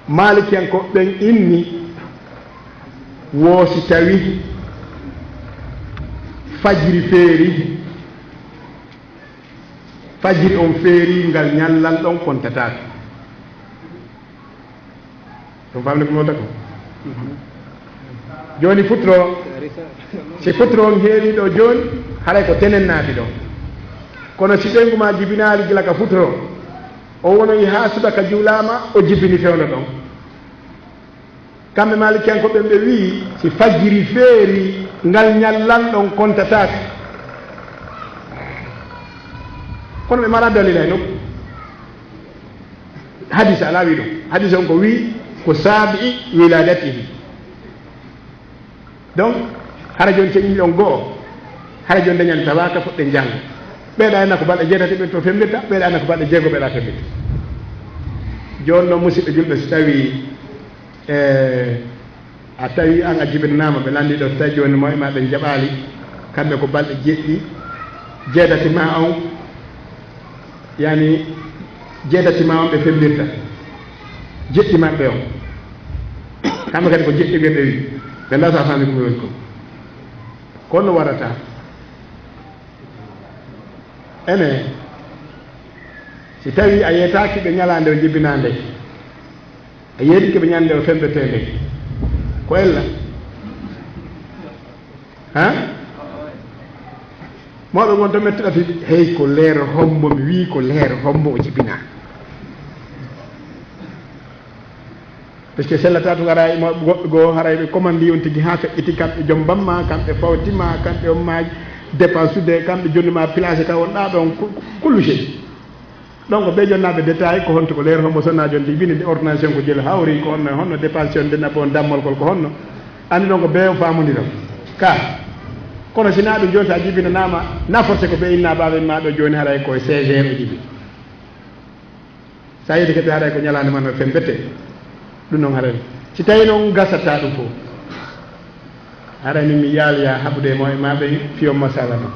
Maalikiyankooɓe ɓen inni wo si tawi fajiri feeri, fajiri on feeri, ngal ñallal ɗon kontataake. Ɗum famde ko mota ko? Jooni futuro, si futuro on heewi ɗo jooni, haray ko tenen naati ɗo. Kono si ɓeyngu ma jibinaali gila ka futuro, o wonoyi haa subaka juulaama, o jibini fewndo ɗon. Kamɓe Maalikiyankooɓe ɓe wi'i, si fajiri feeri, Ngal ñallal ɗon kontataake. Kono ɓe mara dalila e ɗum. Hadis alaa wi ɗum. Hadis on ko wi ko saabi'i wiladatihi. Donc, hara jooni so ƴiiɗon go'o, hara jooni dañal tawaaka fuɗɗen janngo. Ɓeeɗa enna ko balɗe jeetati ɓen to femmbirta, ɓeeɗa enna ko balɗe jeego ɓeeɗa femmbirta. Jooni noon, musidɓe julɓe, so tawii, e, a tawi an a jibinanaama, ɓe lanndii ɗo, so tawi jooni mo e ma ɓen jaɓaali, kamɓe ko balɗe jeɗɗi, jeetati ma on, yani, jeetati ma on ɓe femmbirta, jeɗɗi maɓɓe on, kamɓe kadi ko jeɗɗi ɓe ɓe wi, ɓe lasa fami ko ɓe woni ko. Kono warata, ene, si tawi a yeetaaki ɓe ñalaande o jibinaa nde, a yeetike ɓe ñande o femmbetee nde. Ko ella? Ha? Mawɓe ngon to mettuɗati, hey, ko leer hombo, mi wii ko leer hombo o jibinaa. Parce que sellata tun, haray mo goɗɗo goo, haray ɓe commandi on tigi haa feƴƴiti, kamɓe joom bamma, kamɓe fawtima, kamɓe on ma dépense de, kamɓe jonni ma place ka wonɗa ɗon, ku-, ku-, kullu sey. Ɗon ko ɓe jonnaaɓe détail, ko honto ko leer hombo sonna jon di bini de ordonnance on ko jelo hawri, ko honno, honno dépense on de nabbo on dammol kol ko honno. Anndi ɗon ko ɓe on faamondira. Ka. Kono si naa ɗum jooni so a jibinanaama, na forcé ko ɓe inna baaɓe ma ɗo jooni haray ko e C G R o jibi. Sa yeeti kadi haray ko ñalaande man o femmbete. Ɗum noon haray. Si tawi noon gasata ɗum fof. Haray ni mi yaal ya haɓude e mo e ma ɓen fiyo masala ɗum.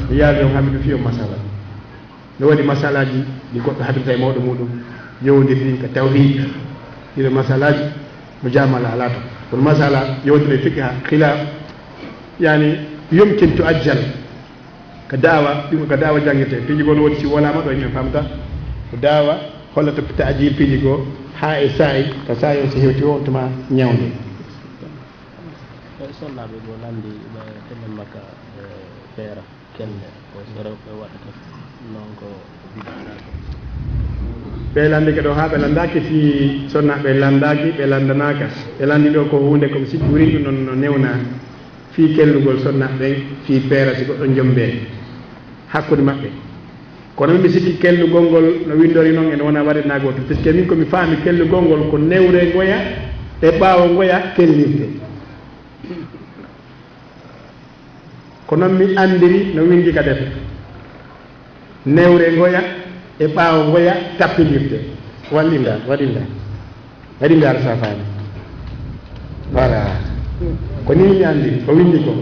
Mi yaal yo haɓude fiyo masala ɗum. No waɗi masalaaji ɗi goɗɗo haɓirta e mawɗo muɗum, yowondirɗi ka tawhid. Ɗiɗo masalaaji, mujamala alaa ton. Kono masala yowondire fiqha, khilaf, yani, yumkin to ajjal. Ka daawa, ɗum ko ka daawa janngirte. Piiji goo no woodi si wolaama ɗo, yimɓe famta. Ko daawa hollata ta'jil piiji goo haa e saa'i, ka saa'i on si hewti o, on tuma ñawnde. Ɓe sonnaaɓe goo lanndi ɓe telen makka, e, feera, kelle, ko so rewɓe waɗata, non ko bid'a ko. Ɓe lanndike ɗo haa ɓe lanndaaki fii sonnaaɓe, lanndaaki, ɓe lanndanaaka. Ɓe lanndi ɗo ko huunde ko mi sikki wuri ɗum non no newna fii kellugol sonnaaɓe ɓen fii peera si goɗɗo jombe hakkunde maɓɓe. Kono mi sikki kellugol ngol no winndori non, ene wona waɗe naa gooto, puisque min ko mi faami kellugol ngol ko newre ngoya e ɓaawo ngoya kellirte. Ko non mi anndiri no winndi ka defte. Newre ngoya e ɓaawo ngoya tappindirte. Wallinda, wallinda. Waɗi mbi ara safaani. Voilà. Ko nii mi anndi, ko winndi ko.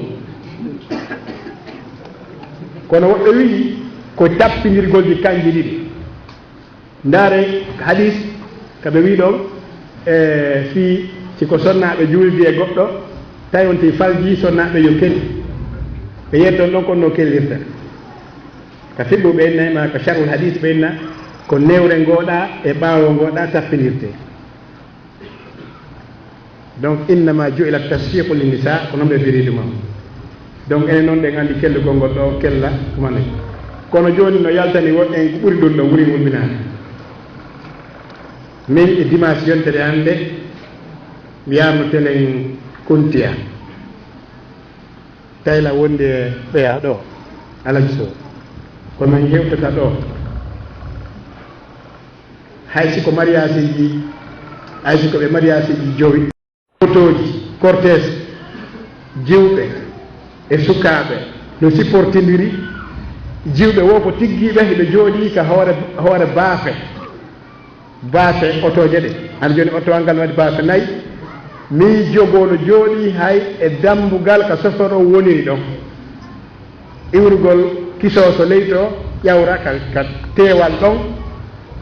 Kono woɓɓe wi'i ko tappindirgol ɗi kanji ɗiɗi. Ndaare hadis ka ɓe wi'i ɗon, e, fii si ko sonnaaɓe juuldi e goɗɗo, tawi on tigi falji sonnaaɓe yo kelli. Ɓe yetton ɗon kono no kellirta. Ka fiqhu ɓe inna, ma ka sharhul hadis ɓe inna, ko newre ngoɗa e ɓaawo ngoɗa tappindirte. Donc, innama ju'ila tashriqu linnisa, ko non ɓe firi ɗum. Donc, enen noon ɗen anndi kellugol ngol ɗo kella ɗumanay. Kono jooni no yaltani woɗɗen ko ɓuri ɗum ɗo wuri wulminaade. Min e dimanche yontere hannde, mi yarno telen Kuntiya. Tayla wondi e ɓeya ɗo, Alaji Sow. Ko min hewtata ɗo. Hay si ko mariageji, hay si ko ɓe mariageji jowi, otoji, cortège, jiwɓe e sukaaɓe no sipportindiri. Jiwɓe wo ko tiggiiɓe, hiɓe jooɗii ka hoore, hoore baafe. Baafe otooje ɗe. Hano jooni oto an ngal no waɗi baafe nayi. Miijo goo no jooɗii hay e dammbugal ka soforo woniri ɗon. Iwrugol kisoo so ley to, ƴawra ka, ka teewal ɗon.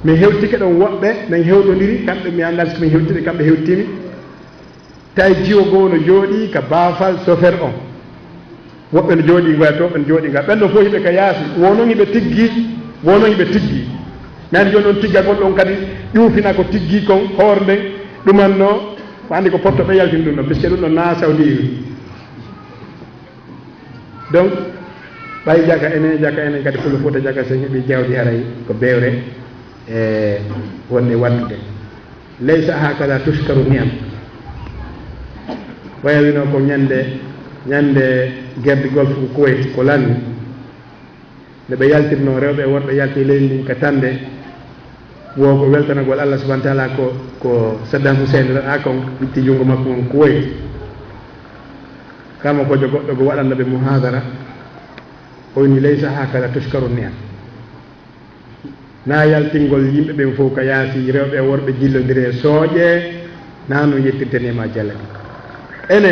Mi hewtike ɗon woɓɓe, min hewtondiri, kamɓe mi anndaa si min hewtiri, kamɓe hewtini. Tawi jiwo goo no jooɗii ka baafal sofer on. Woɓɓe no jooɗii ngoya to, ɓe no jooɗii ngoya. Ɓen ɗon fof hiɓe ka yaasi. Wo non hiɓe tiggi, wo non hiɓe tiggi. Nani jooni on tiggagol ɗon kadi ƴuufina ko tiggi kon hoore nden ɗumanno. Ko anndi ko potto ɓe yaltini ɗum ɗon, puisque ɗum ɗon na Saudi. Donc, ɓay jaka enen, jaka enen kadi Pullo Fuuta jaka, so en heɓii jawdi haray ko bewre e wonde wattude. Laysa hakada tushkaru ni'am. Waya wino ko ñande, ñande guerre du Golfe ko Kuwait ko lanni. Nde ɓe yaltirno rewɓe e worɓe yalti leydi ndin ka tande, wo ko weltanagol Allah subhanahu wa taala ko, ko Saddam Hussein ra'a kon itti junngo makko ngon Kuwait. Kama ko jo goɗɗo go waɗanno ɓe muhadara, o wini: "Laysa hakada tushkaru ni'am." Na yaltingol yimɓe ɓen fof ka yaasi, rewɓe e worɓe jillondire e sooƴe, na no yettirte neema Jalla ɗi. Ene,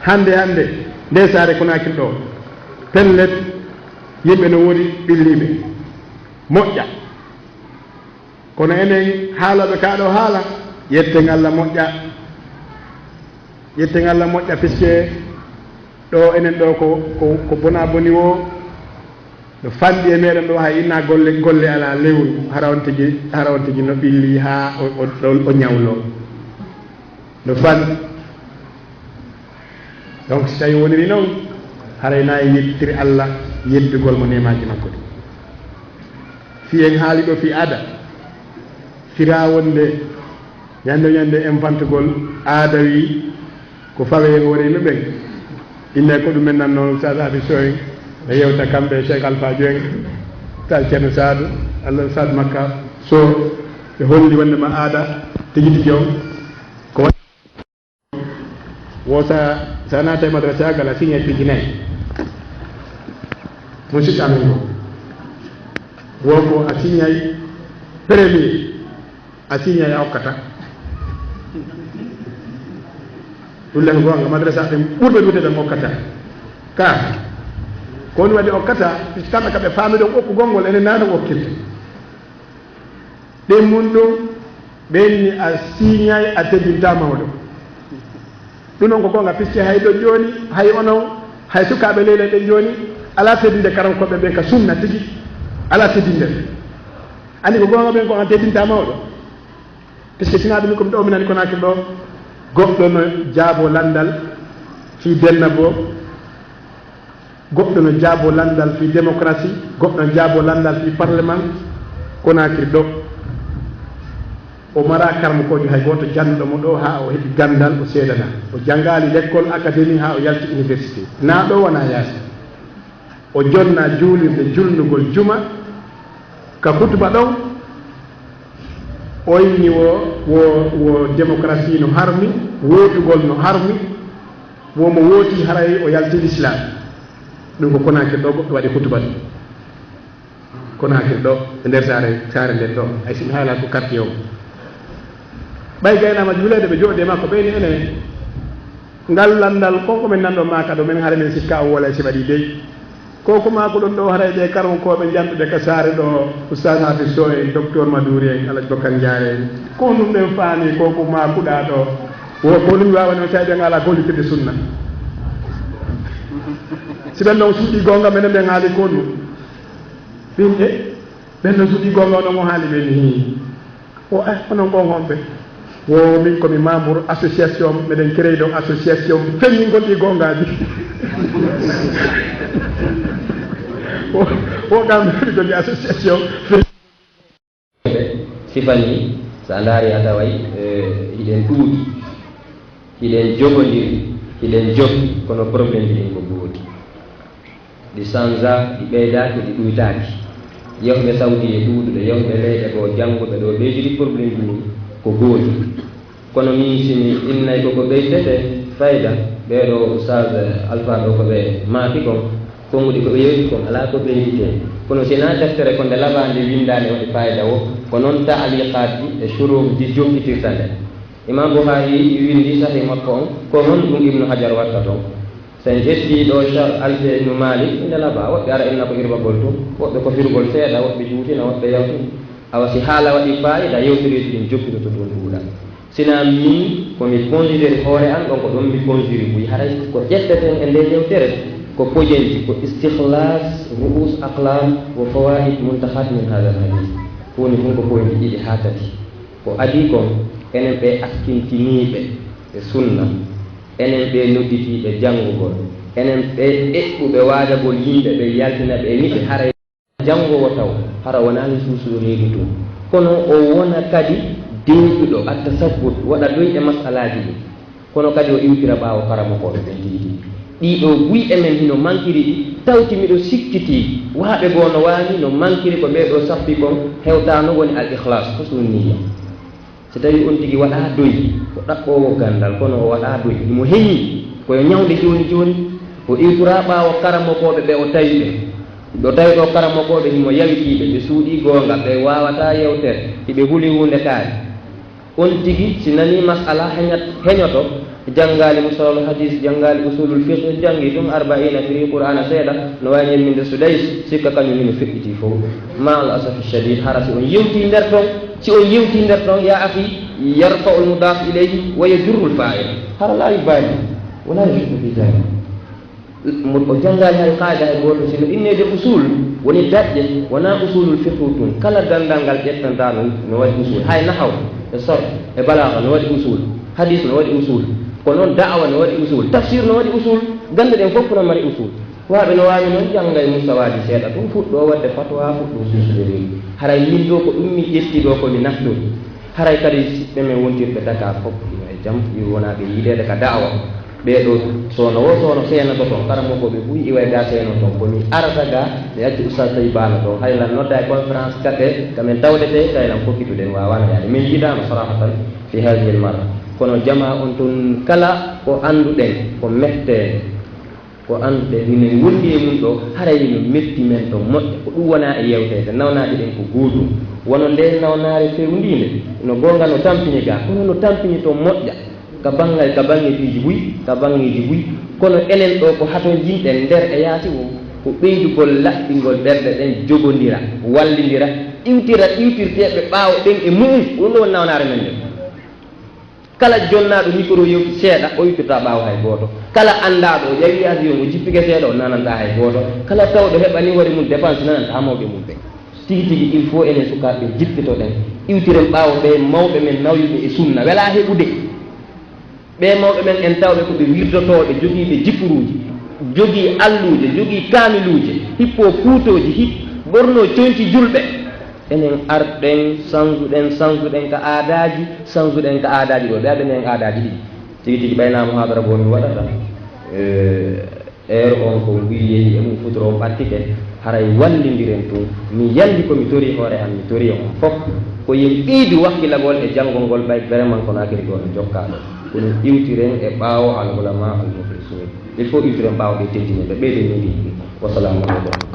hannde, hannde, nde saare Konaakiri ɗo, pellet, yimɓe no woodi ɓilliiɓe, moƴƴa. Kono enen haalooɓe kaa ɗo haala, yetten Allah moƴƴa. Yetten Allah moƴƴa, puisque ɗo enen ɗo ko, ko, ko bona boni wo, no fanɗi e meɗen ɗo, hay inna golle, golle alaa lewru, hara on tigi, hara on tigi no ɓilli haa o, o, o, o ñawlo. No fanɗi. Donc, si tawi woniri noon, haray na e yettiri Allah, yeddugol mo neemaaji makko ɗi. Fii en haali ɗo fii aada, fira wonde ñande ñande en fantugol aada wi ko fawe e hoore yimɓe ɓen. Inne ko ɗum en nanno Oustaz Hafiz Sow en, ɓe yewta kamɓe e Cheikh Alpha Dieng, Oustaz Thierno Sadou, Allah Oustaz Makka Sow, ɓe holli wonde ma aada tigi tigi on ko wo sa, sa naata e madrasaagal, a siñay piiji nayi. Musidɗo amen ko, wo ko a siñay premier, a siñay a okkata. Ɗum le ko goonga, madrasa ɓe ɓurɓe ɗuuɗe ɓe okkata. Ka, ko woni waɗi okkata, puisque kamɓe ka ɓe faami ɗon okkugol ngol, enen naata okkirde. Ɗen mun ɗum, ɓen ni a siñay, a teddinta mawɗo. Ɗum noon ko goonga, puisque hay ɗo jooni, hay onon, hay sukaaɓe leyɗe ɗen jooni, alaa teddinde karankooɓe ɓen ka sunna tigi, alaa teddinde. Anndi ko goonga ɓen ko an teddinta mawɗo. Puisque sinaa ɗum ko mi ɗo, mi nani Konaakiri ɗo, goɗɗo no jaabo lanndal fii denna bo, goɗɗo no jaabo lanndal fii démocratie, goɗɗo no jaabo lanndal fii parlement, Konaakiri ɗo. O maraa karamokoojo hay gooto jannduɗo mo ɗo haa o heɓi ganndal, o seedana. O janngaali lekkol akademi haa o yalti université. Naa ɗo wonaa yaasi. O jonna juulirde julnugol juma, ka hutuba ɗon, o inni wo, wo, wo démocratie no harmi, wootugol no harmi, wo mo wooti haray o yalti l'islam. Ɗum ko Konaakiri ɗo goɗɗo waɗi hutuba ɗum. Konaakiri ɗo, e nder saare, saare nden ɗo, hay si mi haala ko quartier o. Ɓay gaynaama juuleede ɓe jooɗi e makko, ɓeyni ene ngal lanndal, ko ko min nanɗo maaka ɗo, min hare min sikka o woola e siɓa ɗi dey. Ko ko maaku ɗon ɗo haray ɓe karankooɓe janɗuɓe ka saare ɗo, Oustaz Hafiz Sow en, Docteur Madouri en, Alhaji Bokar Ndiaye en, ko ɗum ɓen faami, ko ko maakuɗaa ɗo. Wo ko ɗum waawa noon, tawi ɓe ngalaa gollitirde sunna. Si ɓen ɗon suuɗi goonga, menen ɓe ngaali ko ɗum. Ɗin e, ɓen ɗon suuɗi goonga, onon mo haali ɓen hii. O, eh, onon ko honɓe? Wo min ko mi membre association, meɗen créé ɗo association feññingol ɗi goongaaji. Wo, wo kam meɗen jogii association. Sifani, so a ndaari a taway, eh, hiɗen ɗuuɗi, hiɗen jogondiri, hiɗen jokki, kono problème ji ɗin ko gooti. Ɗi sanza, ɗi ɓeydaaki, ɗi ɗuytaaki. Yehɓe Saudi e ɗuuɗuɓe, yehɓe leyɗe goo jannguɓe ɗo ɓeydiri problème ji mum ko gooti. Kono min si mi innay ko ko ɓeydete fayda, ɓee ɗo Oustaz Alpha ɗo ko ɓe maaki kon, konnguɗi ko ɓe yewti kon alaa ko ɓeyditee. Kono si na deftere ko nde laɓaa nde winndaa nde waɗi fayda wo, ko noon taaliqaatji e shuruhji jokkitirta nde. Imam Bukhari winndi Sahih makko on, ko honɗum Ibnu Hajar watta toon? So en ƴettii ɗo Sharh Alfiya Ibnu Malik, inde laba, woɓɓe ara inna ko irbagol tun, woɓɓe ko firgol seeɗa, woɓɓe juutina, woɓɓe yawtina. Awa si haala waɗi faayida, yewtereeji ɗin jokkitoto ɗum ɗuuɗa. Sinaa min, ko mi considéri hoore an, ɗon ko ɗon mi considéri buy. Haray ko ƴetteten e nde yewtere, ko pojenji, ko istikhlas, ru'us aqlam, wo fawaid muntakhat min hadha al hadith. Ko woni tun ko pojenji ɗiɗi haa tati. Ko adii kon, enen ɓe askintiniiɓe e sunna, enen ɓe nodditiiɓe janngugol, enen ɓe eɓɓuɓe waajagol yimɓe ɓe yaltina ɓe ni ɓe haray janngowo taw, hara wonaa mi suusuɗo reedu tun. Kono o wona kadi deeƴuɗo, at-tasabbut, waɗa doyɗe masalaaji ɗin. Kono kadi o iwtira ɓaawo karamokooɓe ɓen tigi tigi. Ɗii ɗoo buy e men hino mankiri ɗi, tawti miɗo sikkitii wahaaɓe goo no waawi no mankiri ko ɓee ɗoo sappi kon hewtaano woni al ikhlas, husnul niyya. Si tawii on tigi waɗaa doy, ko ɗaɓɓoowo ganndal, kono o waɗaa doy, himo heñi, ko yo ñawnde jooni jooni, o iwtoraa ɓaawo karamokooɓe ɓe o tawi ɓen. Ɗo tawi ɗoo karamokooɓe himo yawitii ɓe, ɓe suuɗii goonga, ɓe waawataa yewtere, hiɓe huli huunde kaari. On tigi, si nanii mas'ala heñat-, heñoto, janngaali musalahul hadis, janngaali usulul fiqh, janngii tun arba'iina, firii Qur'aana seeɗa, no waawi ñemminde Sudays, sikka kañun hino feƴƴitii fow. Ma al asafi shadid, hara si on yewtii nder ton, si on yewtii nder ton, yaa akhi, yarfa'ul mudaaf ilayhi wa yajurrul faa'il. Hara laa yubaali, wa laa yashukku fi dhalik. Mo o janngaali hay qaayida hay gooto, sino inneede usul, woni daƴƴe, wonaa usulul fiqhu tun. Kala ganndal ngal ƴettantaa no, no waɗi usul. Hay nahaw, e sarf, e balaaga no waɗi usul. Hadis no waɗi usul. Ko noon da'awa no waɗi usul. Tafsir no waɗi usul. Gannde ɗen fof no mari usul. Waaɓe no waawi noon jannga e mustawaaji seeɗa tun, fuɗɗoo waɗde fatwa, fuɗɗoo suusude leydi. Haray min ɗoo ko ɗum mi ƴetti ɗoo ko mi naftori. Haray kadi siɓɓe men wontirɓe Dakar fof ino e jam, ɓe wonaa ɓe yiideede ka da'awa. Ɓee ɗoo, soono woo soono seenoto toon, karamokooɓe buy iway ga seeno toon, ko mi arata ga, mi acci Oustaz Taïb Ba no toon, hay lan nodda e conférence kate, ka men tawdete, kay lan fokkituɗen, waawaano yaade. Min yiidaano sarahatan fi hadhihi al marra. Kono jamaa on toon kala ko annduɗen, ko metteende. Ko annduɗen, minen wondi e mum ɗoo, haray no metti men to moƴƴa. Ko ɗum wonaa e yewteede, nawnaade ɗen ko gootum. Wano ndeen nawnaare fewndiinde, no goonga no tampini ga, kono no tampini to moƴƴa. Ka banngal, ka banngeeji buy, ka banngeeji buy. Kono enen ɗoo ko hatonjinɗen nder e yaasi o, ko ɓeydugol laɓɓingol ɓerɗe ɗen, jogondira, wallindira, iwtira iwtirteeɓe ɓaawo ɓen e mu'un. Ɗum ɗoo woni nawnaare men nden. Kala jonnaaɗo micro yewti seeɗa, o iwtirtaa ɓaawo hay gooto. Kala anndaaɗo, o ƴawi avion, o jippike seeɗa, o nanantaa hay gooto. Kala tawɗo heɓani hoore mum dépense, nanantaa mawɓe mum ɓen. Tigi tigi, il faut enen sukaaɓe ɓe jippitoɗen, iwtiren ɓaawo ɓee mawɓe men nawyuɓe e sunna. Welaa heɓude. Ɓee mawɓe men en tawɓe ko ɓe wirdotooɓe, jogiiɓe jikkuruuji, jogii alluuje, jogii kaamiluuje, hippoo kuutooji, hip-, ɓornoo coñci julɓe. Enen arɗen, sansuɗen, sansuɗen ka aadaaji, sansuɗen ka aadaaji ɗoo. Ɓe addani en aadaaji ɗiɗi. Tigi tigi ɓay naa muhaadara goo mi waɗata. Eh, Heure on ko mbuyi yehi e mum futuro on ɓattike, haray wallindiren tun. Mi yandi ko mi tori hoore am, mi tori on fof. Ko yen ɓeydu wakkilagol e janngol ngol ɓay vraiment kono akiri goo no jokkaa ɗoo. Kono iwtiren e ɓaawo al ulama al muflisun. Il faut iwtiren ɓaawo ɓe teddinɓe, ɓeyden ni ɗi. Wasalaamu aleykum.